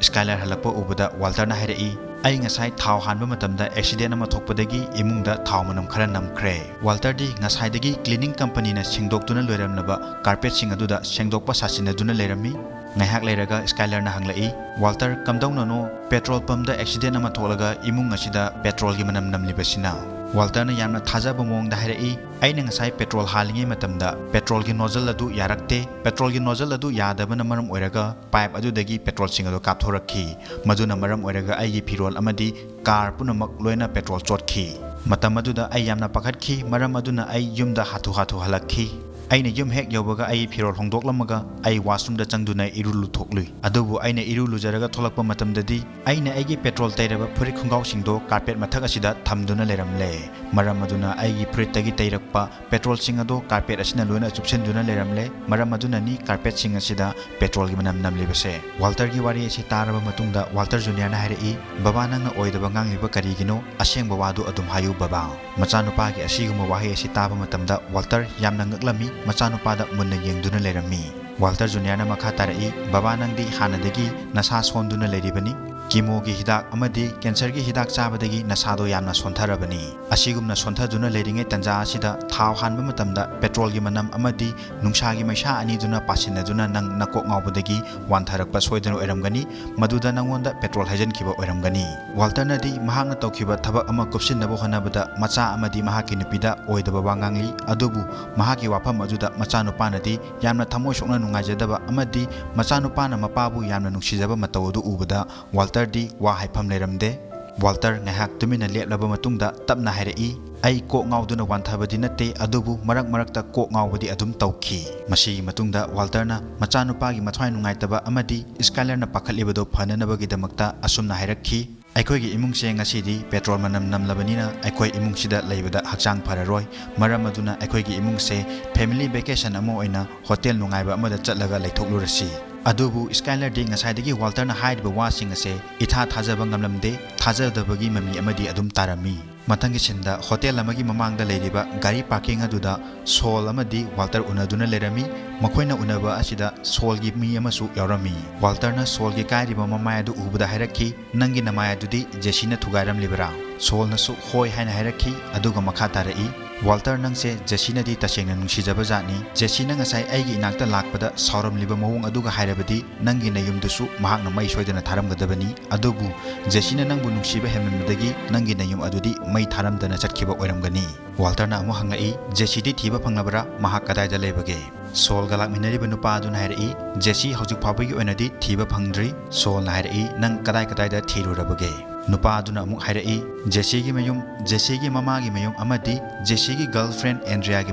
ꯁ꯭ꯀꯥꯏꯂꯔ ꯍꯜꯂꯛꯄ ꯎꯕꯗ ꯋꯥꯜꯇꯔꯅ ꯍꯥꯏꯔꯛꯏ, "ꯑꯩ ꯉꯁꯥꯏ ꯊꯥꯎ ꯍꯥꯟꯕ ꯃꯇꯝꯗ ꯑꯦꯛꯁꯤꯗꯦꯟ ꯑꯃ ꯊꯣꯛꯄꯗꯒꯤ ꯏꯃꯨꯡꯗ ꯊꯥꯎ ꯃꯅꯝ ꯈꯔ ꯅꯝꯈ꯭ꯔꯦ"꯫ ꯋꯥꯜꯇꯔꯗꯤ ꯉꯁꯥꯏꯗꯒꯤ ꯀ꯭ꯂꯤꯅꯤꯡ ꯀꯝꯄꯅꯤꯅ ꯁꯦꯡꯗꯣꯛꯇꯨꯅ ꯂꯣꯏꯔꯝꯂꯕ ꯀꯥꯔꯄꯦꯠꯁꯤꯡ ꯑꯗꯨꯗ ꯁꯦꯡꯗꯣꯛꯄ ꯁꯥꯁꯤꯟꯅꯗꯨꯅ ꯂꯩꯔꯝꯃꯤ꯫ ꯉꯥꯏꯍꯥꯛ ꯂꯩꯔꯒ ꯁ꯭ꯀꯥꯏꯂꯔꯅ ꯍꯪꯂꯛꯏ, "ꯋꯥꯜꯇꯔ, ꯀꯝꯗꯧꯅꯅꯣ ꯄꯦꯇ꯭ꯔꯣꯜ ꯄꯝꯗ ꯑꯦꯛꯁꯤꯗꯦꯟ ꯑꯃ ꯊꯣꯛꯂꯒ ꯏꯃꯨꯡ ꯑꯁꯤꯗ ꯄꯦꯇ꯭ꯔꯣꯜꯒꯤ ꯃꯅꯝ ꯅꯝꯂꯤꯕꯁꯤꯅ?" ꯋꯥꯜꯇꯔꯅ ꯌꯥꯝꯅ ꯊꯥꯖꯕ ꯃꯑꯣꯡꯗ ꯍꯥꯏꯔꯛꯏ, "ꯑꯩꯅ ꯉꯁꯥꯏ ꯄꯦꯇ꯭ꯔꯣꯜ ꯍꯥꯜꯂꯤꯉꯩ ꯃꯇꯝꯗ ꯄꯦꯇ꯭ꯔꯣꯜꯒꯤ ꯅꯣꯖꯜ ꯑꯗꯨ ꯌꯥꯔꯛꯇꯦ꯫ ꯄꯦꯇ꯭ꯔꯣꯜꯒꯤ ꯅꯣꯖꯜ ꯑꯗꯨ ꯌꯥꯗꯕꯅ ꯃꯔꯝ ꯑꯣꯏꯔꯒ ꯄꯥꯏꯞ ꯑꯗꯨꯗꯒꯤ ꯄꯦꯇ꯭ꯔꯣꯜꯁꯤꯡ ꯑꯗꯨ ꯀꯥꯞꯊꯣꯔꯛꯈꯤ꯫ ꯃꯗꯨꯅ ꯃꯔꯝ ꯑꯣꯏꯔꯒ ꯑꯩꯒꯤ ꯐꯤꯔꯣꯜ ꯑꯃꯗꯤ ꯀꯥꯔ ꯄꯨꯝꯅꯃꯛ ꯂꯣꯏꯅ ꯄꯦꯇ꯭ꯔꯣꯜ ꯆꯣꯠꯈꯤ꯫ ꯃꯇꯝ ꯑꯗꯨꯗ ꯑꯩ ꯌꯥꯝꯅ ꯄꯥꯈꯠꯈꯤ, ꯃꯔꯝ ꯑꯗꯨꯅ ꯑꯩ ꯌꯨꯝꯗ ꯍꯥꯊꯨ ꯍꯥꯊꯨ ꯍꯜꯂꯛꯈꯤ꯫ ꯑꯩꯅ ꯌꯨꯝ ꯍꯦꯛ ꯌꯧꯕꯒ ꯑꯩ ꯐꯤꯔꯣꯜ ꯍꯣꯡꯗꯣꯛꯂꯝꯃꯒ ꯑꯩ ꯋꯥꯁꯔꯨꯝꯗ ꯆꯪꯗꯨꯅ ꯏꯔꯨ ꯂꯨꯊꯣꯛꯂꯨꯏ꯫ ꯑꯗꯨꯕꯨ ꯑꯩꯅ ꯏꯔꯨ ꯂꯨꯖꯔꯒ ꯊꯣꯛꯂꯛꯄ ꯃꯇꯝꯗꯗꯤ ꯑꯩꯅ ꯑꯩꯒꯤ ꯄꯦꯇ꯭ꯔꯣꯜ ꯇꯩꯔꯕ ꯐꯨꯔꯤꯠ ꯈꯣꯡꯒ꯭ꯔꯥꯎꯁꯤꯡꯗꯣ ꯀꯥꯔꯄꯦꯠ ꯃꯊꯛ ꯑꯁꯤꯗ ꯊꯝꯗꯨꯅ ꯂꯩꯔꯝꯂꯦ꯫ ꯃꯔꯝ ꯑꯗꯨꯅ ꯑꯩꯒꯤ ꯐꯨꯔꯤꯠꯇꯒꯤ ꯇꯩꯔꯛꯄ ꯄꯦꯇ꯭ꯔꯣꯜꯁꯤꯡ ꯑꯗꯣ ꯀꯥꯔꯄꯦꯠ ꯑꯁꯤꯅ ꯂꯣꯏꯅ ꯆꯨꯞꯁꯤꯟꯗꯨꯅ ꯂꯩꯔꯝꯂꯦ꯫ ꯃꯔꯝ ꯑꯗꯨꯅꯅꯤ ꯀꯥꯔꯄꯦꯠꯁꯤꯡ ꯑꯁꯤꯗ ꯄꯦꯇ꯭ꯔꯣꯜꯒꯤ ꯃꯅꯝ ꯅꯝꯂꯤꯕꯁꯦ꯫" ꯋꯥꯜꯇꯔꯒꯤ ꯋꯥꯔꯤ ꯑꯁꯤ ꯇꯥꯔꯕ ꯃꯇꯨꯡꯗ ꯋꯥꯜꯇꯔ ꯖꯨꯅꯤꯌꯔꯅ ꯍꯥꯏꯔꯛꯏ, "ꯕꯕꯥ, ꯅꯪꯅ ꯑꯣꯏꯗꯕ ꯉꯥꯡꯂꯤꯕ ꯀꯔꯤꯒꯤꯅꯣ? ꯑꯁꯦꯡꯕ ꯋꯥꯗꯨ ꯑꯗꯨꯝ ꯍꯥꯏꯌꯨ ꯕꯕꯥ꯫" ꯃꯆꯥꯅꯨꯄꯥꯒꯤ ꯑꯁꯤꯒꯨꯝꯕ ꯋꯥꯍꯩ ꯑꯁꯤ ꯇꯥꯕ ꯃꯇꯝꯗ ꯋꯥꯜꯇꯔ ꯌꯥꯝꯅ ꯉꯛꯂꯝꯃꯤ, ꯃꯆꯥꯅꯨꯄꯥꯗ ꯃꯨꯟꯅ ꯌꯦꯡꯗꯨꯅ ꯂꯩꯔꯝꯃꯤ꯫ ꯋꯥꯜꯇꯔ ꯖꯨꯅꯤꯌꯔꯅ ꯃꯈꯥ ꯇꯥꯔꯛꯏ, "ꯕꯕꯥ, ꯅꯪꯗꯤ ꯍꯥꯟꯅꯗꯒꯤ ꯅꯁꯥ ꯁꯣꯟꯗꯨꯅ ꯂꯩꯔꯤꯕꯅꯤ꯫ ꯀꯤꯃꯣꯒꯤ ꯍꯤꯗꯥꯛ ꯑꯃꯗꯤ ꯀꯦꯟꯁꯔꯒꯤ ꯍꯤꯗꯥꯛ ꯆꯥꯕꯗꯒꯤ ꯅꯁꯥꯗꯣ ꯌꯥꯝꯅ ꯁꯣꯟꯊꯔꯕꯅꯤ꯫ ꯑꯁꯤꯒꯨꯝꯅ ꯁꯣꯟꯊꯗꯨꯅ ꯂꯩꯔꯤꯉꯩ ꯇꯟꯖꯥ ꯑꯁꯤꯗ ꯊꯥꯎ ꯍꯥꯟꯕ ꯃꯇꯝꯗ ꯄꯦꯇ꯭ꯔꯣꯜꯒꯤ ꯃꯅꯝ ꯑꯃꯗꯤ ꯅꯨꯡꯁꯥꯒꯤ ꯃꯩꯁꯥ ꯑꯅꯤꯗꯨꯅ ꯄꯥꯁꯤꯟꯅꯗꯨꯅ ꯅꯪ ꯅꯀꯣꯛ ꯉꯥꯎꯕꯗꯒꯤ ꯋꯥꯟꯊꯔꯛꯄ ꯁꯣꯏꯗꯅ ꯑꯣꯏꯔꯝꯒꯅꯤ꯫ ꯃꯗꯨꯗ ꯅꯪꯉꯣꯟꯗ ꯄꯦꯇ꯭ꯔꯣꯜ ꯍꯩꯖꯤꯟꯈꯤꯕ ꯑꯣꯏꯔꯝꯒꯅꯤ꯫" ꯋꯥꯜꯇꯔꯅꯗꯤ ꯃꯍꯥꯛꯅ ꯇꯧꯈꯤꯕ ꯊꯕꯛ ꯑꯃ ꯀꯨꯞꯁꯤꯟꯅꯕ ꯍꯣꯠꯅꯕꯗ ꯃꯆꯥ ꯑꯃꯗꯤ ꯃꯍꯥꯛꯀꯤ ꯅꯨꯄꯤꯗ ꯑꯣꯏꯗꯕ ꯋꯥ ꯉꯥꯡꯂꯤ꯫ ꯑꯗꯨꯕꯨ ꯃꯍꯥꯛꯀꯤ ꯋꯥꯐꯝ ꯑꯗꯨꯗ ꯃꯆꯥꯅꯨꯄꯥꯅꯗꯤ ꯌꯥꯝꯅ ꯊꯃꯣꯏ ꯁꯣꯛꯅ ꯅꯨꯡꯉꯥꯏꯖꯗꯕ ꯑꯃꯗꯤ ꯃꯆꯥꯅꯨꯄꯥꯅ ꯃꯄꯥꯕꯨ ꯌꯥꯝꯅ ꯅꯨꯡꯁꯤꯖꯕ ꯃꯇꯧ ꯑꯗꯨ ꯎꯕꯗ ꯋꯥꯜꯇꯔꯗꯤ ꯋꯥ ꯍꯥꯏꯐꯝ ꯂꯩꯔꯝꯗꯦ꯫ ꯋꯥꯜꯇꯔ ꯉꯥꯏꯍꯥꯛ ꯇꯨꯃꯤꯟꯅ ꯂꯦꯞꯂꯕ ꯃꯇꯨꯡꯗ ꯇꯞꯅ ꯍꯥꯏꯔꯛꯏ, "ꯑꯩ ꯀꯣꯛ ꯉꯥꯎꯗꯨꯅ ꯋꯥꯟꯊꯕꯗꯤ ꯅꯠꯇꯦ, ꯑꯗꯨꯕꯨ ꯃꯔꯛ ꯃꯔꯛꯇ ꯀꯣꯛ ꯉꯥꯎꯕꯗꯤ ꯑꯗꯨꯝ ꯇꯧꯈꯤ꯫" ꯃꯁꯤꯒꯤ ꯃꯇꯨꯡꯗ ꯋꯥꯜꯇꯔꯅ ꯃꯆꯥꯅꯨꯄꯥꯒꯤ ꯃꯊ꯭ꯋꯥꯏ ꯅꯨꯡꯉꯥꯏꯇꯕ ꯑꯃꯗꯤ ꯁ꯭ꯀꯥꯏꯂꯔꯅ ꯄꯥꯈꯠꯂꯤꯕꯗꯨ ꯐꯅꯅꯕꯒꯤꯗꯃꯛꯇ ꯑꯁꯨꯝꯅ ꯍꯥꯏꯔꯛꯈꯤ, "ꯑꯩꯈꯣꯏꯒꯤ ꯏꯃꯨꯡꯁꯦ ꯉꯁꯤꯗꯤ ꯄꯦꯇ꯭ꯔꯣꯜ ꯃꯅꯝ ꯅꯝꯂꯕꯅꯤꯅ ꯑꯩꯈꯣꯏ ꯏꯃꯨꯡꯁꯤꯗ ꯂꯩꯕꯗ ꯍꯛꯆꯥꯡ ꯐꯔꯔꯣꯏ꯫ ꯃꯔꯝ ꯑꯗꯨꯅ ꯑꯩꯈꯣꯏꯒꯤ ꯏꯃꯨꯡꯁꯦ ꯐꯦꯃꯤꯂꯤ ꯚꯦꯀꯦꯁꯟ ꯑꯃ ꯑꯣꯏꯅ ꯍꯣꯇꯦꯜ ꯅꯨꯡꯉꯥꯏꯕ ꯑꯃꯗ ꯆꯠꯂꯒ ꯂꯩꯊꯣꯛꯂꯨꯔꯁꯤ꯫" ꯑꯗꯨꯕꯨ ꯁ꯭ꯀꯥꯏꯂꯔꯗꯤ ꯉꯁꯥꯏꯗꯒꯤ ꯋꯥꯜꯇꯔꯅ ꯍꯥꯏꯔꯤꯕ ꯋꯥꯁꯤꯡ ꯑꯁꯦ ꯏꯊꯥ ꯊꯥꯖꯕ ꯉꯝꯂꯝꯗꯦ, ꯊꯥꯖꯗꯕꯒꯤ ꯃꯃꯤ ꯑꯃꯗꯤ ꯑꯗꯨꯝ ꯇꯥꯔꯝꯃꯤ꯫ ꯃꯊꯪꯒꯤ ꯁꯤꯟꯗ ꯍꯣꯇꯦꯜ ꯑꯃꯒꯤ ꯃꯃꯥꯡꯗ ꯂꯩꯔꯤꯕ ꯒꯥꯔꯤ ꯄꯥꯔꯀꯤꯡ ꯑꯗꯨꯗ ꯁꯣꯜ ꯑꯃꯗꯤ ꯋꯥꯜꯇꯔ ꯎꯅꯗꯨꯅ ꯂꯩꯔꯝꯃꯤ꯫ ꯃꯈꯣꯏꯅ ꯎꯅꯕ ꯑꯁꯤꯗ ꯁꯣꯜꯒꯤ ꯃꯤ ꯑꯃꯁꯨ ꯌꯥꯎꯔꯝꯃꯤ꯫ ꯋꯥꯜꯇꯔꯅ ꯁꯣꯜꯒꯤ ꯀꯥꯏꯔꯤꯕ ꯃꯃꯥꯏ ꯑꯗꯨ ꯎꯕꯗ ꯍꯥꯏꯔꯛꯈꯤ, "ꯅꯪꯒꯤ ꯅꯃꯥꯏ ꯑꯗꯨꯗꯤ ꯖꯦꯁꯤꯅ ꯊꯨꯒꯥꯏꯔꯝꯂꯤꯕ꯭ꯔꯥ?" ꯁꯣꯜꯅꯁꯨ ꯍꯣꯏ ꯍꯥꯏꯅ ꯍꯥꯏꯔꯛꯈꯤ꯫ ꯑꯗꯨꯒ ꯃꯈꯥ ꯇꯥꯔꯛꯏ, "ꯋꯥꯜꯇꯔ, ꯅꯪꯁꯦ ꯖꯦꯁꯤꯅꯗꯤ ꯇꯁꯦꯡꯅ ꯅꯨꯡꯁꯤꯖꯕ ꯖꯥꯠꯅꯤ꯫ ꯖꯦꯁꯤꯅ ꯉꯁꯥꯏ ꯑꯩꯒꯤ ꯏꯅꯥꯛꯇ ꯂꯥꯛꯄꯗ ꯁꯥꯎꯔꯝꯂꯤꯕ ꯃꯑꯣꯡ ꯑꯗꯨꯒ ꯍꯥꯏꯔꯕꯗꯤ ꯅꯪꯒꯤ ꯅꯌꯨꯝꯗꯨꯁꯨ ꯃꯍꯥꯛꯅ ꯃꯩ ꯁꯣꯏꯗꯅ ꯊꯥꯔꯝꯒꯗꯕꯅꯤ꯫ ꯑꯗꯨꯕꯨ ꯖꯦꯁꯤꯅ ꯅꯪꯕꯨ ꯅꯨꯡꯁꯤꯕ ꯍꯦꯟꯃꯟꯕꯗꯒꯤ ꯅꯪꯒꯤ ꯅꯌꯨꯝ ꯑꯗꯨꯗꯤ ꯃꯩ ꯊꯥꯔꯝꯗꯅ ꯆꯠꯈꯤꯕ ꯑꯣꯏꯔꯝꯒꯅꯤ꯫" ꯋꯥꯜꯇꯔꯅ ꯑꯃꯨꯛ ꯍꯪꯂꯛꯏ, "ꯖꯦꯁꯤꯗꯤ ꯊꯤꯕ ꯐꯪꯂꯕ꯭ꯔꯥ? ꯃꯍꯥꯛ ꯀꯗꯥꯏꯗ ꯂꯩꯕꯒꯦ?" ꯁꯣꯜꯒ ꯂꯥꯛꯃꯤꯟꯅꯔꯤꯕ ꯅꯨꯄꯥ ꯑꯗꯨꯅ ꯍꯥꯏꯔꯛꯏ, "ꯖꯦꯁꯤ ꯍꯧꯖꯤꯛ ꯐꯥꯎꯕꯒꯤ ꯑꯣꯏꯅꯗꯤ ꯊꯤꯕ ꯐꯪꯗ꯭ꯔꯤ꯫" ꯁꯣꯜꯅ ꯍꯥꯏꯔꯛꯏ, "ꯅꯪ ꯀꯗꯥꯏ ꯀꯗꯥꯏꯗ ꯊꯤꯔꯨꯔꯕꯒꯦ?" ꯅꯨꯄꯥ ꯑꯗꯨꯅ ꯑꯃꯨꯛ ꯍꯥꯏꯔꯛꯏ, "ꯖꯦꯁꯤꯒꯤ ꯃꯌꯨꯝ, ꯖꯦꯁꯤꯒꯤ ꯃꯃꯥꯒꯤ ꯃꯌꯨꯝ ꯑꯃꯗꯤ ꯖꯦꯁꯤꯒꯤ ꯒꯔꯜꯐ꯭ꯔꯦꯟ ꯑꯦꯟꯗ꯭ꯔꯤꯌꯥꯒꯤ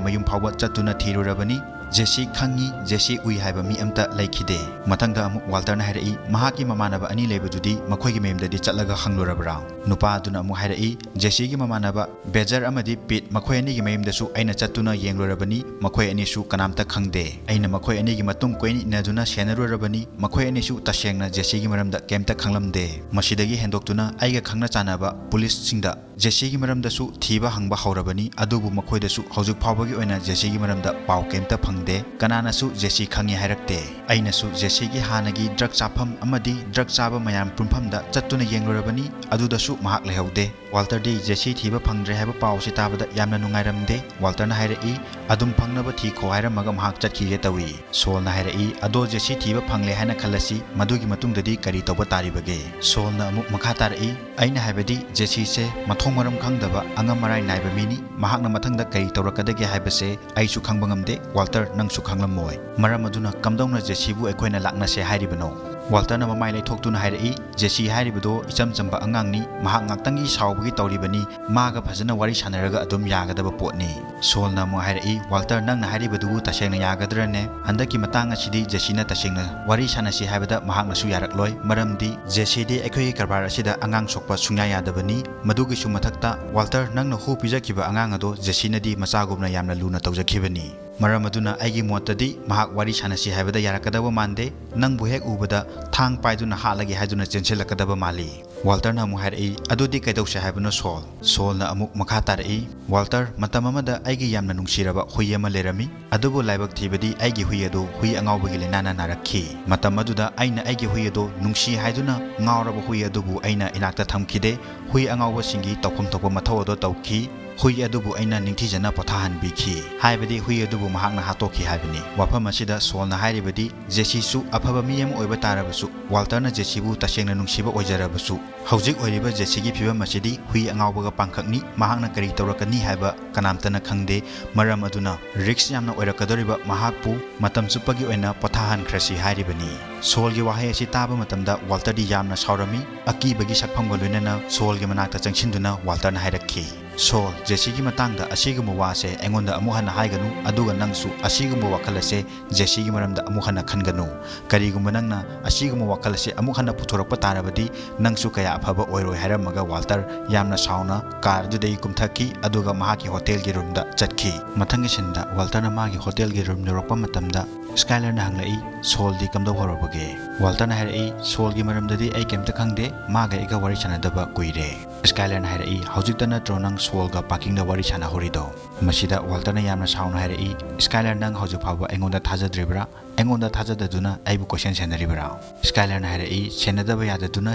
ꯃꯌꯨꯝ ꯐꯥꯎꯕ ꯆꯠꯇꯨꯅ ꯊꯤꯔꯨꯔꯕꯅꯤ꯫ ꯖꯦꯁꯤ ꯈꯪꯉꯤ, ꯖꯦꯁꯤ ꯎꯏ ꯍꯥꯏꯕ ꯃꯤ ꯑꯝꯇ ꯂꯩꯈꯤꯗꯦ꯫" ꯃꯊꯪꯗ ꯑꯃꯨꯛ ꯋꯥꯜꯇꯔꯅ ꯍꯥꯏꯔꯛꯏ, "ꯃꯍꯥꯛꯀꯤ ꯃꯃꯥꯟꯅꯕ ꯑꯅꯤ ꯂꯩꯕꯗꯨꯗꯤ ꯃꯈꯣꯏꯒꯤ ꯃꯌꯨꯝꯗꯗꯤ ꯆꯠꯂꯒ ꯍꯪꯂꯨꯔꯕ꯭ꯔꯥ?" ꯅꯨꯄꯥ ꯑꯗꯨꯅ ꯑꯃꯨꯛ ꯍꯥꯏꯔꯛꯏ, "ꯖꯦꯁꯤꯒꯤ ꯃꯃꯥꯟꯅꯕ ꯕꯦꯖꯔ ꯑꯃꯗꯤ ꯄꯤꯠ, ꯃꯈꯣꯏ ꯑꯅꯤꯒꯤ ꯃꯌꯨꯝꯗꯁꯨ ꯑꯩꯅ ꯆꯠꯇꯨꯅ ꯌꯦꯡꯂꯨꯔꯕꯅꯤ, ꯃꯈꯣꯏ ꯑꯅꯤꯁꯨ ꯀꯅꯥꯝꯇ ꯈꯪꯗꯦ꯫ ꯑꯩꯅ ꯃꯈꯣꯏ ꯑꯅꯤꯒꯤ ꯃꯇꯨꯡ ꯀꯣꯏꯏꯟ ꯏꯟꯅꯗꯨꯅ ꯁꯦꯟꯅꯔꯨꯔꯕꯅꯤ, ꯃꯈꯣꯏ ꯑꯅꯤꯁꯨ ꯇꯁꯦꯡꯅ ꯖꯦꯁꯤꯒꯤ ꯃꯔꯝꯗ ꯀꯩꯝꯇ ꯈꯪꯂꯝꯗꯦ꯫ ꯃꯁꯤꯗꯒꯤ ꯍꯦꯟꯗꯣꯛꯇꯨꯅ ꯑꯩꯒ ꯈꯪꯅ ꯆꯥꯟꯅꯕ ꯄꯨꯂꯤꯁꯁꯤꯡꯗ ꯖꯦꯁꯤꯒꯤ ꯃꯔꯝꯗꯁꯨ ꯊꯤꯕ ꯍꯪꯕ ꯍꯧꯔꯕꯅꯤ, ꯑꯗꯨꯕꯨ ꯃꯈꯣꯏꯗꯁꯨ ꯍꯧꯖꯤꯛ ꯐꯥꯎꯕꯒꯤ ꯑꯣꯏꯅ ꯖꯦꯁꯤꯒꯤ ꯃꯔꯝꯗ ꯄꯥꯎ ꯀꯩꯝꯇ ꯐꯪꯗꯦ꯫ ꯀꯅꯥꯅꯁꯨ ꯖꯦꯁꯤ ꯈꯪꯉꯤ ꯍꯥꯏꯔꯛꯇꯦ꯫ ꯑꯩꯅꯁꯨ ꯖꯦꯁꯤꯒꯤ ꯍꯥꯟꯅꯒꯤ ꯗ꯭ꯔꯒ ꯆꯥꯐꯝ ꯑꯃꯗꯤ ꯗ꯭ꯔꯒ ꯆꯥꯕ ꯃꯌꯥꯝ ꯄꯨꯟꯐꯝꯗ ꯆꯠꯇꯨꯅ ꯌꯦꯡꯂꯨꯔꯕꯅꯤ, ꯑꯗꯨꯗꯁꯨ ꯃꯍꯥꯛ ꯂꯩꯍꯧꯗꯦ꯫ ꯋꯥꯜꯇꯔꯗꯤ ꯖꯦꯁꯤ ꯊꯤꯕ ꯐꯪꯗ꯭ꯔꯦ ꯍꯥꯏꯕ ꯄꯥꯎ ꯑꯁꯤ ꯇꯥꯕꯗ ꯌꯥꯝꯅ ꯅꯨꯡꯉꯥꯏꯔꯝꯗꯦ꯫" ꯋꯥꯜꯇꯔꯅ ꯍꯥꯏꯔꯛꯏ, "ꯑꯗꯨꯝ ꯐꯪꯅꯕ ꯊꯤꯈꯣ" ꯍꯥꯏꯔꯝꯃꯒ ꯃꯍꯥꯛ ꯆꯠꯈꯤꯒꯦ ꯇꯧꯏ꯫ ꯁꯣꯜꯅ ꯍꯥꯏꯔꯛꯏ, "ꯑꯗꯣ ꯖꯦꯁꯤ ꯊꯤꯕ ꯐꯪꯂꯦ ꯍꯥꯏꯅ ꯈꯜꯂꯁꯤ, ꯃꯗꯨꯒꯤ ꯃꯇꯨꯡꯗꯗꯤ ꯀꯔꯤ ꯇꯧꯕ ꯇꯥꯔꯤꯕꯒꯦ?" ꯁꯣꯜꯅ ꯑꯃꯨꯛ ꯃꯈꯥ ꯇꯥꯔꯛꯏ, "ꯑꯩꯅ ꯍꯥꯏꯕꯗꯤ ꯖꯦꯁꯤꯁꯦ ꯃꯊꯣꯡ ꯃꯔꯝ ꯈꯪꯗꯕ ꯑꯉꯝ ꯑꯔꯥꯏ ꯅꯥꯏꯕ ꯃꯤꯅꯤ꯫ ꯃꯍꯥꯛꯅ ꯃꯊꯪꯗ ꯀꯔꯤ ꯇꯧꯔꯛꯀꯗꯒꯦ ꯍꯥꯏꯕꯁꯦ ꯑꯩꯁꯨ ꯈꯪꯕ ꯉꯝꯗꯦ꯫ ꯋꯥꯜꯇꯔ, ꯅꯪꯁꯨ ꯈꯪꯂꯝꯃꯣꯏ꯫ ꯃꯔꯝ ꯑꯗꯨꯅ ꯀꯝꯗꯧꯅ ꯖꯦꯁꯤꯕꯨ ꯑꯩꯈꯣꯏꯅ ꯂꯥꯛꯅꯁꯦ ꯍꯥꯏꯔꯤꯕꯅꯣ?" ꯋꯥꯜꯇꯔꯅ ꯃꯃꯥꯏ ꯂꯩꯊꯣꯛꯇꯨꯅ ꯍꯥꯏꯔꯛꯏ, "ꯖꯦꯁꯤ ꯍꯥꯏꯔꯤꯕꯗꯣ ꯏꯆꯝ ꯆꯝꯕ ꯑꯉꯥꯡꯅꯤ꯫ ꯃꯍꯥꯛ ꯉꯥꯛꯇꯪꯒꯤ ꯁꯥꯎꯕꯒꯤ ꯇꯧꯔꯤꯕꯅꯤ꯫ ꯃꯥꯒ ꯐꯖꯅ ꯋꯥꯔꯤ ꯁꯥꯟꯅꯔꯒ ꯑꯗꯨꯝ ꯌꯥꯒꯗꯕ ꯄꯣꯠꯅꯤ꯫" ꯁꯣꯜꯅ ꯑꯃꯨꯛ ꯍꯥꯏꯔꯛꯏ, "ꯋꯥꯜꯇꯔ, ꯅꯪꯅ ꯍꯥꯏꯔꯤꯕꯗꯨꯕꯨ ꯇꯁꯦꯡꯅ ꯌꯥꯒꯗ꯭ꯔꯅꯦ? ꯍꯟꯗꯛꯀꯤ ꯃꯇꯥꯡ ꯑꯁꯤꯗꯤ ꯖꯦꯁꯤꯅ ꯇꯁꯦꯡꯅ ꯋꯥꯔꯤ ꯁꯥꯟꯅꯁꯤ ꯍꯥꯏꯕꯗ ꯃꯍꯥꯛꯅꯁꯨ ꯌꯥꯔꯛꯂꯣꯏ꯫ ꯃꯔꯝꯗꯤ ꯖꯦꯁꯤꯗꯤ ꯑꯩꯈꯣꯏꯒꯤ ꯀꯔꯕꯥꯔ ꯑꯁꯤꯗ ꯑꯉꯥꯡ ꯁꯣꯛꯄ ꯁꯨꯡꯌꯥ ꯌꯥꯗꯕꯅꯤ꯫ ꯃꯗꯨꯒꯤꯁꯨ ꯃꯊꯛꯇ, ꯋꯥꯜꯇꯔ, ꯅꯪꯅ ꯍꯨ ꯄꯤꯖꯈꯤꯕ ꯑꯉꯥꯡ ꯑꯗꯣ ꯖꯦꯁꯤꯅꯗꯤ ꯃꯆꯥꯒꯨꯝꯅ ꯌꯥꯝꯅ ꯂꯨꯅ ꯇꯧꯖꯈꯤꯕꯅꯤ꯫" ꯃꯔꯝ ꯑꯗꯨꯅ ꯑꯩꯒꯤ ꯃꯣꯠꯇꯗꯤ ꯃꯍꯥꯛ ꯋꯥꯔꯤ ꯁꯥꯟꯅꯁꯤ ꯍꯥꯏꯕꯗ ꯌꯥꯔꯛꯀꯗꯕ ꯃꯥꯟꯗꯦ꯫ ꯅꯪꯕꯨ ꯍꯦꯛ ꯎꯕꯗ ꯊꯥꯡ ꯄꯥꯏꯗꯨꯅ ꯍꯥꯠꯂꯒꯦ ꯍꯥꯏꯗꯨꯅ ꯆꯦꯟꯁꯤꯜꯂꯛꯀꯗꯕ ꯃꯥꯜꯂꯤ꯫ ꯋꯥꯜꯇꯔꯅ ꯑꯃꯨꯛ ꯍꯥꯏꯔꯛꯏ, "ꯑꯗꯨꯗꯤ ꯀꯩꯗꯧꯁꯦ ꯍꯥꯏꯕꯅꯣ ꯁꯣꯜ?" ꯁꯣꯜꯅ ꯑꯃꯨꯛ ꯃꯈꯥ ꯇꯥꯔꯛꯏ, "ꯋꯥꯜꯇꯔ, ꯃꯇꯝ ꯑꯃꯗ ꯑꯩꯒꯤ ꯌꯥꯝꯅ ꯅꯨꯡꯁꯤꯔꯕ ꯍꯨꯏ ꯑꯃ ꯂꯩꯔꯝꯃꯤ꯫ ꯑꯗꯨꯕꯨ ꯂꯥꯏꯕꯛ ꯊꯤꯕꯗꯤ ꯑꯩꯒꯤ ꯍꯨꯏ ꯑꯗꯨ ꯍꯨꯏ ꯑꯉꯥꯎꯕꯒꯤ ꯂꯥꯏꯅꯥꯅ ꯅꯥꯔꯛꯈꯤ꯫ ꯃꯇꯝ ꯑꯗꯨꯗ ꯑꯩꯅ ꯑꯩꯒꯤ ꯍꯨꯏ ꯑꯗꯨ ꯅꯨꯡꯁꯤ ꯍꯥꯏꯗꯨꯅ ꯉꯥꯎꯔꯕ ꯍꯨꯏ ꯑꯗꯨꯕꯨ ꯑꯩꯅ ꯏꯅꯥꯛꯇ ꯊꯝꯈꯤꯗꯦ꯫ ꯍꯨꯏ ꯑꯉꯥꯎꯕꯁꯤꯡꯒꯤ ꯇꯧꯐꯝ ꯊꯣꯛꯄ ꯃꯊꯧ ꯑꯗꯨ ꯇꯧꯈꯤ꯫ ꯍꯨꯏ ꯑꯗꯨꯕꯨ ꯑꯩꯅ ꯅꯤꯡꯊꯤꯖꯅ ꯄꯣꯊꯥꯍꯟꯕꯤꯈꯤ꯫ ꯍꯥꯏꯕꯗꯤ ꯍꯨꯏ ꯑꯗꯨꯕꯨ ꯃꯍꯥꯛꯅ ꯍꯥꯠꯇꯣꯛꯈꯤ ꯍꯥꯏꯕꯅꯤ꯫" ꯋꯥꯐꯝ ꯑꯁꯤꯗ ꯁꯣꯜꯅ ꯍꯥꯏꯔꯤꯕꯗꯤ, ꯖꯦꯁꯤꯁꯨ ꯑꯐꯕ ꯃꯤ ꯑꯃ ꯑꯣꯏꯕ ꯇꯥꯔꯕꯁꯨ, ꯋꯥꯜꯇꯔꯅ ꯖꯦꯁꯤꯕꯨ ꯇꯁꯦꯡꯅ ꯅꯨꯡꯁꯤꯕ ꯑꯣꯏꯖꯔꯕꯁꯨ, ꯍꯧꯖꯤꯛ ꯑꯣꯏꯔꯤꯕ ꯖꯦꯁꯤꯒꯤ ꯐꯤꯕꯝ ꯑꯁꯤꯗꯤ ꯍꯨꯏ ꯑꯉꯥꯎꯕꯒ ꯄꯥꯡꯈꯛꯅꯤ꯫ ꯃꯍꯥꯛꯅ ꯀꯔꯤ ꯇꯧꯔꯛꯀꯅꯤ ꯍꯥꯏꯕ ꯀꯅꯥꯝꯇꯅ ꯈꯪꯗꯦ꯫ ꯃꯔꯝ ꯑꯗꯨꯅ ꯔꯤꯛꯁ ꯌꯥꯝꯅ ꯑꯣꯏꯔꯛꯀꯗꯧꯔꯤꯕ ꯃꯍꯥꯛꯄꯨ ꯃꯇꯝ ꯆꯨꯞꯄꯒꯤ ꯑꯣꯏꯅ ꯄꯣꯊꯥꯍꯟꯈ꯭ꯔꯁꯤ ꯍꯥꯏꯔꯤꯕꯅꯤ꯫ ꯁꯣꯜꯒꯤ ꯋꯥꯍꯩ ꯑꯁꯤ ꯇꯥꯕ ꯃꯇꯝꯗ ꯋꯥꯜꯇꯔꯗꯤ ꯌꯥꯝꯅ ꯁꯥꯎꯔꯝꯃꯤ꯫ ꯑꯀꯤꯕꯒꯤ ꯁꯛꯐꯝꯒ ꯂꯣꯏꯅꯅ ꯁꯣꯜꯒꯤ ꯃꯅꯥꯛꯇ ꯆꯪꯁꯤꯟꯗꯨꯅ ꯋꯥꯜꯇꯔꯅ ꯍꯥꯏꯔꯛꯈꯤ, "ꯁꯣꯜ, ꯖꯦꯁꯤꯒꯤ ꯃꯇꯥꯡꯗ ꯑꯁꯤꯒꯨꯝꯕ ꯋꯥꯁꯦ ꯑꯩꯉꯣꯟꯗ ꯑꯃꯨꯛ ꯍꯟꯅ ꯍꯥꯏꯒꯅꯨ, ꯑꯗꯨꯒ ꯅꯪꯁꯨ ꯑꯁꯤꯒꯨꯝꯕ ꯋꯥꯈꯜ ꯑꯁꯦ ꯖꯦꯁꯤꯒꯤ ꯃꯔꯝꯗ ꯑꯃꯨꯛ ꯍꯟꯅ ꯈꯟꯒꯅꯨ꯫ ꯀꯔꯤꯒꯨꯝꯕ ꯅꯪꯅ ꯑꯁꯤꯒꯨꯝꯕ ꯋꯥꯈꯜ ꯑꯁꯦ ꯑꯃꯨꯛ ꯍꯟꯅ ꯄꯨꯊꯣꯔꯛꯄ ꯇꯥꯔꯕꯗꯤ ꯅꯪꯁꯨ ꯀꯌꯥ ꯑꯐꯕ ꯑꯣꯏꯔꯣꯏ", ꯍꯥꯏꯔꯝꯃꯒ ꯋꯥꯜꯇꯔ ꯌꯥꯝꯅ ꯁꯥꯎꯅ ꯀꯥꯔ ꯑꯗꯨꯗꯒꯤ ꯀꯨꯝꯊꯈꯤ, ꯑꯗꯨꯒ ꯃꯍꯥꯛꯀꯤ ꯍꯣꯇꯦꯜꯒꯤ ꯔꯨꯝꯗ ꯆꯠꯈꯤ꯫ ꯃꯊꯪꯒꯤ ꯁꯤꯟꯗ ꯋꯥꯜꯇꯔꯅ ꯃꯥꯒꯤ ꯍꯣꯇꯦꯜꯒꯤ ꯔꯨꯝ ꯌꯧꯔꯛꯄ ꯃꯇꯝꯗ ꯁ꯭ꯀꯥꯏꯂꯔꯅ ꯍꯪꯂꯛꯏ, "ꯁꯣꯜꯗꯤ ꯀꯝꯗꯧꯍꯧꯔꯕꯒꯦ?" ꯋꯥꯜꯇꯔꯅ ꯍꯥꯏꯔꯛꯏ, "ꯁꯣꯜꯒꯤ ꯃꯔꯝꯗꯗꯤ ꯑꯩ ꯀꯩꯝꯇ ꯈꯪꯗꯦ, ꯃꯥꯒ ꯑꯩꯒ ꯋꯥꯔꯤ ꯁꯥꯟꯅꯗꯕ ꯀꯨꯏꯔꯦ꯫" ꯁ꯭ꯀꯥꯏꯂꯔꯅ ꯍꯥꯏꯔꯛꯏ, "ꯍꯧꯖꯤꯛꯇ ꯅꯠꯇ꯭ꯔꯣ ꯅꯪ ꯁꯣꯜꯒ ꯄꯥꯔꯀꯤꯡꯗ ꯋꯥꯔꯤ ꯁꯥꯟꯅꯍꯧꯔꯤꯗꯣ?" ꯃꯁꯤꯗ ꯋꯥꯜꯇꯔꯅ ꯌꯥꯝꯅ ꯁꯥꯎꯅ ꯍꯥꯏꯔꯛꯏ, "ꯁ꯭ꯀꯥꯏꯂꯔ, ꯅꯪ ꯍꯧꯖꯤꯛ ꯐꯥꯎꯕ ꯑꯩꯉꯣꯟꯗ ꯊꯥꯖꯗ꯭ꯔꯤꯕ꯭ꯔꯥ? ꯑꯩꯉꯣꯟꯗ ꯊꯥꯖꯗꯗꯨꯅ ꯑꯩꯕꯨ ꯀꯣꯏꯁꯦꯟ ꯁꯦꯟꯅꯔꯤꯕ꯭ꯔꯥ?" ꯁ꯭ꯀꯥꯏꯂꯔꯅ ꯍꯥꯏꯔꯛꯏ, "ꯁꯦꯟꯅꯗꯕ ꯌꯥꯗꯗꯨꯅ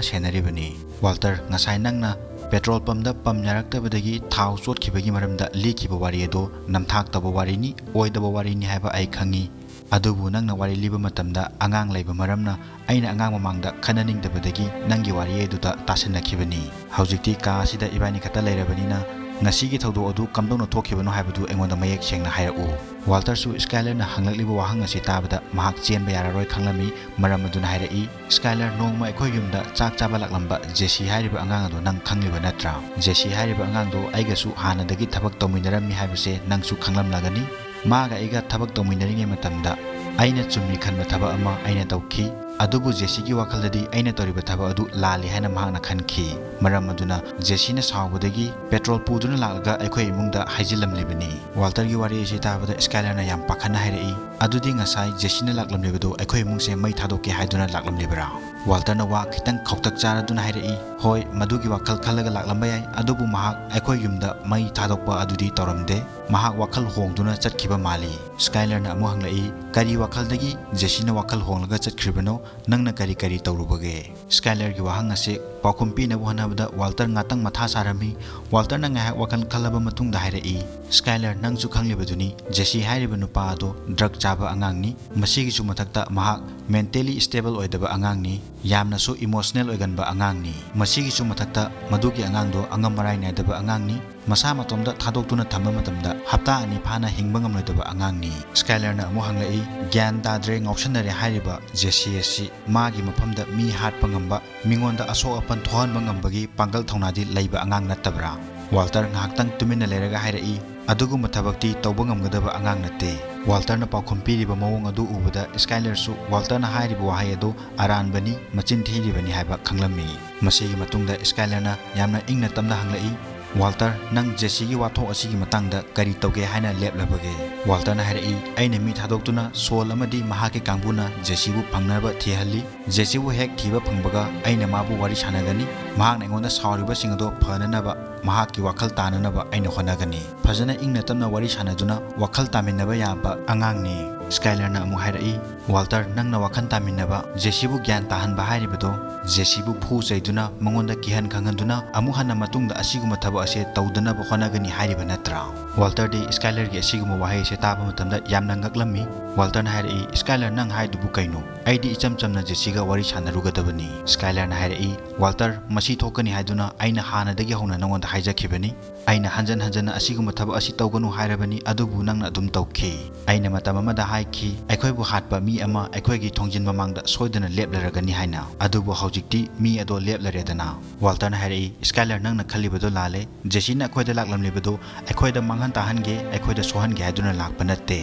ꯁꯦꯟꯅꯔꯤꯕꯅꯤ꯫ ꯋꯥꯜꯇꯔ, ꯉꯁꯥꯏ ꯅꯪꯅ ꯄꯦꯇ꯭ꯔꯣꯜ ꯄꯝꯗ ꯄꯝ ꯌꯥꯔꯛꯇꯕꯗꯒꯤ ꯊꯥꯎ ꯆꯣꯠꯈꯤꯕꯒꯤ ꯃꯔꯝꯗ ꯂꯤꯈꯤꯕ ꯋꯥꯔꯤ ꯑꯗꯣ ꯅꯝꯊꯥꯛꯇꯕ ꯋꯥꯔꯤꯅꯤ, ꯑꯣꯏꯗꯕ ꯋꯥꯔꯤꯅꯤ ꯍꯥꯏꯕ ꯑꯩ ꯈꯪꯉꯤ꯫ ꯑꯗꯨꯕꯨ ꯅꯪꯅ ꯋꯥꯔꯤ ꯂꯤꯕ ꯃꯇꯝꯗ ꯑꯉꯥꯡ ꯂꯩꯕ ꯃꯔꯝꯅ ꯑꯩꯅ ꯑꯉꯥꯡ ꯃꯃꯥꯡꯗ ꯈꯟꯅꯅꯤꯡꯗꯕꯗꯒꯤ ꯅꯪꯒꯤ ꯋꯥꯔꯤ ꯑꯗꯨꯗ ꯇꯥꯁꯤꯟꯅꯈꯤꯕꯅꯤ꯫ ꯍꯧꯖꯤꯛꯇꯤ ꯀꯥ ꯑꯁꯤꯗ ꯏꯕꯥꯅꯤ ꯈꯛꯇ ꯂꯩꯔꯕꯅꯤꯅ ꯉꯁꯤꯒꯤ ꯊꯧꯗꯣꯛ ꯑꯗꯨ ꯀꯝꯗꯧꯅ ꯊꯣꯛꯈꯤꯕꯅꯣ ꯍꯥꯏꯕꯗꯨ ꯑꯩꯉꯣꯟꯗ ꯃꯌꯦꯛ ꯁꯦꯡꯅ ꯍꯥꯏꯔꯛꯎ꯫" ꯋꯥꯜꯇꯔꯁꯨ ꯁ꯭ꯀꯥꯏꯂꯔꯅ ꯍꯪꯂꯛꯂꯤꯕ ꯋꯥꯍꯪ ꯑꯁꯤ ꯇꯥꯕꯗ ꯃꯍꯥꯛ ꯆꯦꯟꯕ ꯌꯥꯔꯔꯣꯏ ꯈꯪꯂꯝꯃꯤ꯫ ꯃꯔꯝ ꯑꯗꯨꯅ ꯍꯥꯏꯔꯛꯏ, "ꯁ꯭ꯀꯥꯏꯂꯔ, ꯅꯣꯡꯃ ꯑꯩꯈꯣꯏ ꯌꯨꯝꯗ ꯆꯥꯛ ꯆꯥꯕ ꯂꯥꯛꯂꯝꯕ ꯖꯦꯁꯤ ꯍꯥꯏꯔꯤꯕ ꯑꯉꯥꯡ ꯑꯗꯨ ꯅꯪ ꯈꯪꯂꯤꯕ ꯅꯠꯇ꯭ꯔꯥ? ꯖꯦꯁꯤ ꯍꯥꯏꯔꯤꯕ ꯑꯉꯥꯡꯗꯣ ꯑꯩꯒꯁꯨ ꯍꯥꯟꯅꯗꯒꯤ ꯊꯕꯛ ꯇꯧꯃꯤꯟꯅꯔꯝꯃꯤ ꯍꯥꯏꯕꯁꯦ ꯅꯪꯁꯨ ꯈꯪꯂꯝꯂꯒꯅꯤ꯫ ꯃꯥꯒ ꯑꯩꯒ ꯊꯕꯛ ꯇꯧꯃꯤꯟꯅꯔꯤꯉꯩ ꯃꯇꯝꯗ ꯑꯩꯅ ꯆꯨꯝꯃꯤ ꯈꯟꯕ ꯊꯕꯛ ꯑꯃ ꯑꯩꯅ ꯇꯧꯈꯤ꯫ ꯑꯗꯨꯕꯨ ꯖꯦꯁꯤꯒꯤ ꯋꯥꯈꯜꯗꯗꯤ ꯑꯩꯅ ꯇꯧꯔꯤꯕ ꯊꯕꯛ ꯑꯗꯨ ꯂꯥꯜꯂꯤ ꯍꯥꯏꯅ ꯃꯍꯥꯛꯅ ꯈꯟꯈꯤ꯫ ꯃꯔꯝ ꯑꯗꯨꯅ ꯖꯦꯁꯤꯅ ꯁꯥꯎꯕꯗꯒꯤ ꯄꯦꯇ꯭ꯔꯣꯜ ꯄꯨꯗꯨꯅ ꯂꯥꯛꯂꯒ ꯑꯩꯈꯣꯏ ꯏꯃꯨꯡꯗ ꯍꯥꯏꯖꯤꯜꯂꯝꯂꯤꯕꯅꯤ꯫ ꯋꯥꯜꯇꯔꯒꯤ ꯋꯥꯔꯤ ꯑꯁꯤ ꯇꯥꯕꯗ ꯁ꯭ꯀꯥꯏꯂꯔꯅ ꯌꯥꯝ ꯄꯥꯈꯠꯅ ꯍꯥꯏꯔꯛꯏ, "ꯑꯗꯨꯗꯤ ꯉꯁꯥꯏ ꯖꯦꯁꯤꯅ ꯂꯥꯛꯂꯝꯂꯤꯕꯗꯨ ꯑꯩꯈꯣꯏ ꯏꯃꯨꯡꯁꯦ ꯃꯩ ꯊꯥꯗꯣꯛꯀꯦ ꯍꯥꯏꯗꯨꯅ ꯂꯥꯛꯂꯝꯂꯤꯕ꯭ꯔꯥ?" ꯋꯥꯜꯇꯔꯅ ꯋꯥ ꯈꯤꯇꯪ ꯈꯧꯇꯛ ꯆꯥꯔꯗꯨꯅ ꯍꯥꯏꯔꯛꯏ, "ꯍꯣꯏ, ꯃꯗꯨꯒꯤ ꯋꯥꯈꯜ ꯈꯜꯂꯒ ꯂꯥꯛꯂꯝꯕ ꯌꯥꯏ, ꯑꯗꯨꯕꯨ ꯃꯍꯥꯛ ꯑꯩꯈꯣꯏ ꯌꯨꯝꯗ ꯃꯩ ꯊꯥꯗꯣꯛꯄ ꯑꯗꯨꯗꯤ ꯇꯧꯔꯝꯗꯦ꯫ ꯃꯍꯥꯛ ꯋꯥꯈꯜ ꯍꯣꯡꯗꯨꯅ ꯆꯠꯈꯤꯕ ꯃꯥꯜꯂꯤ꯫" ꯁ꯭ꯀꯥꯏꯂꯔꯅ ꯑꯃꯨꯛ ꯍꯪꯂꯛꯏ, "ꯀꯔꯤ ꯋꯥꯈꯜꯗꯒꯤ ꯖꯦꯁꯤꯅ ꯋꯥꯈꯜ ꯍꯣꯡꯂꯒ ꯆꯠꯈ꯭ꯔꯤꯕꯅꯣ? ꯅꯪꯅ ꯀꯔꯤ ꯀꯔꯤ ꯇꯧꯔꯨꯕꯒꯦ?" ꯁ꯭ꯀꯥꯏꯂꯔꯒꯤ ꯋꯥꯍꯪ ꯑꯁꯤ ꯄꯥꯎꯈꯨꯝ ꯄꯤꯅꯕ ꯍꯣꯠꯅꯕꯗ ꯋꯥꯜꯇꯔ ꯉꯥꯛꯇꯪ ꯃꯊꯥ ꯁꯥꯔꯝꯃꯤ꯫ ꯋꯥꯜꯇꯔꯅ ꯉꯥꯏꯍꯥꯛ ꯋꯥꯈꯜ ꯈꯜꯂꯕ ꯃꯇꯨꯡꯗ ꯍꯥꯏꯔꯛꯏ, "ꯁ꯭ꯀꯥꯏꯂꯔ, ꯅꯪꯁꯨ ꯈꯪꯂꯤꯕꯗꯨꯅꯤ, ꯖꯦꯁꯤ ꯍꯥꯏꯔꯤꯕ ꯅꯨꯄꯥ ꯑꯗꯣ ꯗ꯭ꯔꯒ ꯆꯥꯕ ꯑꯉꯥꯡꯅꯤ꯫ ꯃꯁꯤꯒꯤꯁꯨ ꯃꯊꯛꯇ ꯃꯍꯥꯛ ꯃꯦꯟꯇꯦꯂꯤ ꯁ꯭ꯇꯦꯕꯜ ꯑꯣꯏꯗꯕ ꯑꯉꯥꯡꯅꯤ, ꯌꯥꯝꯅꯁꯨ ꯏꯃꯣꯁꯅꯦꯜ ꯑꯣꯏꯒꯟꯕ ꯑꯉꯥꯡꯅꯤ꯫ ꯃꯁꯤꯒꯤꯁꯨ ꯃꯊꯛꯇ ꯃꯗꯨꯒꯤ ꯑꯉꯥꯡꯗꯣ ꯑꯉꯝ ꯃꯔꯥꯏ ꯅꯥꯏꯗꯕ ꯑꯉꯥꯡꯅꯤ꯫ ꯃꯁꯥ ꯃꯇꯣꯝꯇ ꯊꯥꯗꯣꯛꯇꯨꯅ ꯊꯝꯕ ꯃꯇꯝꯗ ꯍꯞꯇꯥ ꯑꯅꯤ ꯐꯥꯅ ꯍꯤꯡꯕ ꯉꯝꯂꯣꯏꯗꯕ ꯑꯉꯥꯡꯅꯤ꯫" ꯁ꯭ꯀꯥꯏꯂꯔꯅ ꯑꯃꯨꯛ ꯍꯪꯂꯛꯏ, "ꯒ꯭ꯌꯥꯟ ꯇꯥꯗ꯭ꯔꯦ, ꯉꯥꯎꯁꯟꯅꯔꯦ ꯍꯥꯏꯔꯤꯕ ꯖꯦꯁꯤ ꯑꯁꯤ ꯃꯥꯒꯤ ꯃꯐꯝꯗ ꯃꯤ ꯍꯥꯠꯄ ꯉꯝꯕ, ꯃꯤꯉꯣꯟꯗ ꯑꯁꯣꯛ ꯑꯄꯟ ꯊꯣꯛꯍꯟꯕ ꯉꯝꯕꯒꯤ ꯄꯥꯡꯒꯜ ꯊꯧꯅꯥꯗꯤ ꯂꯩꯕ ꯑꯉꯥꯡ ꯅꯠꯇꯕ꯭ꯔꯥ?" ꯋꯥꯜꯇꯔ ꯉꯥꯏꯍꯥꯛꯇꯪ ꯇꯨꯃꯤꯟꯅ ꯂꯩꯔꯒ ꯍꯥꯏꯔꯛꯏ, "ꯑꯗꯨꯒꯨꯝꯕ ꯊꯕꯛꯇꯤ ꯇꯧꯕ ꯉꯝꯒꯗꯕ ꯑꯉꯥꯡ ꯅꯠꯇꯦ꯫" ꯋꯥꯜꯇꯔꯅ ꯄꯥꯎꯈꯨꯝ ꯄꯤꯔꯤꯕ ꯃꯑꯣꯡ ꯑꯗꯨ ꯎꯕꯗ ꯁ꯭ꯀꯥꯏꯂꯔꯁꯨ ꯋꯥꯜꯇꯔꯅ ꯍꯥꯏꯔꯤꯕ ꯋꯥꯍꯩ ꯑꯗꯨ ꯑꯔꯥꯟꯕꯅꯤ, ꯃꯆꯤꯟ ꯊꯤꯔꯤꯕꯅꯤ ꯍꯥꯏꯕ ꯈꯪꯂꯝꯃꯤ꯫ ꯃꯁꯤꯒꯤ ꯃꯇꯨꯡꯗ ꯁ꯭ꯀꯥꯏꯂꯔꯅ ꯌꯥꯝꯅ ꯏꯪꯅ ꯇꯞꯅ ꯍꯪꯂꯛꯏ, "ꯋꯥꯜꯇꯔ, ꯅꯪ ꯖꯦꯁꯤꯒꯤ ꯋꯥꯊꯣꯛ ꯑꯁꯤꯒꯤ ꯃꯇꯥꯡꯗ ꯀꯔꯤ ꯇꯧꯒꯦ ꯍꯥꯏꯅ ꯂꯦꯞꯂꯕꯒꯦ?" ꯋꯥꯜꯇꯔꯅ ꯍꯥꯏꯔꯛꯏ, "ꯑꯩꯅ ꯃꯤ ꯊꯥꯗꯣꯛꯇꯨꯅ ꯁꯣꯜ ꯑꯃꯗꯤ ꯃꯍꯥꯛꯀꯤ ꯀꯥꯡꯕꯨꯅ ꯖꯦꯁꯤꯕꯨ ꯐꯪꯅꯕ ꯊꯤꯍꯜꯂꯤ꯫ ꯖꯦꯁꯤꯕꯨ ꯍꯦꯛ ꯊꯤꯕ ꯐꯪꯕꯒ ꯑꯩꯅ ꯃꯥꯕꯨ ꯋꯥꯔꯤ ꯁꯥꯟꯅꯒꯅꯤ꯫ ꯃꯍꯥꯛꯅ ꯑꯩꯉꯣꯟꯗ ꯁꯥꯎꯔꯤꯕꯁꯤꯡ ꯑꯗꯣ ꯐꯅꯅꯕ, ꯃꯍꯥꯛꯀꯤ ꯋꯥꯈꯜ ꯇꯥꯅꯅꯕ ꯑꯩꯅ ꯍꯣꯠꯅꯒꯅꯤ꯫" ꯐꯖꯅ ꯏꯪꯅ ꯇꯞꯅ ꯋꯥꯔꯤ ꯁꯥꯟꯅꯗꯨꯅ ꯋꯥꯈꯜ ꯇꯥꯃꯤꯟꯅꯕ ꯌꯥꯕ ꯑꯉꯥꯡꯅꯤ꯫ ꯁ꯭ꯀꯥꯏꯂꯔꯅ ꯑꯃꯨꯛ ꯍꯥꯏꯔꯛꯏ, "ꯋꯥꯜꯇꯔ, ꯅꯪꯅ ꯋꯥꯈꯜ ꯇꯥꯃꯤꯟꯅꯕ, ꯖꯦꯁꯤꯕꯨ ꯒ꯭ꯌꯥꯟ ꯇꯥꯍꯟꯕ ꯍꯥꯏꯔꯤꯕꯗꯣ, ꯖꯦꯁꯤꯕꯨ ꯐꯨ ꯆꯩꯗꯨꯅ, ꯃꯉꯣꯟꯗ ꯀꯤꯍꯟ ꯈꯪꯍꯟꯗꯨꯅ, ꯑꯃꯨꯛ ꯍꯟꯅ ꯃꯇꯨꯡꯗ ꯑꯁꯤꯒꯨꯝꯕ ꯊꯕꯛ ꯑꯁꯦ ꯇꯧꯗꯅꯕ ꯍꯣꯠꯅꯒꯅꯤ ꯍꯥꯏꯔꯤꯕ ꯅꯠꯇ꯭ꯔꯥ?" ꯋꯥꯜꯇꯔꯗꯤ ꯁ꯭ꯀꯥꯏꯂꯔꯒꯤ ꯑꯁꯤꯒꯨꯝꯕ ꯋꯥꯍꯩ ꯑꯁꯦ ꯇꯥꯕ ꯃꯇꯝꯗ ꯌꯥꯝꯅ ꯉꯛꯂꯝꯃꯤ꯫ ꯋꯥꯜꯇꯔꯅ ꯍꯥꯏꯔꯛꯏ, "ꯁ꯭ꯀꯥꯏꯂꯔ, ꯅꯪ ꯍꯥꯏꯗꯨꯕꯨ ꯀꯩꯅꯣ? ꯑꯩꯗꯤ ꯏꯆꯝ ꯆꯝꯅ ꯖꯦꯁꯤꯒ ꯋꯥꯔꯤ ꯁꯥꯟꯅꯔꯨꯒꯗꯕꯅꯤ꯫" ꯁ꯭ꯀꯥꯏꯂꯔꯅ ꯍꯥꯏꯔꯛꯏ, "ꯋꯥꯜꯇꯔ, ꯃꯁꯤ ꯊꯣꯛꯀꯅꯤ ꯍꯥꯏꯗꯨꯅ ꯑꯩꯅ ꯍꯥꯟꯅꯗꯒꯤ ꯍꯧꯅ ꯅꯉꯣꯟꯗ ꯍꯥꯏꯖꯈꯤꯕꯅꯤ꯫ ꯑꯩꯅ ꯍꯟꯖꯟ ꯍꯟꯖꯟꯅ ꯑꯁꯤꯒꯨꯝꯕ ꯊꯕꯛ ꯑꯁꯤ ꯇꯧꯒꯅꯨ ꯍꯥꯏꯔꯕꯅꯤ, ꯑꯗꯨꯕꯨ ꯅꯪꯅ ꯑꯗꯨꯝ ꯇꯧꯈꯤ꯫ ꯑꯩꯅ ꯃꯇꯝ ꯑꯃꯗ ꯍꯥꯏꯈꯤ, ꯑꯩꯈꯣꯏꯕꯨ ꯍꯥꯠꯄ ꯃꯤ ꯑꯃ ꯑꯩꯈꯣꯏꯒꯤ ꯊꯣꯡꯖꯤꯟ ꯃꯃꯥꯡꯗ ꯁꯣꯏꯗꯅ ꯂꯦꯞꯂꯔꯒꯅꯤ ꯍꯥꯏꯅ꯫ ꯑꯗꯨꯕꯨ ꯍꯧꯖꯤꯛꯇꯤ ꯃꯤ ꯑꯗꯣ ꯂꯦꯞꯂꯔꯦꯗꯅ꯫" ꯋꯥꯜꯇꯔꯅ ꯍꯥꯏꯔꯛꯏ, "ꯁ꯭ꯀꯥꯏꯂꯔ, ꯅꯪꯅ ꯈꯜꯂꯤꯕꯗꯣ ꯂꯥꯜꯂꯦ꯫ ꯖꯦꯁꯤꯅ ꯑꯩꯈꯣꯏꯗ ꯂꯥꯛꯂꯝꯂꯤꯕꯗꯨ ꯑꯩꯈꯣꯏꯗ ꯃꯥꯡꯍꯟ ꯇꯥꯍꯟꯒꯦ, ꯑꯩꯈꯣꯏꯗ ꯁꯣꯛꯍꯟꯒꯦ ꯍꯥꯏꯗꯨꯅ ꯂꯥꯛꯄ ꯅꯠꯇꯦ꯫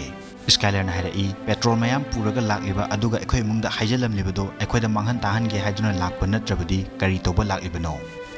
ꯁ꯭ꯀꯥꯏꯂꯔꯅ ꯍꯥꯏꯔꯛꯏ, "ꯄꯦꯇ꯭ꯔꯣꯜ ꯃꯌꯥꯝ ꯄꯨꯔꯒ ꯂꯥꯛꯂꯤꯕ ꯑꯗꯨꯒ ꯑꯩꯈꯣꯏ ꯏꯃꯨꯡꯗ ꯍꯩꯖꯤꯜꯂꯝꯂꯤꯕꯗꯣ ꯑꯩꯈꯣꯏꯗ ꯃꯥꯡꯍꯟ ꯇꯥꯍꯟꯒꯦ ꯍꯥꯏꯗꯨꯅ ꯂꯥꯛꯄ ꯅꯠꯇ꯭ꯔꯕꯗꯤ ꯀꯔꯤ ꯇꯧꯕ ꯂꯥꯛꯂꯤꯕꯅꯣ?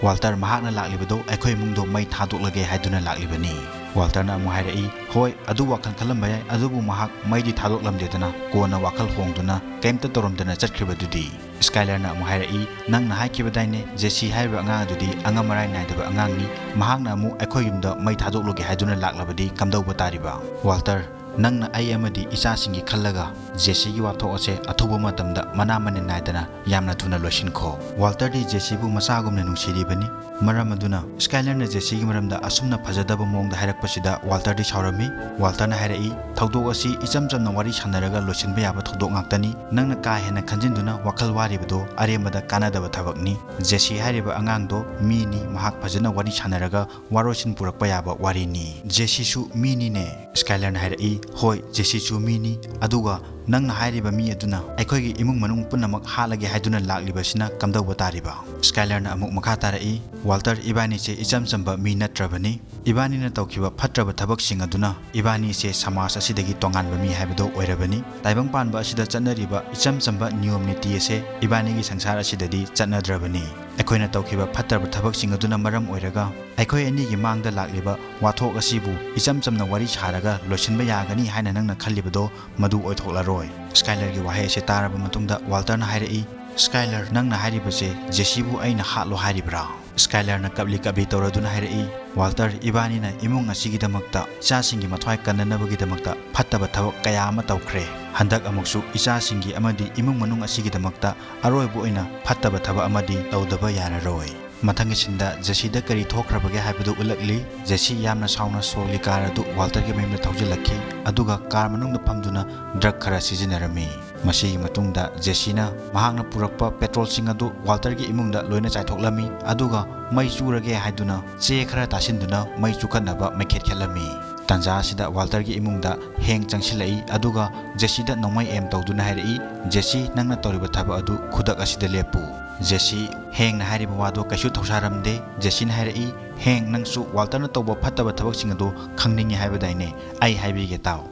ꯋꯥꯜꯇꯔ, ꯃꯍꯥꯛꯅ ꯂꯥꯛꯂꯤꯕꯗꯣ ꯑꯩꯈꯣꯏ ꯏꯃꯨꯡꯗꯣ ꯃꯩ ꯊꯥꯗꯣꯛꯂꯒꯦ ꯍꯥꯏꯗꯨꯅ ꯂꯥꯛꯂꯤꯕꯅꯤ꯫" ꯋꯥꯜꯇꯔꯅ ꯑꯃꯨꯛ ꯍꯥꯏꯔꯛꯏ, "ꯍꯣꯏ, ꯑꯗꯨ ꯋꯥꯈꯜ ꯈꯜꯂꯝꯕ ꯌꯥꯏ, ꯑꯗꯨꯕꯨ ꯃꯍꯥꯛ ꯃꯩꯗꯤ ꯊꯥꯗꯣꯛꯂꯝꯗꯦꯗꯅ, ꯀꯣꯟꯅ ꯋꯥꯈꯜ ꯍꯣꯡꯗꯨꯅ ꯀꯩꯝꯇ ꯇꯧꯔꯝꯗꯅ ꯆꯠꯈ꯭ꯔꯤꯕꯗꯨꯗꯤ?" ꯁ꯭ꯀꯥꯏꯂꯔꯅ ꯑꯃꯨꯛ ꯍꯥꯏꯔꯛꯏ, "ꯅꯪꯅ ꯍꯥꯏꯈꯤꯕꯗꯥꯏꯅꯦ, ꯖꯦꯁꯤ ꯍꯥꯏꯔꯤꯕ ꯑꯉꯥꯡ ꯑꯗꯨꯗꯤ ꯑꯉꯝ ꯑꯔꯥꯏ ꯅꯥꯏꯗꯕ ꯑꯉꯥꯡꯅꯤ, ꯃꯍꯥꯛꯅ ꯑꯃꯨꯛ ꯑꯩꯈꯣꯏ ꯌꯨꯝꯗ ꯃꯩ ꯊꯥꯗꯣꯛꯂꯨꯒꯦ ꯍꯥꯏꯗꯨꯅ ꯂꯥꯛꯂꯕꯗꯤ ꯀꯝꯗꯧꯕ ꯇꯥꯔꯤꯕ? ꯋꯥꯜꯇꯔ, ꯅꯪꯅ ꯑꯩ ꯑꯃꯗꯤ ꯏꯆꯥꯁꯤꯡꯒꯤ ꯈꯜꯂꯒ ꯖꯦꯁꯤꯒꯤ ꯋꯥꯊꯣꯛ ꯑꯁꯦ ꯑꯊꯨꯕ ꯃꯇꯝꯗ ꯃꯅꯥ ꯃꯅꯤꯟ ꯅꯥꯏꯗꯅ ꯌꯥꯝꯅ ꯊꯨꯅ ꯂꯣꯏꯁꯤꯟꯈꯣ꯫ ꯋꯥꯜꯇꯔꯗꯤ ꯖꯦꯁꯤꯕꯨ ꯃꯆꯥꯒꯨꯝꯅ ꯅꯨꯡꯁꯤꯔꯤꯕꯅꯤ꯫ ꯃꯔꯝ ꯑꯗꯨꯅ ꯁ꯭ꯀꯥꯏꯂꯔꯅ ꯖꯦꯁꯤꯒꯤ ꯃꯔꯝꯗ ꯑꯁꯨꯝꯅ ꯐꯖꯗꯕ ꯃꯑꯣꯡꯗ ꯍꯥꯏꯔꯛꯄꯁꯤꯗ ꯋꯥꯜꯇꯔꯗꯤ ꯁꯥꯎꯔꯝꯃꯤ꯫ ꯋꯥꯜꯇꯔꯅ ꯍꯥꯏꯔꯛꯏ, "ꯊꯧꯗꯣꯛ ꯑꯁꯤ ꯏꯆꯝ ꯆꯝꯅ ꯋꯥꯔꯤ ꯁꯥꯟꯅꯔꯒ ꯂꯣꯏꯁꯤꯟꯕ ꯌꯥꯕ ꯊꯧꯗꯣꯛ ꯉꯥꯛꯇꯅꯤ꯫ ꯅꯪꯅ ꯀꯥ ꯍꯦꯟꯅ ꯈꯟꯖꯤꯟꯗꯨꯅ ꯋꯥꯈꯜ ꯋꯥꯔꯤꯕꯗꯣ ꯑꯔꯦꯝꯕꯗ ꯀꯥꯟꯅꯗꯕ ꯊꯕꯛꯅꯤ꯫ ꯖꯦꯁꯤ ꯍꯥꯏꯔꯤꯕ ꯑꯉꯥꯡꯗꯣ ꯃꯤꯅꯤ, ꯃꯍꯥꯛ ꯐꯖꯅ ꯋꯥꯔꯤ ꯁꯥꯟꯅꯔꯒ ꯋꯥꯔꯣꯏꯁꯤꯟ ꯄꯨꯔꯛꯄ ꯌꯥꯕ ꯋꯥꯔꯤꯅꯤ꯫ ꯖꯦꯁꯤꯁꯨ ꯃꯤꯅꯤꯅꯦ꯫" ꯁ꯭ꯀꯥꯏꯂꯔꯅ ꯍꯥꯏꯔꯛꯏ, "ꯍꯣꯏ, ꯖꯦꯁꯤꯁꯨ ꯃꯤꯅꯤ, ꯑꯗꯨꯒ ꯅꯪꯅ ꯍꯥꯏꯔꯤꯕ ꯃꯤ ꯑꯗꯨꯅ ꯑꯩꯈꯣꯏꯒꯤ ꯏꯃꯨꯡ ꯃꯅꯨꯡ ꯄꯨꯝꯅꯃꯛ ꯍꯥꯠꯂꯒꯦ ꯍꯥꯏꯗꯨꯅ ꯂꯥꯛꯂꯤꯕꯁꯤꯅ ꯀꯝꯗꯧꯕ ꯇꯥꯔꯤꯕ?" ꯁ꯭ꯀꯥꯏꯂꯔꯅ ꯑꯃꯨꯛ ꯃꯈꯥ ꯇꯥꯔꯛꯏ, "ꯋꯥꯜꯇꯔ, ꯏꯕꯥꯅꯤꯁꯦ ꯏꯆꯝ ꯆꯝꯕ ꯃꯤ ꯅꯠꯇ꯭ꯔꯕꯅꯤ꯫ ꯏꯕꯥꯅꯤꯅ ꯇꯧꯈꯤꯕ ꯐꯠꯇ꯭ꯔꯕ ꯊꯕꯛꯁꯤꯡ ꯑꯗꯨꯅ ꯏꯕꯥꯅꯤꯁꯦ ꯁꯃꯥꯖ ꯑꯁꯤꯗꯒꯤ ꯇꯣꯉꯥꯟꯕ ꯃꯤ ꯍꯥꯏꯕꯗꯨ ꯑꯣꯏꯔꯕꯅꯤ꯫ ꯇꯥꯏꯕꯪ ꯄꯥꯟꯕ ꯑꯁꯤꯗ ꯆꯠꯅꯔꯤꯕ ꯏꯆꯝ ꯆꯝꯕ ꯅꯤꯌꯣꯝ ꯅꯤꯇꯤ ꯑꯁꯦ ꯏꯕꯥꯅꯤꯒꯤ ꯁꯪꯁꯥꯔ ꯑꯁꯤꯗꯗꯤ ꯆꯠꯅꯗ꯭ꯔꯕꯅꯤ꯫ ꯑꯩꯈꯣꯏꯅ ꯇꯧꯈꯤꯕ ꯐꯠꯇ꯭ꯔꯕ ꯊꯕꯛꯁꯤꯡ ꯑꯗꯨꯅ ꯃꯔꯝ ꯑꯣꯏꯔꯒ ꯑꯩꯈꯣꯏ ꯑꯅꯤꯒꯤ ꯃꯥꯡꯗ ꯂꯥꯛꯂꯤꯕ ꯋꯥꯊꯣꯛ ꯑꯁꯤꯕꯨ ꯏꯆꯝ ꯆꯝꯅ ꯋꯥꯔꯤ ꯁꯥꯔꯒ ꯂꯣꯏꯁꯤꯟꯕ ꯌꯥꯒꯅꯤ ꯍꯥꯏꯅ ꯅꯪꯅ ꯈꯜꯂꯤꯕꯗꯣ ꯃꯗꯨ ꯑꯣꯏꯊꯣꯛꯂꯔꯣꯏ꯫" ꯁ꯭ꯀꯥꯏꯂꯔꯒꯤ ꯋꯥꯍꯩ ꯑꯁꯤ ꯇꯥꯔꯕ ꯃꯇꯨꯡꯗ ꯋꯥꯜꯇꯔꯅ ꯍꯥꯏꯔꯛꯏ, "ꯁ꯭ꯀꯥꯏꯂꯔ, ꯅꯪꯅ ꯍꯥꯏꯔꯤꯕꯁꯦ ꯖꯦꯁꯤꯕꯨ ꯑꯩꯅ ꯍꯥꯠꯂꯣ ꯍꯥꯏꯔꯤꯕ꯭ꯔꯥ?" ꯁ꯭ꯀꯥꯏꯂꯔꯅ ꯀꯞꯂꯤ ꯀꯞꯂꯤ ꯇꯧꯔꯗꯨꯅ ꯍꯥꯏꯔꯛꯏ, "ꯋꯥꯜꯇꯔ, ꯏꯕꯥꯅꯤꯅ ꯏꯃꯨꯡ ꯑꯁꯤꯒꯤꯗꯃꯛꯇ, ꯏꯆꯥꯁꯤꯡꯒꯤ ꯃꯊ꯭ꯋꯥꯏ ꯀꯟꯅꯅꯕꯒꯤꯗꯃꯛꯇ ꯐꯠꯇꯕ ꯊꯕꯛ ꯀꯌꯥ ꯑꯃ ꯇꯧꯈ꯭ꯔꯦ꯫ ꯍꯟꯗꯛ ꯑꯃꯨꯛꯁꯨ ꯏꯆꯥꯁꯤꯡꯒꯤ ꯑꯃꯗꯤ ꯏꯃꯨꯡ ꯃꯅꯨꯡ ꯑꯁꯤꯒꯤꯗꯃꯛꯇ ꯑꯔꯣꯏꯕ ꯑꯣꯏꯅ ꯐꯠꯇꯕ ꯊꯕꯛ ꯑꯃꯗꯤ ꯇꯧꯗꯕ ꯌꯥꯔꯔꯣꯏ꯫" ꯃꯊꯪꯒꯤ ꯁꯤꯟꯗ ꯖꯦꯁꯤꯗ ꯀꯔꯤ ꯊꯣꯛꯈ꯭ꯔꯕꯒꯦ ꯍꯥꯏꯕꯗꯨ ꯎꯠꯂꯛꯂꯤ꯫ ꯖꯦꯁꯤ ꯌꯥꯝꯅ ꯁꯥꯎꯅ ꯁꯣꯜꯂꯤ ꯀꯥꯔ ꯑꯗꯨ ꯋꯥꯜꯇꯔꯒꯤ ꯃꯌꯨꯝꯗ ꯊꯧꯖꯤꯜꯂꯛꯈꯤ, ꯑꯗꯨꯒ ꯀꯥꯔ ꯃꯅꯨꯡꯗ ꯐꯝꯗꯨꯅ ꯗ꯭ꯔꯒ ꯈꯔ ꯁꯤꯖꯤꯟꯅꯔꯝꯃꯤ꯫ ꯃꯁꯤꯒꯤ ꯃꯇꯨꯡꯗ ꯖꯦꯁꯤꯅ ꯃꯍꯥꯛꯅ ꯄꯨꯔꯛꯄ ꯄꯦꯇ꯭ꯔꯣꯜꯁꯤꯡ ꯑꯗꯨ ꯋꯥꯜꯇꯔꯒꯤ ꯏꯃꯨꯡꯗ ꯂꯣꯏꯅ ꯆꯥꯏꯊꯣꯛꯂꯝꯃꯤ, ꯑꯗꯨꯒ ꯃꯩ ꯆꯨꯔꯒꯦ ꯍꯥꯏꯗꯨꯅ ꯆꯦ ꯈꯔ ꯇꯥꯁꯤꯟꯗꯨꯅ ꯃꯩ ꯆꯨꯈꯠꯅꯕ ꯃꯩꯈꯦꯠ ꯈꯦꯠꯂꯝꯃꯤ꯫ ꯇꯥꯟꯖꯥ ꯑꯁꯤꯗ ꯋꯥꯜꯇꯔꯒꯤ ꯏꯃꯨꯡꯗ ꯍꯦꯡ ꯆꯪꯁꯤꯜꯂꯛꯏ, ꯑꯗꯨꯒ ꯖꯦꯁꯤꯗ ꯅꯣꯡꯃꯩ ꯑꯦꯝ ꯇꯧꯗꯨꯅ ꯍꯥꯏꯔꯛꯏ, "ꯖꯦꯁꯤ, ꯅꯪꯅ ꯇꯧꯔꯤꯕ ꯊꯕꯛ ꯑꯗꯨ ꯈꯨꯗꯛ ꯑꯁꯤꯗ ꯂꯦꯞꯄꯨ꯫" ꯖꯦꯁꯤ, ꯍꯦꯡꯅ ꯍꯥꯏꯔꯤꯕ ꯋꯥꯗꯣ ꯀꯩꯁꯨ ꯊꯧꯁꯥꯔꯝꯗꯦ꯫ ꯖꯦꯁꯤꯅ ꯍꯥꯏꯔꯛꯏ, "ꯍꯦꯡ, ꯅꯪꯁꯨ ꯋꯥꯜꯇꯔꯅ ꯇꯧꯕ ꯐꯠꯇꯕ ꯊꯕꯛꯁꯤꯡ ꯑꯗꯨ ꯈꯪꯅꯤꯡꯉꯤ ꯍꯥꯏꯕꯗꯥꯏꯅꯦ? ꯑꯩ ꯍꯥꯏꯕꯤꯒꯦ ꯇꯥꯎ꯫"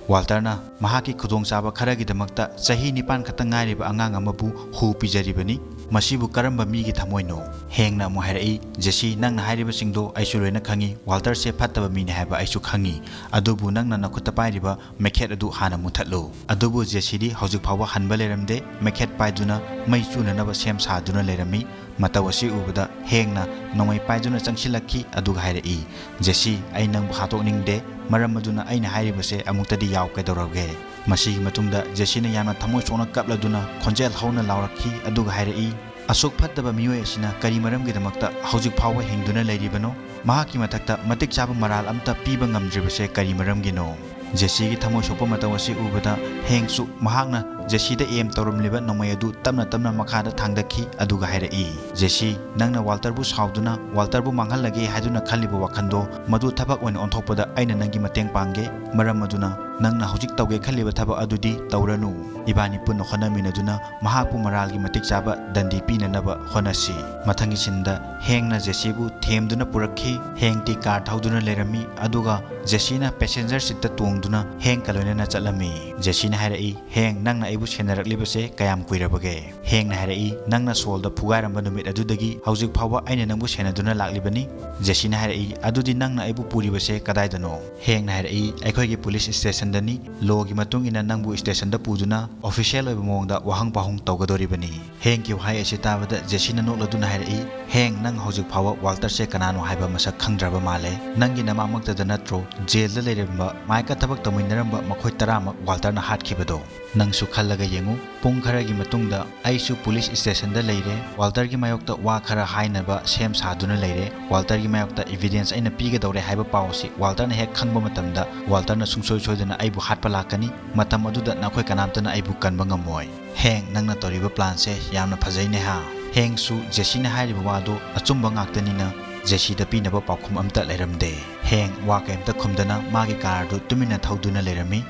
ꯋꯥꯜꯇꯔꯅ ꯃꯍꯥꯛꯀꯤ ꯈꯨꯗꯣꯡꯆꯥꯕ ꯈꯔꯒꯤꯗꯃꯛꯇ ꯆꯍꯤ ꯅꯤꯄꯥꯟ ꯈꯛꯇ ꯉꯥꯏꯔꯤꯕ ꯑꯉꯥꯡ ꯑꯃꯕꯨ ꯍꯨ ꯄꯤꯖꯔꯤꯕꯅꯤ꯫ ꯃꯁꯤꯕꯨ ꯀꯔꯝꯕ ꯃꯤꯒꯤ ꯊꯃꯣꯏꯅꯣ? ꯍꯦꯡꯅ ꯑꯃꯨꯛ ꯍꯥꯏꯔꯛꯏ, "ꯖꯦꯁꯤ, ꯅꯪꯅ ꯍꯥꯏꯔꯤꯕꯁꯤꯡꯗꯣ ꯑꯩꯁꯨ ꯂꯣꯏꯅ ꯈꯪꯏ꯫ ꯋꯥꯜꯇꯔꯁꯦ ꯐꯠꯇꯕ ꯃꯤꯅꯤ ꯍꯥꯏꯕ ꯑꯩꯁꯨ ꯈꯪꯏ꯫ ꯑꯗꯨꯕꯨ ꯅꯪꯅ ꯅꯈꯨꯠꯇ ꯄꯥꯏꯔꯤꯕ ꯃꯩꯈꯦꯠ ꯑꯗꯨ ꯍꯥꯟꯅ ꯃꯨꯊꯠꯂꯨ"꯫ ꯑꯗꯨꯕꯨ ꯖꯦꯁꯤꯗꯤ ꯍꯧꯖꯤꯛ ꯐꯥꯎꯕ ꯍꯟꯕ ꯂꯩꯔꯝꯗꯦ꯫ ꯃꯩꯈꯦꯠ ꯄꯥꯏꯗꯨꯅ ꯃꯩ ꯆꯨꯅꯅꯕ ꯁꯦꯝ ꯁꯥꯗꯨꯅ ꯂꯩꯔꯝꯃꯤ꯫ ꯃꯇꯧ ꯑꯁꯤ ꯎꯕꯗ ꯍꯦꯡꯅ ꯅꯣꯡꯃꯩ ꯄꯥꯏꯗꯨꯅ ꯆꯪꯁꯤꯜꯂꯛꯈꯤ, ꯑꯗꯨꯒ ꯍꯥꯏꯔꯛꯏ, "ꯖꯦꯁꯤ, ꯑꯩ ꯅꯪꯕꯨ ꯍꯥꯠꯇꯣꯛꯅꯤꯡꯗꯦ, ꯃꯔꯝ ꯑꯗꯨꯅ ꯑꯩꯅ ꯍꯥꯏꯔꯤꯕꯁꯦ ꯑꯃꯨꯛꯇꯗꯤ ꯌꯥꯎ, ꯀꯩꯗꯧꯔꯒꯦ?" ꯃꯁꯤꯒꯤ ꯃꯇꯨꯡꯗ ꯖꯦꯁꯤꯅ ꯌꯥꯝꯅ ꯊꯃꯣꯏ ꯁꯣꯛꯅ ꯀꯞꯂꯗꯨꯅ ꯈꯣꯟꯖꯦꯜ ꯍꯧꯅ ꯂꯥꯎꯔꯛꯈꯤ, ꯑꯗꯨꯒ ꯍꯥꯏꯔꯛꯏ, "ꯑꯁꯨꯛ ꯐꯠꯇꯕ ꯃꯤꯑꯣꯏ ꯑꯁꯤꯅ ꯀꯔꯤ ꯃꯔꯝꯒꯤꯗꯃꯛꯇ ꯍꯧꯖꯤꯛ ꯐꯥꯎꯕ ꯍꯤꯡꯗꯨꯅ ꯂꯩꯔꯤꯕꯅꯣ? ꯃꯍꯥꯛꯀꯤ ꯃꯊꯛꯇ ꯃꯇꯤꯛ ꯆꯥꯕ ꯃꯔꯥꯜ ꯑꯝꯇ ꯄꯤꯕ ꯉꯝꯗ꯭ꯔꯤꯕꯁꯦ ꯀꯔꯤ ꯃꯔꯝꯒꯤꯅꯣ?" ꯖꯦꯁꯤꯒꯤ ꯊꯃꯣꯏ ꯁꯣꯛꯄ ꯃꯇꯧ ꯑꯁꯤ ꯎꯕꯗ ꯍꯦꯡꯁꯨ ꯃꯍꯥꯛꯅ ꯖꯦꯁꯤꯗ ꯑꯦꯝ ꯇꯧꯔꯝꯂꯤꯕ ꯅꯣꯡꯃꯩ ꯑꯗꯨ ꯇꯞꯅ ꯇꯞꯅ ꯃꯈꯥꯗ ꯊꯥꯡꯗꯈꯤ, ꯑꯗꯨꯒ ꯍꯥꯏꯔꯛꯏ, "ꯖꯦꯁꯤ, ꯅꯪꯅ ꯋꯥꯜꯇꯔꯕꯨ ꯁꯥꯎꯗꯨꯅ ꯋꯥꯜꯇꯔꯕꯨ ꯃꯥꯡꯍꯜꯂꯒꯦ ꯍꯥꯏꯗꯨꯅ ꯈꯜꯂꯤꯕ ꯋꯥꯈꯜꯗꯣ, ꯃꯗꯨ ꯊꯕꯛ ꯑꯣꯏꯅ ꯑꯣꯟꯊꯣꯛꯄꯗ ꯑꯩꯅ ꯅꯪꯒꯤ ꯃꯇꯦꯡ ꯄꯥꯡꯒꯦ꯫ ꯃꯔꯝ ꯑꯗꯨꯅ ꯅꯪꯅ ꯍꯧꯖꯤꯛ ꯇꯧꯒꯦ ꯈꯜꯂꯤꯕ ꯊꯕꯛ ꯑꯗꯨꯗꯤ ꯇꯧꯔꯅꯨ꯫ ꯏꯕꯥꯅꯤ ꯄꯨꯟꯅ ꯍꯣꯠꯅꯃꯤꯟꯅꯗꯨꯅ ꯃꯍꯥꯛꯄꯨ ꯃꯔꯥꯜꯒꯤ ꯃꯇꯤꯛ ꯆꯥꯕ ꯗꯟꯗꯤ ꯄꯤꯅꯅꯕ ꯍꯣꯠꯅꯁꯤ"꯫ ꯃꯊꯪꯒꯤ ꯁꯤꯟꯗ ꯍꯦꯡꯅ ꯖꯦꯁꯤꯕꯨ ꯊꯦꯝꯗꯨꯅ ꯄꯨꯔꯛꯈꯤ꯫ ꯍꯦꯡꯗꯤ ꯀꯥꯔ ꯊꯧꯗꯨꯅ ꯂꯩꯔꯝꯃꯤ, ꯑꯗꯨꯒ ꯖꯦꯁꯤꯅ ꯄꯦꯁꯦꯟꯖꯔ ꯁꯤꯠꯇ ꯇꯣꯡꯗꯨꯅ ꯍꯦꯡꯒ ꯂꯣꯏꯅꯅ ꯆꯠꯂꯝꯃꯤ꯫ ꯖꯦꯁꯤꯅ ꯍꯥꯏꯔꯛꯏ, "ꯍꯦꯡ, ꯅꯪꯅ ꯑꯩꯕꯨ ꯁꯦꯟꯅꯔꯛꯂꯤꯕꯁꯦ ꯀꯌꯥꯝ ꯀꯨꯏꯔꯕꯒꯦ?" ꯍꯦꯡꯅ ꯍꯥꯏꯔꯛꯏ, "ꯅꯪꯅ ꯁꯣꯜꯗ ꯐꯨꯒꯥꯏꯔꯝꯕ ꯅꯨꯃꯤꯠ ꯑꯗꯨꯗꯒꯤ ꯍꯧꯖꯤꯛ ꯐꯥꯎꯕ ꯑꯩꯅ ꯅꯪꯕꯨ ꯁꯦꯟꯅꯗꯨꯅ ꯂꯥꯛꯂꯤꯕꯅꯤ"꯫ ꯖꯦꯁꯤꯅ ꯍꯥꯏꯔꯛꯏ, "ꯑꯗꯨꯗꯤ ꯅꯪꯅ ꯑꯩꯕꯨ ꯄꯨꯔꯤꯕꯁꯦ ꯀꯗꯥꯏꯗꯅꯣ?" ꯍꯦꯡꯅ ꯍꯥꯏꯔꯛꯏ, "ꯑꯩꯈꯣꯏꯒꯤ ꯄꯨꯂꯤꯁ ꯁ꯭ꯇꯦꯁꯟꯗꯅꯤ꯫ ꯂꯣꯒꯤ ꯃꯇꯨꯡ ꯏꯟꯅ ꯅꯪꯕꯨ ꯁ꯭ꯇꯦꯁꯟꯗ ꯄꯨꯗꯨꯅ ꯑꯣꯐꯤꯁꯤꯌꯦꯜ ꯑꯣꯏꯕ ꯃꯑꯣꯡꯗ ꯋꯥꯍꯪ ꯄꯥꯎꯍꯪ ꯇꯧꯒꯗꯧꯔꯤꯕꯅꯤ"꯫ ꯍꯦꯡꯒꯤ ꯋꯥꯍꯩ ꯑꯁꯤ ꯇꯥꯕꯗ ꯖꯦꯁꯤꯅ ꯅꯣꯛꯂꯗꯨꯅ ꯍꯥꯏꯔꯛꯏ, "ꯍꯦꯡ, ꯅꯪ ꯍꯧꯖꯤꯛ ꯐꯥꯎꯕ ꯋꯥꯜꯇꯔꯁꯦ ꯀꯅꯥꯅꯣ ꯍꯥꯏꯕ ꯃꯁꯛ ꯈꯪꯗ꯭ꯔꯕ ꯃꯥꯜꯂꯦ꯫ ꯅꯪꯒꯤ ꯅꯃꯥꯃꯛꯇꯗ ꯅꯠꯇ꯭ꯔꯣ ꯖꯦꯜꯗ ꯂꯩꯔꯝꯕ ꯃꯥꯏꯛꯀ ꯊꯕꯛ ꯇꯧꯃꯤꯟꯅꯔꯝꯕ ꯃꯈꯣꯏ ꯇꯔꯥꯃꯛ ꯋꯥꯜꯇꯔꯅ ꯍꯥꯠꯈꯤꯕꯗꯣ? ꯅꯪꯁꯨ ꯈꯜꯂꯒ ꯌꯦꯡꯉꯨ, ꯄꯨꯡ ꯈꯔꯒꯤ ꯃꯇꯨꯡꯗ ꯑꯩꯁꯨ ꯄꯨꯂꯤꯁ ꯁ꯭ꯇꯦꯁꯟꯗ ꯂꯩꯔꯦ, ꯋꯥꯜꯇꯔꯒꯤ ꯃꯥꯌꯣꯛꯇ ꯋꯥ ꯈꯔ ꯍꯥꯏꯅꯕ ꯁꯦꯝ ꯁꯥꯗꯨꯅ ꯂꯩꯔꯦ, ꯋꯥꯜꯇꯔꯒꯤ ꯃꯥꯌꯣꯛꯇ ꯏꯚꯤꯗꯦꯟꯁ ꯑꯩꯅ ꯄꯤꯒꯗꯧꯔꯦ ꯍꯥꯏꯕ ꯄꯥꯎ ꯑꯁꯤ ꯋꯥꯜꯇꯔꯅ ꯍꯦꯛ ꯈꯪꯕ ꯃꯇꯝꯗ ꯋꯥꯜꯇꯔꯅ ꯁꯨꯡꯁꯣꯏ ꯁꯣꯏꯗꯅ ꯑꯩꯕꯨ ꯍꯥꯠꯄ ꯂꯥꯛꯀꯅꯤ꯫ ꯃꯇꯝ ꯑꯗꯨꯗ ꯅꯈꯣꯏ ꯀꯅꯥꯝꯇꯅ ꯑꯩꯕꯨ ꯀꯟꯕ ꯉꯝꯃꯣꯏ"꯫ "ꯍꯦꯡ, ꯅꯪꯅ ꯇꯧꯔꯤꯕ ꯄ꯭ꯂꯥꯟꯁꯦ ꯌꯥꯝꯅ ꯐꯖꯩꯅꯦ ꯍꯥ"꯫ ꯍꯦꯡꯁꯨ ꯖꯦꯁꯤꯅ ꯍꯥꯏꯔꯤꯕ ꯋꯥꯗꯨ ꯑꯆꯨꯝꯕ ꯉꯥꯛꯇꯅꯤꯅ ꯖꯦꯁꯤꯗ ꯄꯤꯅꯕ ꯄꯥꯎꯈꯨꯝ ꯑꯝꯇ ꯂꯩꯔꯝꯗꯦ꯫ ꯍꯦꯡ ꯋꯥ ꯀꯩꯝꯇ ꯈꯨꯝꯗꯅ ꯃꯥꯒꯤ ꯀꯥꯔ ꯑꯗꯨ ꯇꯨꯃꯤꯟꯅ ꯊꯧꯗꯨꯅ ꯂꯩꯔꯝꯃꯤ꯫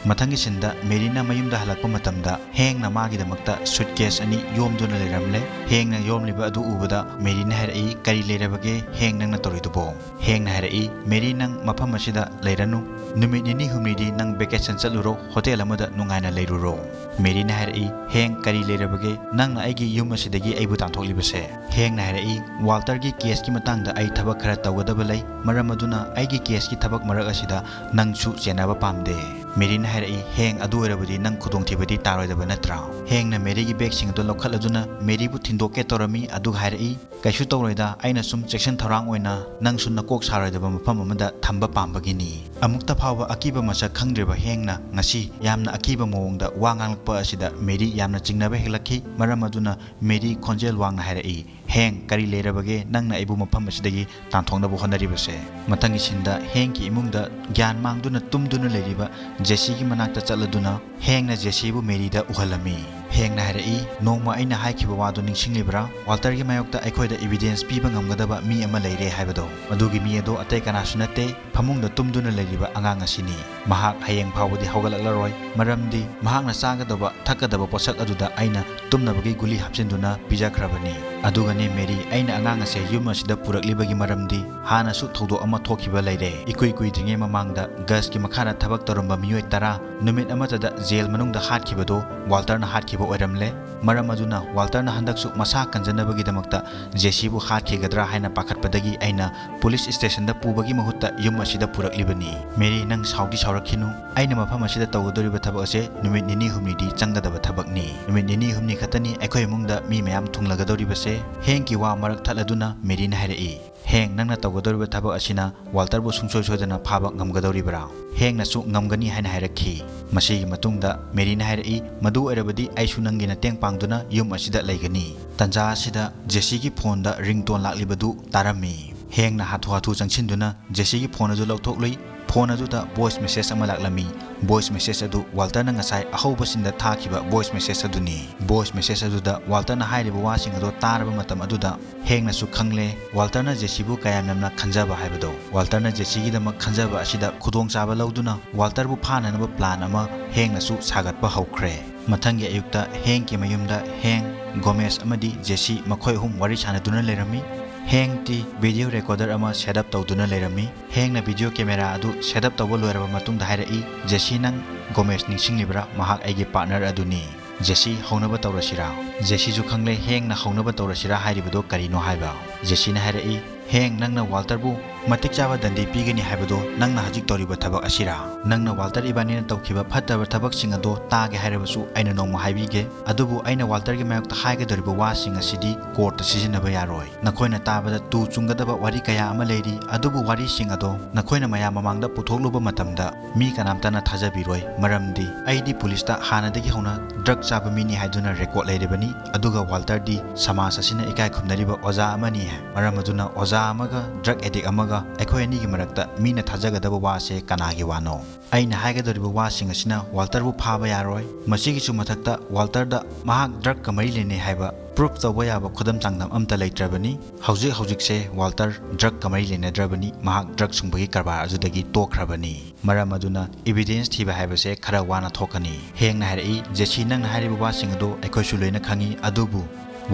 ꯃꯊꯪꯒꯤ ꯁꯤꯟꯗ ꯃꯦꯔꯤꯅ ꯃꯌꯨꯝꯗ ꯍꯜꯂꯛꯄ ꯃꯇꯝꯗ ꯍꯦꯡꯅ ꯃꯥꯒꯤꯗꯃꯛꯇ ꯁꯨꯠꯀꯦꯁ ꯑꯅꯤ ꯌꯣꯝꯗꯨꯅ ꯂꯩꯔꯝꯂꯦ꯫ ꯍꯦꯡꯅ ꯌꯣꯝꯂꯤꯕ ꯑꯗꯨ ꯎꯕꯗ ꯃꯦꯔꯤꯅ ꯍꯥꯏꯔꯛꯏ, "ꯀꯔꯤ ꯂꯩꯔꯕꯒꯦ ꯍꯦꯡ, ꯅꯪꯅ ꯇꯧꯔꯤꯗꯨꯕꯣ?" ꯍꯦꯡꯅ ꯍꯥꯏꯔꯛꯏ, "ꯃꯦꯔꯤ, ꯅꯪ ꯃꯐꯝ ꯑꯁꯤꯗ ꯂꯩꯔꯅꯨ꯫ ꯅꯨꯃꯤꯠ ꯅꯤꯅꯤ ꯍꯨꯝꯅꯤꯗꯤ ꯅꯪ ꯚꯦꯀꯦꯁꯟ ꯆꯠꯂꯨꯔꯣ, ꯍꯣꯇꯦꯜ ꯑꯃꯗ ꯅꯨꯡꯉꯥꯏꯅ ꯂꯩꯔꯨꯔꯣ꯫" ꯃꯦꯔꯤꯅ ꯍꯥꯏꯔꯛꯏ, "ꯍꯦꯡ, ꯀꯔꯤ ꯂꯩꯔꯕꯒꯦ? ꯅꯪꯅ ꯑꯩꯒꯤ ꯌꯨꯝ ꯑꯁꯤꯗꯒꯤ ꯑꯩꯕꯨ ꯇꯥꯟꯊꯣꯛꯂꯤꯕꯁꯦ?" ꯍꯦꯡꯅ ꯍꯥꯏꯔꯛꯏ, "ꯋꯥꯜꯇꯔꯒꯤ ꯀꯦꯁꯀꯤ ꯃꯇꯥꯡꯗ ꯑꯩ ꯊꯕꯛ ꯈꯔ ꯇꯧꯒꯗꯕ ꯂꯩ, ꯃꯔꯝ ꯑꯗꯨꯅ ꯑꯩꯒꯤ ꯀꯦꯁꯀꯤ ꯊꯕꯛ ꯃꯔꯛ ꯑꯁꯤꯗ ꯅꯪꯁꯨ ꯆꯦꯟꯅꯕ ꯄꯥꯝꯗꯦ꯫" ꯃꯦꯔꯤꯅ ꯍꯥꯏꯔꯛꯏ, "ꯍꯦꯡ, ꯑꯗꯨ ꯑꯣꯏꯔꯕꯗꯤ ꯅꯪ ꯈꯨꯗꯣꯡꯊꯤꯕꯗꯤ ꯇꯥꯔꯣꯏꯗꯕ ꯅꯠꯇ꯭ꯔꯥ?" ꯍꯦꯡꯅ ꯃꯦꯔꯤꯒꯤ ꯕꯦꯒꯁꯤꯡ ꯑꯗꯨ ꯂꯧꯈꯠꯂꯗꯨꯅ ꯃꯦꯔꯤꯕꯨ ꯊꯤꯟꯗꯣꯛꯀꯦ ꯇꯧꯔꯝꯃꯤ, ꯑꯗꯨꯒ ꯍꯥꯏꯔꯛꯏ, "ꯀꯩꯁꯨ ꯇꯧꯔꯣꯏꯗ, ꯑꯩꯅ ꯁꯨꯝ ꯆꯦꯛꯁꯤꯟ ꯊꯧꯔꯥꯡ ꯑꯣꯏꯅ ꯅꯪꯁꯨ ꯅꯀꯣꯛ ꯁꯥꯔꯣꯏꯗꯕ ꯃꯐꯝ ꯑꯃꯗ ꯊꯝꯕ ꯄꯥꯝꯕꯒꯤꯅꯤ꯫" ꯑꯃꯨꯛꯇ ꯐꯥꯎꯕ ꯑꯀꯤꯕ ꯃꯁꯛ ꯈꯪꯗ꯭ꯔꯤꯕ ꯍꯦꯡꯅ ꯉꯁꯤ ꯌꯥꯝꯅ ꯑꯀꯤꯕ ꯃꯑꯣꯡꯗ ꯋꯥ ꯉꯥꯡꯂꯛꯄ ꯑꯁꯤꯗ ꯃꯦꯔꯤ ꯌꯥꯝꯅ ꯆꯤꯡꯅꯕ ꯍꯦꯜꯂꯛꯈꯤ꯫ ꯃꯔꯝ ꯑꯗꯨꯅ ꯃꯦꯔꯤ ꯈꯣꯟꯖꯦꯜ ꯋꯥꯡꯅ ꯍꯥꯏꯔꯛꯏ, "ꯍꯦꯡ, ꯀꯔꯤ ꯂꯩꯔꯕꯒꯦ ꯅꯪꯅ ꯑꯩꯕꯨ ꯃꯐꯝ ꯑꯁꯤꯗꯒꯤ ꯇꯥꯟꯊꯣꯛꯅꯕ ꯍꯣꯠꯅꯔꯤꯕꯁꯦ?" ꯃꯊꯪꯒꯤ ꯁꯤꯟꯗ ꯍꯦꯡꯒꯤ ꯏꯃꯨꯡꯗ ꯒ꯭ꯌꯥꯟ ꯃꯥꯡꯗꯨꯅ ꯇꯨꯝꯗꯨꯅ ꯂꯩꯔꯤꯕ ꯖꯦꯁꯤꯒꯤ ꯃꯅꯥꯛꯇ ꯆꯠꯂꯗꯨꯅ ꯍꯦꯡꯅ ꯖꯦꯁꯤꯕꯨ ꯃꯦꯔꯤꯗ ꯎꯍꯜꯂꯝꯃꯤ꯫ ꯍꯦꯡꯅ ꯍꯥꯏꯔꯛꯏ, "ꯅꯣꯡꯃ ꯑꯩꯅ ꯍꯥꯏꯈꯤꯕ ꯋꯥꯗꯨ ꯅꯤꯡꯁꯤꯡꯂꯤꯕ꯭ꯔꯥ? ꯋꯥꯜꯇꯔꯒꯤ ꯃꯥꯌꯣꯛꯇ ꯑꯩꯈꯣꯏꯗ ꯏꯕꯤꯗꯦꯟꯁ ꯄꯤꯕ ꯉꯝꯒꯗꯕ ꯃꯤ ꯑꯃ ꯂꯩꯔꯦ ꯍꯥꯏꯕꯗꯣ꯫ ꯃꯗꯨꯒꯤ ꯃꯤ ꯑꯗꯣ ꯑꯇꯩ ꯀꯅꯥꯁꯨ ꯅꯠꯇꯦ, ꯐꯃꯨꯡꯗ ꯇꯨꯝꯗꯨꯅ ꯂꯩꯔꯤꯕ ꯑꯉꯥꯡ ꯑꯁꯤꯅꯤ꯫ ꯃꯍꯥꯛ ꯍꯌꯦꯡ ꯐꯥꯎꯕꯗꯤ ꯍꯧꯒꯠꯂꯛꯂꯔꯣꯏ, ꯃꯔꯝꯗꯤ ꯃꯍꯥꯛꯅ ꯆꯥꯒꯗꯕ ꯊꯛꯀꯗꯕ ꯄꯣꯠꯁꯛ ꯑꯗꯨꯗ ꯑꯩꯅ ꯇꯨꯝꯅꯕꯒꯤ ꯒꯨꯂꯤ ꯍꯥꯞꯆꯤꯟꯗꯨꯅ ꯄꯤꯖꯈ꯭ꯔꯕꯅꯤ꯫ ꯑꯗꯨꯒꯅꯦ ꯃꯦꯔꯤ, ꯑꯩꯅ ꯑꯉꯥꯡ ꯑꯁꯦ ꯌꯨꯝ ꯑꯁꯤꯗ ꯄꯨꯔꯛꯂꯤꯕꯒꯤ ꯃꯔꯝꯗꯤ ꯍꯥꯟꯅꯁꯨ ꯊꯧꯗꯣꯛ ꯑꯃ ꯊꯣꯛꯈꯤꯕ ꯂꯩꯔꯦ꯫ ꯏꯀꯨꯏ ꯀꯨꯏꯗ꯭ꯔꯤꯉꯩ ꯃꯃꯥꯡꯗ ꯒꯁꯀꯤ ꯃꯈꯥꯗ ꯊꯕꯛ ꯇꯧꯔꯝꯕ ꯃꯤꯑꯣꯏ ꯇꯔꯥ ꯅꯨꯃꯤꯠ ꯑꯃꯠꯇꯗ ꯖꯦꯜ ꯃꯅꯨꯡꯗ ꯍꯥꯠꯈꯤꯕꯗꯣ ꯋꯥꯜꯇꯔꯅ ꯍꯥꯠꯈꯤꯕ ꯑꯣꯏꯔꯝꯂꯦ꯫ ꯃꯔꯝ ꯑꯗꯨꯅ ꯋꯥꯜꯇꯔꯅ ꯍꯟꯗꯛꯁꯨ ꯃꯁꯥ ꯀꯟꯖꯅꯕꯒꯤꯗꯃꯛꯇ ꯖꯦꯁꯤꯕꯨ ꯍꯥꯠꯈꯤꯒꯗ꯭ꯔꯥ ꯍꯥꯏꯅ ꯄꯥꯈꯠꯄꯗꯒꯤ ꯑꯩꯅ ꯄꯨꯂꯤꯁ ꯁ꯭ꯇꯦꯁꯟꯗ ꯄꯨꯕꯒꯤ ꯃꯍꯨꯠꯇ ꯌꯨꯝ ꯑꯁꯤꯗ ꯄꯨꯔꯛꯂꯤꯕꯅꯤ꯫ ꯃꯦꯔꯤ, ꯅꯪ ꯁꯥꯎꯗꯤ ꯁꯥꯎꯔꯛꯈꯤꯅꯨ꯫ ꯑꯩꯅ ꯃꯐꯝ ꯑꯁꯤꯗ ꯇꯧꯒꯗꯧꯔꯤꯕ ꯊꯕꯛ ꯑꯁꯦ ꯅꯨꯃꯤꯠ ꯅꯤꯅꯤ ꯍꯨꯝꯅꯤꯗꯤ ꯆꯪꯒꯗꯕ ꯊꯕꯛꯅꯤ꯫ ꯅꯨꯃꯤꯠ ꯅꯤꯅꯤ ꯍꯨꯝꯅꯤ ꯈꯛꯇꯅꯤ ꯑꯩꯈꯣꯏ ꯏꯃꯨꯡꯗ ꯃꯤ ꯃꯌꯥꯝ ꯊꯨꯡꯂꯒꯗꯧꯔꯤꯕꯁꯦ꯫" ꯍꯦꯡꯒꯤ ꯋꯥ ꯃꯔꯛ ꯊꯠꯂꯗꯨꯅ ꯃꯦꯔꯤꯅ ꯍꯥꯏꯔꯛꯏ, "ꯍꯦꯡ, ꯅꯪꯅ ꯇꯧꯒꯗꯧꯔꯤꯕ ꯊꯕꯛ ꯑꯁꯤꯅ ꯋꯥꯜꯇꯔꯕꯨ ꯁꯨꯡꯁꯣꯏ ꯁꯣꯏꯗꯅ ꯐꯥꯕ ꯉꯝꯒꯗꯧꯔꯤꯕ꯭ꯔꯥ?" ꯍꯦꯡꯅꯁꯨ ꯉꯝꯒꯅꯤ ꯍꯥꯏꯅ ꯍꯥꯏꯔꯛꯈꯤ꯫ ꯃꯁꯤꯒꯤ ꯃꯇꯨꯡꯗ ꯃꯦꯔꯤꯅ ꯍꯥꯏꯔꯛꯏ, "ꯃꯗꯨ ꯑꯣꯏꯔꯕꯗꯤ ꯑꯩꯁꯨ ꯅꯪꯒꯤ ꯃꯇꯦꯡ ꯄꯥꯡꯗꯨꯅ ꯌꯨꯝ ꯑꯁꯤꯗ ꯂꯩꯒꯅꯤ꯫" ꯇꯟꯖꯥ ꯑꯁꯤꯗ ꯖꯦꯁꯤꯒꯤ ꯐꯣꯟꯗ ꯔꯤꯡꯇꯣꯟ ꯂꯥꯛꯂꯤꯕꯗꯨ ꯇꯥꯔꯝꯃꯤ꯫ ꯍꯦꯡꯅ ꯍꯥꯊꯨ ꯍꯥꯊꯨ ꯆꯪꯁꯤꯟꯗꯨꯅ ꯖꯦꯁꯤꯒꯤ ꯐꯣꯟ ꯑꯗꯨ ꯂꯧꯊꯣꯛꯂꯨꯏ꯫ ꯐꯣꯟ ꯑꯗꯨꯗ voice message ꯑꯃ ꯂꯥꯛꯂꯝꯃꯤ꯫ Voice message ꯑꯗꯨ ꯋꯥꯜꯇꯔꯅ ꯉꯁꯥꯏ ꯑꯍꯧꯕꯁꯤꯡꯗ ꯊꯥꯈꯤꯕ voice message ꯑꯗꯨꯅꯤ꯫ Voice message ꯑꯗꯨꯗ ꯋꯥꯜꯇꯔꯅ ꯍꯥꯏꯔꯤꯕ ꯋꯥꯁꯤꯡ ꯑꯗꯨ ꯇꯥꯔꯕ ꯃꯇꯝ ꯑꯗꯨꯗ ꯍꯦꯡꯅꯁꯨ ꯈꯪꯂꯦ ꯋꯥꯜꯇꯔꯅ ꯖꯦꯁꯤꯕꯨ ꯀꯌꯥꯝ ꯌꯥꯝꯅ ꯈꯟꯖꯕ ꯍꯥꯏꯕꯗꯣ꯫ ꯋꯥꯜꯇꯔꯅ ꯖꯦꯁꯤꯒꯤꯗꯃꯛ ꯈꯟꯖꯕ ꯑꯁꯤꯗ ꯈꯨꯗꯣꯡꯆꯥꯕ ꯂꯧꯗꯨꯅ ꯋꯥꯜꯇꯔꯕꯨ ꯐꯥꯅꯅꯕ plan ꯑꯃ ꯍꯦꯡꯅꯁꯨ ꯁꯥꯒꯠꯄ ꯍꯧꯈ꯭ꯔꯦ꯫ ꯃꯊꯪꯒꯤ ꯑꯌꯨꯛꯇ ꯍꯦꯡꯒꯤ ꯃꯌꯨꯝꯗ ꯍꯦꯡ, ꯒꯣꯃꯦꯁ ꯑꯃꯗꯤ ꯖꯦꯁꯤ ꯃꯈꯣꯏ ꯑꯍꯨꯝ ꯋꯥꯔꯤ ꯁꯥꯟꯅꯗꯨꯅ ꯂꯩꯔꯝꯃꯤ꯫ ꯍꯦꯡꯇꯤ video recorder ꯑꯃ set up ꯇꯧꯗꯨꯅ ꯂꯩꯔꯝꯃꯤ꯫ ꯍꯦꯡꯅ video camera ꯑꯗꯨ set up ꯇꯧꯕ ꯂꯣꯏꯔꯕ ꯃꯇꯨꯡꯗ ꯍꯥꯏꯔꯛꯏ, "ꯖꯦꯁꯤ, ꯅꯪ ꯒꯣꯃꯦꯁ ꯅꯤꯡꯁꯤꯡꯂꯤꯕ꯭ꯔꯥ? ꯃꯍꯥꯛ ꯑꯩꯒꯤ partner ꯑꯗꯨꯅꯤ꯫ ꯖꯦꯁꯤ, ꯍꯧꯅꯕ ꯇꯧꯔꯁꯤꯔꯥ?" ꯖꯦꯁꯤꯁꯨ ꯈꯪꯂꯦ ꯍꯦꯡꯅ ꯍꯧꯅꯕ ꯇꯧꯔꯁꯤꯔꯥ ꯍꯥꯏꯔꯤꯕꯗꯣ ꯀꯔꯤꯅꯣ ꯍꯥꯏꯕ꯫ ꯖꯦꯁꯤꯅ ꯍꯥꯏꯔꯛꯏ, "ꯍꯦꯡ, ꯅꯪꯅ ꯋꯥꯜꯇꯔꯕꯨ ꯃꯇꯤꯛ ꯆꯥꯕ ꯗꯟꯗꯤ ꯄꯤꯒꯅꯤ ꯍꯥꯏꯕꯗꯣ ꯅꯪꯅ ꯍꯧꯖꯤꯛ ꯇꯧꯔꯤꯕ ꯊꯕꯛ ꯑꯁꯤꯔꯥ? ꯅꯪꯅ ꯋꯥꯜꯇꯔ ꯏꯕꯥꯅꯤꯅ ꯇꯧꯈꯤꯕ ꯐꯠꯇꯕ ꯊꯕꯛꯁꯤꯡ ꯑꯗꯣ ꯇꯥꯒꯦ ꯍꯥꯏꯔꯕꯁꯨ ꯑꯩꯅ ꯅꯣꯡꯃ ꯍꯥꯏꯕꯤꯒꯦ꯫ ꯑꯗꯨꯕꯨ ꯑꯩꯅ ꯋꯥꯜꯇꯔꯒꯤ ꯃꯥꯌꯣꯛꯇ ꯍꯥꯏꯒꯗꯧꯔꯤꯕ ꯋꯥꯁꯤꯡ ꯑꯁꯤꯗꯤ courtꯇ ꯁꯤꯖꯤꯟꯅꯕ ꯌꯥꯔꯣꯏ꯫ ꯅꯈꯣꯏꯅ ꯇꯥꯕꯗ ꯇꯨ ꯆꯨꯡꯒꯗꯕ ꯋꯥꯔꯤ ꯀꯌꯥ ꯑꯃ ꯂꯩꯔꯤ, ꯑꯗꯨꯕꯨ ꯋꯥꯔꯤꯁꯤꯡ ꯑꯗꯣ ꯅꯈꯣꯏꯅ ꯃꯌꯥꯝ ꯃꯃꯥꯡꯗ ꯄꯨꯊꯣꯛꯂꯨꯕ ꯃꯇꯝꯗ ꯃꯤ ꯀꯅꯥꯝꯇꯅ ꯊꯥꯖꯕꯤꯔꯣꯏ, ꯃꯔꯝꯗꯤ ꯑꯩꯗꯤ ꯄꯨꯂꯤꯁꯇ ꯍꯥꯟꯅꯗꯒꯤ ꯍꯧꯅ drug ꯆꯥꯕ ꯃꯤꯅꯤ ꯍꯥꯏꯗꯨꯅ record ꯂꯩꯔꯤꯕꯅꯤ, ꯑꯗꯨꯒ ꯋꯥꯜꯇꯔꯗꯤ ꯁꯃꯥꯖ ꯑꯁꯤꯅ ꯏꯀꯥꯏ ꯈꯨꯝꯅꯔꯤꯕ ꯑꯣꯖꯥ ꯑꯃꯅꯤ꯫ ꯃꯔꯝ ꯑꯗꯨꯅ ꯑꯣꯖꯥ ꯑꯃꯒ drug addict ꯑꯃꯒ ꯑꯩꯈꯣꯏ ꯑꯅꯤꯒꯤ ꯃꯔꯛꯇ ꯃꯤꯅ ꯊꯥꯖꯒꯗꯕ ꯋꯥꯁꯦ ꯀꯅꯥꯒꯤ ꯋꯥꯅꯣ? ꯑꯩꯅ ꯍꯥꯏꯒꯗꯧꯔꯤꯕ ꯋꯥꯁꯤꯡ ꯑꯁꯤꯅ ꯋꯥꯜꯇꯔꯕꯨ ꯐꯥꯕ ꯌꯥꯔꯣꯏ꯫ ꯃꯁꯤꯒꯤꯁꯨ ꯃꯊꯛꯇ ꯋꯥꯜꯇꯔꯗ ꯃꯍꯥꯛ drugꯀ ꯃꯔꯤ ꯂꯩꯅꯩ ꯍꯥꯏꯕ proof ꯇꯧꯕ ꯌꯥꯕ ꯈꯨꯗꯝ ꯆꯥꯡꯗꯝ ꯑꯝꯇ ꯂꯩꯇ꯭ꯔꯕꯅꯤ꯫ ꯍꯧꯖꯤꯛ ꯍꯧꯖꯤꯛꯁꯦ ꯋꯥꯜꯇꯔ drugꯀ ꯃꯔꯤ ꯂꯩꯅꯗ꯭ꯔꯕꯅꯤ, ꯃꯍꯥꯛ drug ꯁꯨꯡꯕꯒꯤ ꯀꯔꯕꯥꯔ ꯑꯗꯨꯗꯒꯤ ꯇꯣꯛꯈ꯭ꯔꯕꯅꯤ꯫ ꯃꯔꯝ ꯑꯗꯨꯅ evidence ꯊꯤꯕ ꯍꯥꯏꯕꯁꯦ ꯈꯔ ꯋꯥꯅ ꯊꯣꯛꯀꯅꯤ꯫ ꯍꯦꯡꯅ ꯍꯥꯏꯔꯛꯏ, "ꯖꯦꯁꯤ, ꯅꯪꯅ ꯍꯥꯏꯔꯤꯕ ꯋꯥꯁꯤꯡ ꯑꯗꯨ ꯑꯩꯈꯣꯏꯁꯨ ꯂꯣꯏꯅ ꯈꯪꯏ, ꯑꯗꯨꯕꯨ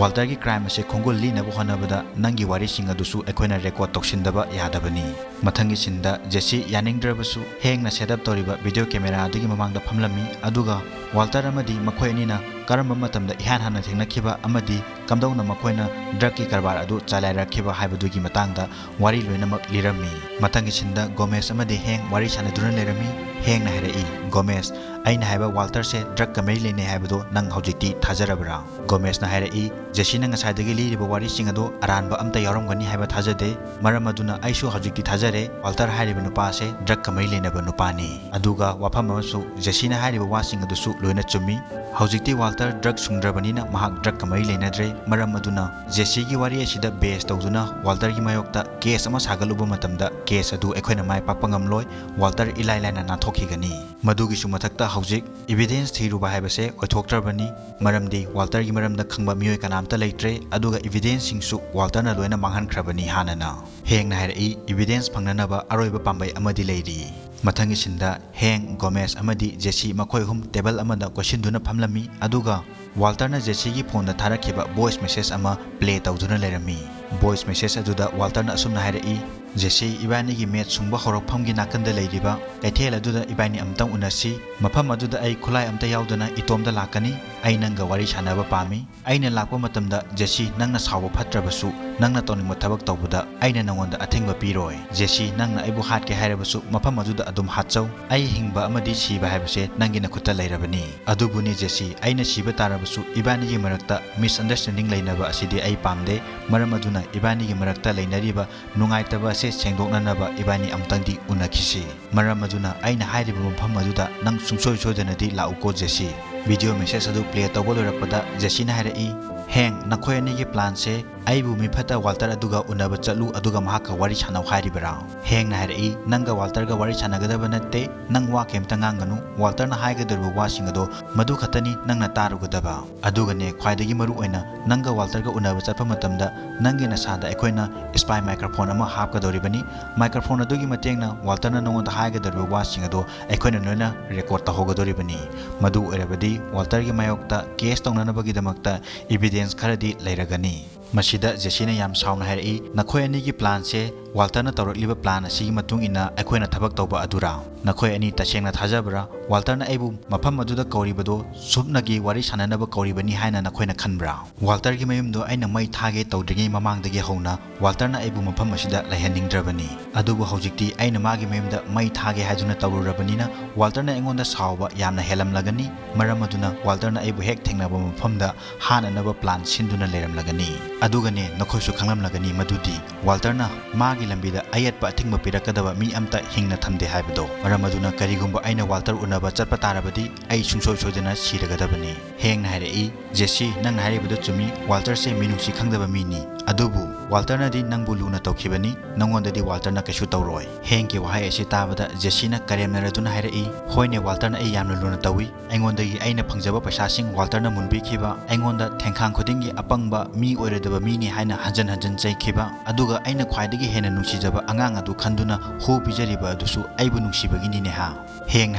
ꯋꯥꯜꯇꯔꯒꯤ crime ꯑꯁꯤ ꯈꯣꯡꯒꯨꯜ ꯂꯤꯅꯕ ꯍꯣꯠꯅꯕꯗ ꯅꯪꯒꯤ ꯋꯥꯔꯤꯁꯤꯡ ꯑꯗꯨꯁꯨ ꯑꯩꯈꯣꯏꯅ record ꯇꯧꯁꯤꯟꯗꯕ ꯌꯥꯗꯕꯅꯤ꯫" ꯃꯊꯪꯒꯤ sceneꯗ ꯖꯦꯁꯤ ꯌꯥꯅꯤꯡꯗ꯭ꯔꯕꯁꯨ ꯍꯦꯡꯅ set up ꯇꯧꯔꯤꯕ video camera ꯑꯗꯨꯒꯤ ꯃꯃꯥꯡꯗ ꯐꯝꯂꯝꯃꯤ, ꯑꯗꯨꯒ ꯋꯥꯜꯇꯔ ꯑꯃꯗꯤ ꯃꯈꯣꯏ ꯑꯅꯤꯅ ꯀꯔꯝꯕ ꯃꯇꯝꯗ ꯏꯍꯥꯟ ꯍꯥꯟꯅ ꯊꯦꯡꯅꯈꯤꯕ ꯑꯃꯗꯤ ꯀꯝꯗꯧꯅ ꯃꯈꯣꯏꯅ drugꯀꯤ ꯀꯔꯕꯥꯔ ꯑꯗꯨ ꯆꯂꯥꯏꯔꯛꯈꯤꯕ ꯍꯥꯏꯕꯗꯨꯒꯤ ꯃꯇꯥꯡꯗ ꯋꯥꯔꯤ ꯂꯣꯏꯅꯃꯛ ꯂꯤꯔꯝꯃꯤ꯫ ꯃꯊꯪꯒꯤ sceneꯗ ꯒꯣꯃꯦꯁ ꯑꯃꯗꯤ ꯍꯦꯡ ꯋꯥꯔꯤ ꯁꯥꯟꯅꯗꯨꯅ ꯂꯩꯔꯝꯃꯤ꯫ ꯍꯦꯡꯅ ꯍꯥꯏꯔꯛꯏ, "ꯒꯣꯃꯦꯁ, ꯑꯩꯅ ꯍꯥꯏꯕ ꯋꯥꯜꯇꯔꯁꯦ drugꯀ ꯃꯔꯤ ꯂꯩꯅꯩ ꯍꯥꯏꯕꯗꯣ ꯅꯪ ꯍꯧꯖꯤꯛꯇꯤ ꯊꯥꯖꯔꯕ꯭ꯔꯥ?" ꯒꯣꯃꯦꯁꯅ ꯍꯥꯏꯔꯛꯏ, ꯖꯦꯁꯤꯅ ꯉꯁꯥꯏꯗꯒꯤ ꯂꯤꯔꯤꯕ ꯋꯥꯔꯤꯁꯤꯡ ꯑꯗꯣ ꯑꯔꯥꯟꯕ ꯑꯝꯇ ꯌꯥꯎꯔꯝꯒꯅꯤ ꯍꯥꯏꯕ ꯊꯥꯖꯗꯦ꯫ ꯃꯔꯝ ꯑꯗꯨꯅ ꯑꯩꯁꯨ ꯍꯧꯖꯤꯛꯇꯤ ꯊꯥꯖꯔꯦ, ꯋꯥꯜꯇꯔ ꯍꯥꯏꯔꯤꯕ ꯅꯨꯄꯥ ꯑꯁꯦ ꯗ꯭ꯔꯒꯀ ꯃꯔꯤ ꯂꯩꯅꯕ ꯅꯨꯄꯥꯅꯤ꯫ ꯑꯗꯨꯒ ꯋꯥꯐꯝ ꯑꯃꯁꯨ, ꯖꯦꯁꯤꯅ ꯍꯥꯏꯔꯤꯕ ꯋꯥꯁꯤꯡ ꯑꯗꯨꯁꯨ ꯂꯣꯏꯅ ꯆꯨꯝꯃꯤ꯫ ꯍꯧꯖꯤꯛꯇꯤ ꯋꯥꯜꯇꯔ ꯗ꯭ꯔꯒ ꯁꯨꯡꯗ꯭ꯔꯕꯅꯤꯅ ꯃꯍꯥꯛ ꯗ꯭ꯔꯒꯀ ꯃꯔꯤ ꯂꯩꯅꯗ꯭ꯔꯦ꯫ ꯃꯔꯝ ꯑꯗꯨꯅ ꯖꯦꯁꯤꯒꯤ ꯋꯥꯔꯤ ꯑꯁꯤꯗ ꯕꯦꯖ ꯇꯧꯗꯨꯅ ꯋꯥꯜꯇꯔꯒꯤ ꯃꯥꯌꯣꯛꯇ ꯀꯦꯁ ꯑꯃ ꯁꯥꯒꯠꯂꯨꯕ ꯃꯇꯝꯗ ꯀꯦꯁ ꯑꯗꯨ ꯑꯩꯈꯣꯏꯅ ꯃꯥꯏ ꯄꯥꯛꯄ ꯉꯝꯂꯣꯏ꯫ ꯋꯥꯜꯇꯔ ꯏꯂꯥꯏ ꯂꯥꯏꯅ ꯅꯥꯟꯊꯣꯛꯈꯤꯒꯅꯤ꯫ ꯃꯗꯨꯒꯤꯁꯨ ꯃꯊꯛꯇ ꯍꯧꯖꯤꯛ ꯏꯚꯤꯗꯦꯟꯁ ꯊꯤꯔꯨꯕ ꯍꯥꯏꯕꯁꯦ ꯑꯣꯏꯊꯣꯛꯇ꯭ꯔꯕꯅꯤ꯫ ꯃꯔꯝꯗꯤ ꯋꯥꯜꯇꯔꯒꯤ ꯃꯔꯝꯗ ꯈꯪꯕ ꯃꯤꯑꯣꯏ ꯀꯅꯥꯝꯇ ꯂꯩꯇ꯭ꯔꯦ, ꯑꯗꯨꯒ ꯏꯚꯤꯗꯦꯟꯁꯁꯤꯡꯁꯨ ꯋꯥꯜꯇꯔꯅ ꯂꯣꯏꯅ ꯃꯥꯡꯍꯟꯈ꯭ꯔꯕꯅꯤ ꯍꯥꯟꯅꯅ꯫ ꯍꯦꯡꯅ ꯍꯥꯏꯔꯛꯏ, ꯏꯚꯤꯗꯦꯟꯁ ꯐꯪꯅꯅꯕ ꯑꯔꯣꯏꯕ ꯄꯥꯝꯕꯩ ꯑꯃꯗꯤ ꯂꯩꯔꯤ꯫ ꯃꯊꯪꯒꯤ ꯁꯤꯟꯗ ꯍꯦꯡ, ꯒꯣꯃꯦꯁ ꯑꯃꯗꯤ ꯖꯦꯁꯤ ꯃꯈꯣꯏ ꯑꯍꯨꯝ ꯇꯦꯕꯜ ꯑꯃꯗ ꯀꯣꯏꯁꯤꯟꯗꯨꯅ ꯐꯝꯂꯝꯃꯤ, ꯑꯗꯨꯒ ꯋꯥꯜꯇꯔꯅ ꯖꯦꯁꯤꯒꯤ ꯐꯣꯟꯗ ꯊꯥꯔꯛꯈꯤꯕ ꯚꯣꯏꯁ ꯃꯦꯁꯦꯖ ꯑꯃ ꯄ꯭ꯂꯦ ꯇꯧꯗꯨꯅ ꯂꯩꯔꯝꯃꯤ꯫ ꯚꯣꯏꯁ ꯃꯦꯁꯦꯖ ꯑꯗꯨꯗ ꯋꯥꯜꯇꯔꯅ ꯑꯁꯨꯝꯅ ꯍꯥꯏꯔꯛꯏ, "ꯖꯦꯁꯤ, ꯏꯕꯥꯅꯤꯒꯤ ꯃꯦꯠ ꯁꯨꯡꯕ ꯍꯧꯔꯛꯐꯝꯒꯤ ꯅꯥꯀꯟꯗ ꯂꯩꯔꯤꯕ ꯀꯩꯊꯦꯜ ꯑꯗꯨꯗ ꯏꯕꯥꯅꯤ ꯑꯃꯨꯛꯇꯪ ꯎꯅꯁꯤ꯫ ꯃꯐꯝ ꯑꯗꯨꯗ ꯑꯩ ꯈꯨꯠꯂꯥꯏ ꯑꯝꯇ ꯌꯥꯎꯗꯅ ꯏꯇꯣꯝꯇ ꯂꯥꯛꯀꯅꯤ꯫ ꯑꯩ ꯅꯪꯒ ꯋꯥꯔꯤ ꯁꯥꯟꯅꯕ ꯄꯥꯝꯃꯤ꯫ ꯑꯩꯅ ꯂꯥꯛꯄ ꯃꯇꯝꯗ, ꯖꯦꯁꯤ, ꯅꯪꯅ ꯁꯥꯎꯕ ꯐꯠꯇ꯭ꯔꯕꯁꯨ, ꯅꯪꯅ ꯇꯧꯅꯤꯡꯕ ꯊꯕꯛ ꯇꯧꯕꯗ ꯑꯩꯅ ꯅꯪꯉꯣꯟꯗ ꯑꯊꯤꯡꯕ ꯄꯤꯔꯣꯏ꯫ ꯖꯦꯁꯤ, ꯅꯪꯅ ꯑꯩꯕꯨ ꯍꯥꯠꯀꯦ ꯍꯥꯏꯔꯕꯁꯨ ꯃꯐꯝ ꯑꯗꯨꯗ ꯑꯗꯨꯝ ꯍꯥꯠꯆꯧ꯫ ꯑꯩ ꯍꯤꯡꯕ ꯑꯃꯗꯤ ꯁꯤꯕ ꯍꯥꯏꯕꯁꯦ ꯅꯪꯒꯤ ꯅꯈꯨꯠꯇ ꯂꯩꯔꯕꯅꯤ꯫ ꯑꯗꯨꯕꯨꯅꯤ ꯖꯦꯁꯤ, ꯑꯩꯅ ꯁꯤꯕ ꯇꯥꯔꯕꯁꯨ ꯏꯕꯥꯅꯤꯒꯤ ꯃꯔꯛꯇ ꯃꯤꯁꯑꯟꯗꯔꯁ꯭ꯇꯦꯟꯗꯤꯡ ꯂꯩꯅꯕ ꯑꯁꯤꯗꯤ ꯑꯩ ꯄꯥꯝꯗꯦ꯫ ꯃꯔꯝ ꯑꯗꯨꯅ ꯏꯕꯥꯅꯤꯒꯤ ꯃꯔꯛꯇ ꯂꯩꯅꯔꯤꯕ ꯅꯨꯡꯉꯥꯏꯇꯕ ꯑꯁꯦ ꯁꯦꯡꯗꯣꯛꯅꯅꯕ ꯏꯕꯥꯅꯤ ꯑꯃꯨꯛꯇꯪꯗꯤ ꯎꯅꯈꯤꯁꯤ꯫ ꯃꯔꯝ ꯑꯗꯨꯅ ꯑꯩꯅ ꯍꯥꯏꯔꯤꯕ ꯃꯐꯝ ꯑꯗꯨꯗ ꯅꯪ ꯁꯨꯡꯁꯣꯏ ꯁꯣꯏꯗꯅꯗꯤ ꯂꯥꯛꯎꯀꯣ, ꯖꯦꯁꯤ꯫" ꯚꯤꯗꯤꯑꯣ ꯃꯦꯁꯦꯖ ꯑꯗꯨ ꯄ꯭ꯂꯦ ꯇꯧꯕ ꯂꯣꯏꯔꯛꯄꯗ ꯖꯦꯁꯤꯅ ꯍꯥꯏꯔꯛꯏ, "ꯍꯦꯡ, ꯅꯈꯣꯏ ꯑꯅꯤꯒꯤ ꯄ꯭ꯂꯥꯟꯁꯦ ꯑꯩꯕꯨ ꯃꯤꯐꯠꯇ ꯋꯥꯜꯇꯔ ꯑꯗꯨꯒ ꯎꯅꯕ ꯆꯠꯂꯨ ꯑꯗꯨꯒ ꯃꯍꯥꯛꯀ ꯋꯥꯔꯤ ꯁꯥꯟꯅꯧ ꯍꯥꯏꯔꯤꯕꯔꯥ?" ꯍꯦꯡꯅ ꯍꯥꯏꯔꯛꯏ, "ꯅꯪꯒ ꯋꯥꯜꯇꯔꯒ ꯋꯥꯔꯤ ꯁꯥꯟꯅꯒꯗꯕ ꯅꯠꯇꯦ, ꯅꯪ ꯋꯥ ꯀꯩꯝꯇ ꯉꯥꯡꯒꯅꯨ꯫ ꯋꯥꯜꯇꯔꯅ ꯍꯥꯏꯒꯗꯧꯔꯤꯕ ꯋꯥꯁꯤꯡ ꯑꯗꯣ ꯃꯗꯨ ꯈꯛꯇꯅꯤ ꯅꯪꯅ ꯇꯥꯔꯨꯒꯗꯕ꯫ ꯑꯗꯨꯒꯅꯦ, ꯈ꯭ꯋꯥꯏꯗꯒꯤ ꯃꯔꯨ ꯑꯣꯏꯅ ꯅꯪꯒ ꯋꯥꯜꯇꯔꯒ ꯎꯅꯕ ꯆꯠꯄ ꯃꯇꯝꯗ ꯅꯪꯒꯤ ꯅꯁꯥꯗ ꯑꯩꯈꯣꯏꯅ ꯁ꯭ꯄꯥꯏ ꯃꯥꯏꯀ꯭ꯔꯣꯐꯣꯟ ꯑꯃ ꯍꯥꯞꯀꯗꯧꯔꯤꯕꯅꯤ꯫ ꯃꯥꯏꯀ꯭ꯔꯣꯐꯣꯟ ꯑꯗꯨꯒꯤ ꯃꯇꯦꯡꯅ ꯋꯥꯜꯇꯔꯅ ꯅꯉꯣꯟꯗ ꯍꯥꯏꯒꯗꯧꯔꯤꯕ ꯋꯥꯁꯤꯡ ꯑꯗꯣ ꯑꯩꯈꯣꯏꯅ ꯂꯣꯏꯅ ꯔꯦꯀꯣꯔꯗ ꯇꯧꯍꯧꯒꯗꯧꯔꯤꯕꯅꯤ꯫ ꯃꯗꯨ ꯑꯣꯏꯔꯕꯗꯤ ꯋꯥꯜꯇꯔꯒꯤ ꯃꯥꯌꯣꯛꯇ ꯀꯦꯁ ꯇꯧꯅꯅꯕꯒꯤꯗꯃꯛꯇ ꯏꯚꯤꯗꯦꯟꯁ ꯈꯔꯗꯤ ꯂꯩꯔꯒꯅꯤ꯫" ꯃꯁꯤꯗ ꯖꯦꯁꯤꯅ ꯌꯥꯝ ꯁꯥꯎꯅ ꯍꯥꯏꯔꯛꯏ, "ꯅꯈꯣꯏ ꯑꯅꯤꯒꯤ ꯄ꯭ꯂꯥꯟꯁꯦ ꯋꯥꯜꯇꯔꯅ ꯇꯧꯔꯛꯂꯤꯕ ꯄ꯭ꯂꯥꯟ ꯑꯁꯤꯒꯤ ꯃꯇꯨꯡ ꯏꯟꯅ ꯑꯩꯈꯣꯏꯅ ꯊꯕꯛ ꯇꯧꯕ ꯑꯗꯨꯔꯥ? ꯅꯈꯣꯏ ꯑꯅꯤ ꯇꯁꯦꯡꯅ ꯊꯥꯖꯕ꯭ꯔꯥ? ꯋꯥꯜꯇꯔꯅ ꯑꯩꯕꯨ ꯃꯐꯝ ꯑꯗꯨꯗ ꯀꯧꯔꯤꯕꯗꯨ ꯁꯨꯞꯅꯒꯤ ꯋꯥꯔꯤ ꯁꯥꯟꯅꯅꯕ ꯀꯧꯔꯤꯕꯅꯤ ꯍꯥꯏꯅ ꯅꯈꯣꯏꯅ ꯈꯟꯕ꯭ꯔꯥ? ꯋꯥꯜꯇꯔꯒꯤ ꯃꯌꯨꯝꯗꯨ ꯑꯩꯅ ꯃꯩ ꯊꯥꯒꯦ ꯇꯧꯗ꯭ꯔꯤꯉꯩ ꯃꯃꯥꯡꯗꯒꯤ ꯍꯧꯅ ꯋꯥꯜꯇꯔꯅ ꯑꯩꯕꯨ ꯃꯐꯝ ꯑꯁꯤꯗ ꯂꯩꯍꯟꯅꯤꯡꯗ꯭ꯔꯕꯅꯤ꯫ ꯑꯗꯨꯕꯨ ꯍꯧꯖꯤꯛꯇꯤ ꯑꯩꯅ ꯃꯥꯒꯤ ꯃꯌꯨꯝꯗ ꯃꯩ ꯊꯥꯒꯦ ꯍꯥꯏꯗꯨꯅ ꯇꯧꯔꯨꯔꯕꯅꯤꯅ, ꯋꯥꯜꯇꯔꯅ ꯑꯩꯉꯣꯟꯗ ꯁꯥꯎꯕ ꯌꯥꯝꯅ ꯍꯦꯜꯂꯝꯂꯒꯅꯤ꯫ ꯃꯔꯝ ꯑꯗꯨꯅ ꯋꯥꯜꯇꯔꯅ ꯑꯩꯕꯨ ꯍꯦꯛ ꯊꯦꯡꯅꯕ ꯃꯐꯝꯗ ꯍꯥꯠꯅꯅꯕ ꯄ꯭ꯂꯥꯟ ꯁꯤꯟꯗꯨꯅ ꯂꯩꯔꯝꯂꯒꯅꯤ꯫ ꯑꯗꯨꯒꯅꯦ, ꯅꯈꯣꯏꯁꯨ ꯈꯪꯂꯝꯂꯒꯅꯤ ꯃꯗꯨꯗꯤ ꯋꯥꯜꯇꯔꯅ ꯃꯥꯒꯤ ꯂꯝꯕꯤꯗ ꯑꯌꯦꯠꯄ ꯑꯊꯤꯡꯕ ꯄꯤꯔꯛꯀꯗꯕ ꯃꯤ ꯑꯝꯇ ꯍꯤꯡꯅ ꯊꯝꯗꯦ ꯍꯥꯏꯕꯗꯣ꯫ ꯃꯔꯝ ꯑꯗꯨꯅ ꯀꯔꯤꯒꯨꯝꯕ ꯑꯩꯅ ꯋꯥꯜꯇꯔ ꯎꯅꯕ ꯆꯠꯄ ꯇꯥꯔꯕꯗꯤ, ꯑꯩ ꯁꯨꯡꯁꯣꯏ ꯁꯣꯏꯗꯅ ꯁꯤꯔꯒꯗꯕꯅꯤ꯫ ꯍꯦꯡꯅ ꯍꯥꯏꯔꯛꯏ, "ꯖꯦꯁꯤ, ꯅꯪꯅ ꯍꯥꯏꯔꯤꯕꯗꯨ ꯆꯨꯝꯃꯤ, ꯋꯥꯜꯇꯔꯁꯦ ꯃꯤꯅꯨꯡꯁꯤ ꯈꯪꯗꯕ ꯃꯤꯅꯤ꯫ ꯑꯗꯨꯕꯨ ꯋꯥꯜꯇꯔꯅꯗꯤ ꯅꯪꯕꯨ ꯂꯨꯅ ꯇꯧꯈꯤꯕꯅꯤ, ꯅꯪꯉꯣꯟꯗꯗꯤ ꯋꯥꯜꯇꯔꯅ ꯀꯩꯁꯨ ꯇꯧꯔꯣꯏ꯫" ꯍꯦꯡꯒꯤ ꯋꯥꯍꯩ ꯑꯁꯤ ꯇꯥꯕꯗ ꯖꯦꯁꯤꯅ ꯀꯔꯦꯝꯅꯔꯗꯨꯅ ꯍꯥꯏꯔꯛꯏ, "ꯍꯣꯏꯅꯦ, ꯋꯥꯜꯇꯔꯅ ꯑꯩ ꯌꯥꯝꯅ ꯂꯨꯅ ꯇꯧꯏ꯫ ꯑꯩꯉꯣꯟꯗꯒꯤ ꯑꯩꯅ ꯐꯪꯖꯕ ꯄꯩꯁꯥꯁꯤꯡ ꯋꯥꯜꯇꯔꯅ ꯃꯨꯟꯕꯤꯈꯤꯕ, ꯑꯩꯉꯣꯟꯗ ꯊꯦꯡꯈꯥꯡ ꯈꯨꯗꯤꯡꯒꯤ ꯑꯄꯪꯕ ꯃꯤ ꯑꯣꯏꯔꯣꯏꯗꯕ ꯃꯤꯅꯤ ꯍꯥꯏꯅ ꯍꯟꯖꯟ ꯍꯟꯖꯟ ꯆꯩꯈꯤꯕ, ꯑꯗꯨꯒ ꯑꯩꯅ ꯈ꯭ꯋꯥꯏꯗꯒꯤ ꯍꯦꯟꯅ ꯅꯨꯡꯁꯤꯖꯕ ꯑꯉꯥꯡ ꯑꯗꯨ ꯈꯟꯗꯨꯅ ꯍꯨ ꯄꯤꯖꯔꯤꯕ ꯑꯗꯨꯁꯨ ꯑꯩꯕꯨ ꯅꯨꯡꯁꯤꯕꯒꯤꯅꯤꯅꯦ ꯍꯥ?" ꯍꯦꯡꯅ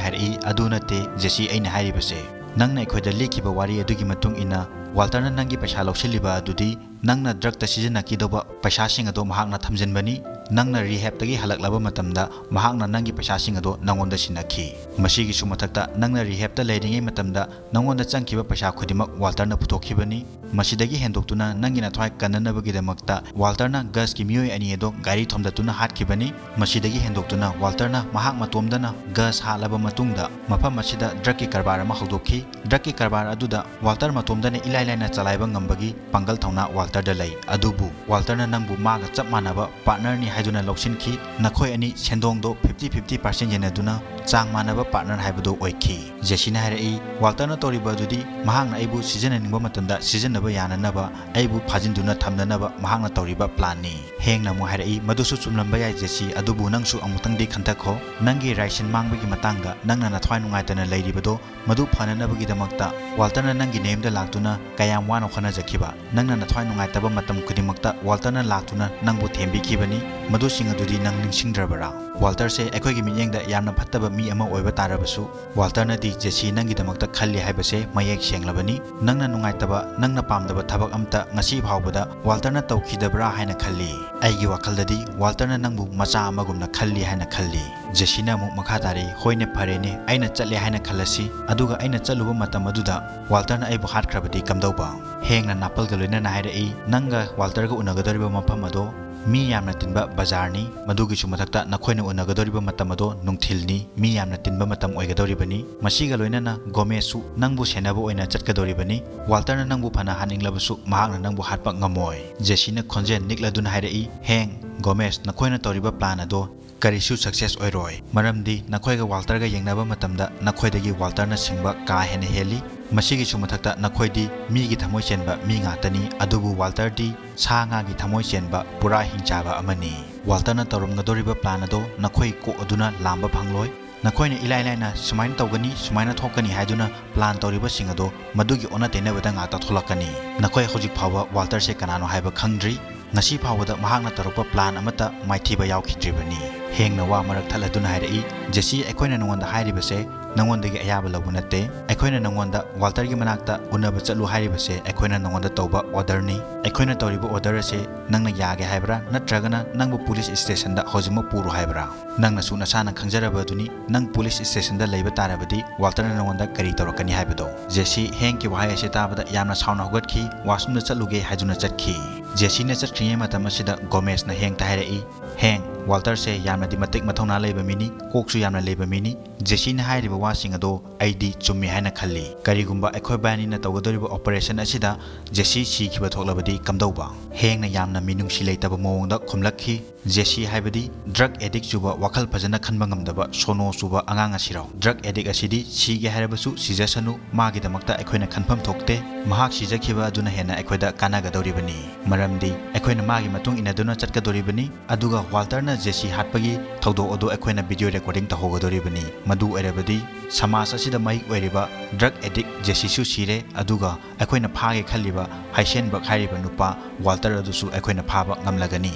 ꯍꯥꯏꯔꯛꯏ, "ꯑꯗꯨ ꯅꯠꯇꯦ ꯖꯦꯁꯤ ꯑꯩꯅ ꯍꯥꯏꯔꯤꯕꯁꯦ꯫ ꯅꯪꯅ ꯑꯩꯈꯣꯏꯗ ꯂꯤꯈꯤꯕ ꯋꯥꯔꯤ ꯑꯗꯨꯒꯤ ꯃꯇꯨꯡ ꯏꯟꯅ ꯋꯥꯜꯇꯔꯅ ꯅꯪꯒꯤ ꯄꯩꯁꯥ ꯂꯧꯁꯤꯜꯂꯤꯕ ꯑꯗꯨꯗꯤ ꯅꯪꯅ ꯗ꯭ꯔꯛꯇ ꯁꯤꯖꯤꯟꯅꯈꯤꯗꯧꯕ ꯄꯩꯁꯥꯁꯤꯡ ꯑꯗꯣ ꯃꯍꯥꯛꯅ ꯊꯝꯖꯤꯟꯕꯅꯤ꯫ ꯅꯪꯅ ꯔꯤꯍꯦꯞꯇꯒꯤ ꯍꯜꯂꯛꯂꯕ ꯃꯇꯝꯗ ꯃꯍꯥꯛꯅ ꯅꯪꯒꯤ ꯄꯩꯁꯥꯁꯤꯡ ꯑꯗꯣ ꯅꯪꯉꯣꯟꯗ ꯁꯤꯟꯅꯈꯤ꯫ ꯃꯁꯤꯒꯤꯁꯨ ꯃꯊꯛꯇ ꯅꯪꯅ ꯔꯤꯍꯦꯞꯇ ꯂꯩꯔꯤꯉꯩ ꯃꯇꯝꯗ ꯅꯪꯉꯣꯟꯗ ꯆꯪꯈꯤꯕ ꯄꯩꯁꯥ ꯈꯨꯗꯤꯡꯃꯛ ꯋꯥꯜꯇꯔꯅ ꯄꯨꯊꯣꯛꯈꯤꯕꯅꯤ꯫ ꯃꯁꯤꯗꯒꯤ ꯍꯦꯟꯗꯣꯛꯇꯨꯅ ꯅꯪꯒꯤ ꯅꯊ꯭ꯋꯥꯏ ꯀꯟꯅꯅꯕꯒꯤꯗꯃꯛꯇ ꯋꯥꯜꯇꯔꯅ ꯒꯁꯀꯤ ꯃꯤꯑꯣꯏ ꯑꯅꯤ ꯑꯗꯣ ꯒꯥꯔꯤ ꯊꯣꯝꯗꯠꯇꯨꯅ ꯍꯥꯠꯈꯤꯕꯅꯤ꯫ ꯃꯁꯤꯗꯒꯤ ꯍꯦꯟꯗꯣꯛꯇꯨꯅ ꯋꯥꯜꯇꯔꯅ ꯃꯍꯥꯛ ꯃꯇꯣꯝꯗꯅ ꯒꯁ ꯍꯥꯠꯂꯕ ꯃꯇꯨꯡꯗ ꯃꯐꯝ ꯑꯁꯤꯗ ꯗ꯭ꯔꯛꯀꯤ ꯀꯔꯕꯥꯔ ꯑꯃ ꯍꯧꯗꯣꯛꯈꯤ꯫ ꯗ꯭ꯔꯛꯀꯤ ꯀꯔꯕꯥꯔ ꯑꯗꯨꯗ ꯋꯥꯜꯇꯔ ꯃꯇꯣꯝꯗꯅ ꯏꯂꯥꯏ ꯂꯥꯏꯅ ꯆꯂꯥꯏꯕ ꯉꯝꯕꯒꯤ ꯄꯥꯡꯒꯜ ꯊꯧꯅꯥ ꯋꯥꯜꯇꯔꯗ ꯂꯩ꯫ ꯑꯗꯨꯕꯨ ꯋꯥꯜꯇꯔꯅ ꯅꯪꯕꯨ ꯃꯥꯒ ꯆꯞ ꯃꯥꯟꯅꯕ ꯄꯥꯔꯠꯅꯔꯅꯤ ꯍꯥꯏꯗꯨꯅ ꯂꯧꯁꯤꯟꯈꯤ꯫ ꯅꯈꯣꯏ ꯑꯅꯤ ꯁꯦꯟꯗꯣꯡꯗꯣ ꯐꯤꯐꯇꯤ ꯐꯤꯐꯇꯤ ꯄꯥꯔꯁꯦꯟ ꯌꯦꯟꯅꯗꯨꯅ ꯆꯥꯡ ꯃꯥꯟꯅꯕ ꯄꯥꯔꯠꯅꯔ ꯍꯥꯏꯕꯗꯨ ꯑꯣꯏꯈꯤ꯫ ꯖꯦꯁꯤꯅ ꯍꯥꯏꯔꯛꯏ, "ꯋꯥꯜꯇꯔꯅ ꯇꯧꯔꯤꯕ ꯑꯗꯨꯗꯤ ꯃꯍꯥꯛꯅ ꯑꯩꯕꯨ ꯁꯤꯖꯤꯟꯅꯅꯤꯡꯕ ꯃꯇꯝꯗ ꯁꯤꯖꯤꯟꯅꯕ ꯌꯥꯅꯅꯕ ꯑꯩꯕꯨ ꯐꯥꯖꯤꯟꯗꯨꯅ ꯊꯝꯅꯅꯕ ꯃꯍꯥꯛꯅ ꯇꯧꯔꯤꯕ ꯄ꯭ꯂꯥꯟꯅꯤ꯫" ꯍꯦꯡꯅ ꯑꯃꯨꯛ ꯍꯥꯏꯔꯛꯏ, "ꯃꯗꯨꯁꯨ ꯆꯨꯝꯂꯝꯕ ꯌꯥꯏ ꯖꯦꯁꯤ, ꯑꯗꯨꯕꯨ ꯅꯪꯁꯨ ꯑꯃꯨꯛꯇꯪꯗꯤ ꯈꯟꯊꯈꯣ꯫ ꯅꯪꯒꯤ ꯔꯥꯏꯁꯟ ꯃꯥꯡꯕꯒꯤ ꯃꯇꯥꯡꯗ ꯅꯪꯅ ꯅꯊ꯭ꯋꯥꯏ ꯅꯨꯡꯉꯥꯏꯇꯅ ꯂꯩꯔꯤꯕꯗꯣ ꯃꯗꯨ ꯐꯅꯅꯕꯒꯤꯗꯃꯛꯇ ꯋꯥꯜꯇꯔꯅ ꯅꯪꯒꯤ ꯅꯌꯨꯝꯗ ꯂꯥꯛꯇꯨꯅ ꯀꯌꯥꯝ ꯋꯥꯅ ꯍꯣꯠꯅꯖꯈꯤꯕ? ꯅꯪꯅ ꯅꯊ꯭ꯋꯥꯏ ꯅꯨꯡꯉꯥꯏꯇꯕ ꯃꯇꯝ ꯈꯨꯗꯤꯡꯃꯛꯇ ꯋꯥꯜꯇꯔꯅ ꯂꯥꯛꯇꯨꯅ ꯅꯪꯕꯨ ꯊꯦꯝꯕꯤꯈꯤꯕꯅꯤ꯫ ꯃꯗꯨꯁꯤꯡ ꯑꯗꯨꯗꯤ ꯅꯪ ꯅꯤꯡꯁꯤꯡꯗ꯭ꯔꯕꯔꯥ?" ꯋꯥꯜꯇꯔꯁꯦ ꯑꯩꯈꯣꯏꯒꯤ ꯃꯤꯠꯌꯦꯡꯗ ꯌꯥꯝꯅ ꯐꯠꯇꯕ ꯃꯤ ꯑꯃ ꯑꯣꯏꯕ ꯇꯥꯔꯕꯁꯨ, ꯋꯥꯜꯇꯔꯅꯗꯤ ꯖꯦꯁꯤ ꯅꯪꯒꯤꯗꯃꯛꯇ ꯈꯜꯂꯤ ꯍꯥꯏꯕꯁꯦ ꯃꯌꯦꯛ ꯁꯦꯡꯂꯕꯅꯤ꯫ ꯅꯪꯅ ꯅꯨꯡꯉꯥꯏꯇꯕ, ꯅꯪꯅ ꯄꯥꯝꯗꯕ ꯊꯕꯛ ꯑꯝꯇ ꯉꯁꯤ ꯐꯥꯎꯕꯗ ꯋꯥꯜꯇꯔꯅ ꯇꯧꯈꯤꯗꯕ꯭ꯔꯥ ꯍꯥꯏꯅ ꯈꯜꯂꯤ꯫ ꯑꯩꯒꯤ ꯋꯥꯈꯜꯗꯗꯤ ꯋꯥꯜꯇꯔꯅ ꯅꯪꯕꯨ ꯃꯆꯥ ꯑꯃꯒꯨꯝꯅ ꯈꯜꯂꯤ ꯍꯥꯏꯅ ꯈꯜꯂꯤ꯫ ꯖꯦꯁꯤꯅ ꯑꯃꯨꯛ ꯃꯈꯥ ꯇꯥꯔꯛꯏ, "ꯍꯣꯏꯅꯦ, ꯐꯔꯦꯅꯦ, ꯑꯩꯅ ꯆꯠꯂꯦ ꯍꯥꯏꯅ ꯈꯜꯂꯁꯤ, ꯑꯗꯨꯒ ꯑꯩꯅ ꯆꯠꯂꯨꯕ ꯃꯇꯝ ꯑꯗꯨꯗ ꯋꯥꯜꯇꯔꯅ ꯑꯩꯕꯨ ꯍꯥꯠꯈ꯭ꯔꯕꯗꯤ ꯀꯝꯗꯧꯕ?" ꯍꯦꯡꯅ ꯅꯥꯄꯜꯒ ꯂꯣꯏꯅꯅ ꯍꯥꯏꯔꯛꯏ, "ꯅꯪꯒ ꯋꯥꯜꯇꯔꯒ ꯎꯅꯒꯗꯧꯔꯤꯕ ꯃꯐꯝ ꯑꯗꯣ ꯃꯤ ꯌꯥꯝꯅ ꯇꯤꯟꯕ ꯕꯖꯥꯔꯅꯤ, ꯃꯗꯨꯒꯤꯁꯨ ꯃꯊꯛꯇ ꯅꯈꯣꯏꯅ ꯎꯅꯒꯗꯧꯔꯤꯕ ꯃꯇꯝ ꯑꯗꯣ ꯅꯨꯡꯊꯤꯜꯅꯤ, ꯃꯤ ꯌꯥꯝꯅ ꯇꯤꯟꯕ ꯃꯇꯝ ꯑꯣꯏꯒꯗꯧꯔꯤꯕꯅꯤ꯫ ꯃꯁꯤꯒ ꯂꯣꯏꯅꯅ ꯒꯣꯃꯦꯁꯁꯨ ꯅꯪꯕꯨ ꯁꯦꯟꯅꯕ ꯑꯣꯏꯅ ꯆꯠꯀꯗꯧꯔꯤꯕꯅꯤ꯫ ꯋꯥꯜꯇꯔꯅ ꯅꯪꯕꯨ ꯐꯅ ꯍꯥꯠꯅꯤꯡꯂꯕꯁꯨ ꯃꯍꯥꯛꯅ ꯅꯪꯕꯨ ꯍꯥꯠꯄ ꯉꯝꯃꯣꯏ꯫" ꯖꯦꯁꯤꯅ ꯈꯣꯟꯖꯦꯜ ꯅꯤꯛꯂꯗꯨꯅ ꯍꯥꯏꯔꯛꯏ, "ꯍꯦꯡ, ꯒꯣꯃꯦꯁ, ꯅꯈꯣꯏꯅ ꯇꯧꯔꯤꯕ ꯄ꯭ꯂꯥꯟ ꯑꯗꯣ ꯀꯔꯤꯁꯨ ꯁꯛꯁꯦꯁ ꯑꯣꯏꯔꯣꯏ, ꯃꯔꯝꯗꯤ ꯅꯈꯣꯏꯒ ꯋꯥꯜꯇꯔꯒ ꯌꯦꯡꯅꯕ ꯃꯇꯝꯗ ꯅꯈꯣꯏꯗꯒꯤ ꯋꯥꯜꯇꯔꯅ ꯁꯤꯡꯕ ꯀꯥ ꯍꯦꯟꯅ ꯍꯦꯜꯂꯤ꯫ ꯃꯁꯤꯒꯤꯁꯨ ꯃꯊꯛꯇ ꯅꯈꯣꯏꯗꯤ ꯃꯤꯒꯤ ꯊꯃꯣꯏ ꯆꯦꯟꯕ ꯃꯤ ꯉꯥꯛꯇꯅꯤ, ꯑꯗꯨꯕꯨ ꯋꯥꯜꯇꯔꯗꯤ ꯁꯥ ꯉꯥꯒꯤ ꯊꯃꯣꯏ ꯆꯦꯟꯕ ꯄꯨꯔꯥ ꯍꯤꯡꯆꯥꯕ ꯑꯃꯅꯤ꯫ ꯋꯥꯜꯇꯔꯅ ꯇꯧꯔꯝꯒꯗꯧꯔꯤꯕ ꯄ꯭ꯂꯥꯟ ꯑꯗꯣ ꯅꯈꯣꯏ ꯀꯣꯛ ꯑꯗꯨꯅ ꯂꯥꯝꯕ ꯐꯪꯂꯣꯏ꯫ ꯅꯈꯣꯏꯅ ꯏꯂꯥꯏ ꯂꯥꯏꯅ ꯁꯨꯃꯥꯏꯅ ꯇꯧꯒꯅꯤ, ꯁꯨꯃꯥꯏꯅ ꯊꯣꯛꯀꯅꯤ ꯍꯥꯏꯗꯨꯅ ꯄ꯭ꯂꯥꯟ ꯇꯧꯔꯤꯕꯁꯤꯡ ꯑꯗꯣ ꯃꯗꯨꯒꯤ ꯑꯣꯟꯅ ꯇꯩꯅꯕꯗ ꯉꯥꯛꯇ ꯊꯣꯛꯂꯛꯀꯅꯤ꯫ ꯅꯈꯣꯏ ꯍꯧꯖꯤꯛ ꯐꯥꯎꯕ ꯋꯥꯜꯇꯔꯁꯦ ꯀꯅꯥꯅꯣ ꯍꯥꯏꯕ ꯈꯪꯗ꯭ꯔꯤ꯫ ꯉꯁꯤ ꯐꯥꯎꯕꯗ ꯃꯍꯥꯛꯅ ꯇꯧꯔꯛꯄ ꯄ꯭ꯂꯥꯟ ꯑꯃꯠꯇ ꯃꯥꯏꯊꯤꯕ ꯌꯥꯎꯈꯤꯗ꯭ꯔꯤꯕꯅꯤ꯫" ꯍꯦꯡꯅ ꯋꯥ ꯃꯔꯛ ꯊꯠꯂꯗꯨꯅ ꯍꯥꯏꯔꯛꯏ, "ꯖꯦꯁꯤ, ꯑꯩꯈꯣꯏꯅ ꯅꯉꯣꯟꯗ ꯍꯥꯏꯔꯤꯕꯁꯦ ꯅꯉꯣꯟꯗꯒꯤ ꯑꯌꯥꯕ ꯂꯧꯕ ꯅꯠꯇꯦ꯫ ꯑꯩꯈꯣꯏꯅ ꯅꯉꯣꯟꯗ ꯋꯥꯜꯇꯔꯒꯤ ꯃꯅꯥꯛꯇ ꯎꯅꯕ ꯆꯠꯂꯨ ꯍꯥꯏꯔꯤꯕꯁꯦ ꯑꯩꯈꯣꯏꯅ ꯅꯉꯣꯟꯗ ꯇꯧꯕ ꯑꯣꯔꯗꯔꯅꯤ꯫ ꯑꯩꯈꯣꯏꯅ ꯇꯧꯔꯤꯕ ꯑꯣꯔꯗꯔ ꯑꯁꯦ ꯅꯪꯅ ꯌꯥꯒꯦ ꯍꯥꯏꯕ꯭ꯔꯥ, ꯅꯠꯇ꯭ꯔꯒꯅ ꯅꯪꯕꯨ ꯄꯨꯂꯤꯁ ꯁ꯭ꯇꯦꯁꯟꯗ ꯍꯧꯖꯤꯛꯃꯛ ꯄꯨꯔꯣ ꯍꯥꯏꯕ꯭ꯔꯥ? ꯅꯪꯅꯁꯨ ꯅꯁꯥꯅ ꯈꯪꯖꯔꯕꯗꯨꯅꯤ, ꯅꯪ ꯄꯨꯂꯤꯁ ꯁ꯭ꯇꯦꯁꯟꯗ ꯂꯩꯕ ꯇꯥꯔꯕꯗꯤ ꯋꯥꯜꯇꯔꯅ ꯅꯉꯣꯟꯗ ꯀꯔꯤ ꯇꯧꯔꯛꯀꯅꯤ ꯍꯥꯏꯕꯗꯣ꯫" ꯖꯦꯁꯤ ꯍꯦꯡꯀꯤ ꯋꯥꯍꯩ ꯑꯁꯤ ꯇꯥꯕꯗ ꯌꯥꯝꯅ ꯁꯥꯎꯅ ꯍꯧꯒꯠꯈꯤ, ꯋꯥꯁꯔꯨꯝꯗ ꯆꯠꯂꯨꯒꯦ ꯍꯥꯏꯗꯨꯅ ꯆꯠꯈꯤ꯫ ꯖꯦꯁꯤꯅ ꯆꯠꯈ꯭ꯔꯤꯉꯩ ꯃꯇꯝ ꯑꯁꯤꯗ ꯒꯣꯃꯦꯁꯅ ꯍꯦꯡꯇ ꯍꯥꯏꯔꯛꯏ, "ꯍꯦꯡ, ꯋꯥꯜꯇꯔꯁꯦ ꯌꯥꯝꯅꯗꯤ ꯃꯇꯤꯛ ꯃꯊꯧꯅꯥ ꯂꯩꯕ ꯃꯤꯅꯤ, ꯀꯣꯛꯁꯨ ꯌꯥꯝꯅ ꯂꯩꯕ ꯃꯤꯅꯤ꯫ ꯖꯦꯁꯤꯅ ꯍꯥꯏꯔꯤꯕ ꯋꯥꯁꯤꯡ ꯑꯗꯣ ꯑꯩꯗꯤ ꯆꯨꯝꯃꯤ ꯍꯥꯏꯅ ꯈꯜꯂꯤ꯫ ꯀꯔꯤꯒꯨꯝꯕ ꯑꯩꯈꯣꯏꯕꯥꯅꯤꯅ ꯇꯧꯒꯗꯧꯔꯤꯕ ꯑꯣꯄꯔꯦꯁꯟ ꯑꯁꯤꯗ ꯖꯦꯁꯤ ꯁꯤꯈꯤꯕ ꯊꯣꯛꯂꯕꯗꯤ ꯀꯝꯗꯧꯕ?" ꯍꯦꯡꯅ ꯌꯥꯝꯅ ꯃꯤꯅꯨꯡꯁꯤ ꯂꯩꯇꯕ ꯃꯑꯣꯡꯗ ꯈꯨꯝꯂꯛꯈꯤ, "ꯖꯦꯁꯤ ꯍꯥꯏꯕꯗꯤ ꯗ꯭ꯔꯒ ꯑꯦꯗꯤꯛ ꯆꯨꯕ, ꯋꯥꯈꯜ ꯐꯖꯅ ꯈꯟꯕ ꯉꯝꯗꯕ, ꯁꯣꯅꯣ ꯆꯨꯕ ꯑꯉꯥꯡ ꯑꯁꯤꯔꯣ? ꯗ꯭ꯔꯒ ꯑꯦꯗꯤꯛ ꯑꯁꯤꯗꯤ ꯁꯤꯒꯦ ꯍꯥꯏꯔꯕꯁꯨ ꯁꯤꯖꯁꯅꯨ, ꯃꯥꯒꯤꯗꯃꯛꯇ ꯑꯩꯈꯣꯏꯅ ꯈꯟꯐꯝ ꯊꯣꯛꯇꯦ꯫ ꯃꯍꯥꯛ ꯁꯤꯖꯈꯤꯕ ꯑꯗꯨꯅ ꯍꯦꯟꯅ ꯑꯩꯈꯣꯏꯗ ꯀꯥꯟꯅꯒꯗꯧꯔꯤꯕꯅꯤ, ꯃꯔꯝꯗꯤ ꯑꯩꯈꯣꯏꯅ ꯃꯥꯒꯤ ꯃꯇꯨꯡ ꯏꯟꯅꯗꯨꯅ ꯆꯠꯀꯗꯧꯔꯤꯕꯅꯤ꯫ ꯑꯗꯨꯒ ꯋꯥꯜꯇꯔꯅ ꯖꯦꯁꯤ ꯍꯥꯠꯄꯒꯤ ꯊꯧꯗꯣꯛ ꯑꯗꯨ ꯑꯩꯈꯣꯏꯅ ꯚꯤꯗꯤꯑꯣ ꯔꯦꯀꯣꯔꯗꯤꯡ ꯇꯧꯍꯧꯒꯗꯧꯔꯤꯕꯅꯤ꯫ ꯃꯗꯨ ꯑꯣꯏꯔꯕꯗꯤ ꯁꯃꯥꯖ ꯑꯁꯤꯗ ꯃꯍꯤꯛ ꯑꯣꯏꯔꯤꯕ ꯗ꯭ꯔꯒ ꯑꯦꯗꯤꯛ ꯖꯦꯁꯤꯁꯨ ꯁꯤꯔꯦ, ꯑꯗꯨꯒ ꯑꯩꯈꯣꯏꯅ ꯐꯥꯒꯦ ꯈꯜꯂꯤꯕ ꯍꯥꯏꯁꯦꯟꯕꯔꯒ ꯍꯥꯏꯔꯤꯕ ꯅꯨꯄꯥ ꯋꯥꯜꯇꯔ ꯑꯗꯨꯁꯨ ꯑꯩꯈꯣꯏꯅ ꯐꯥꯕ ꯉꯝꯂꯒꯅꯤ꯫"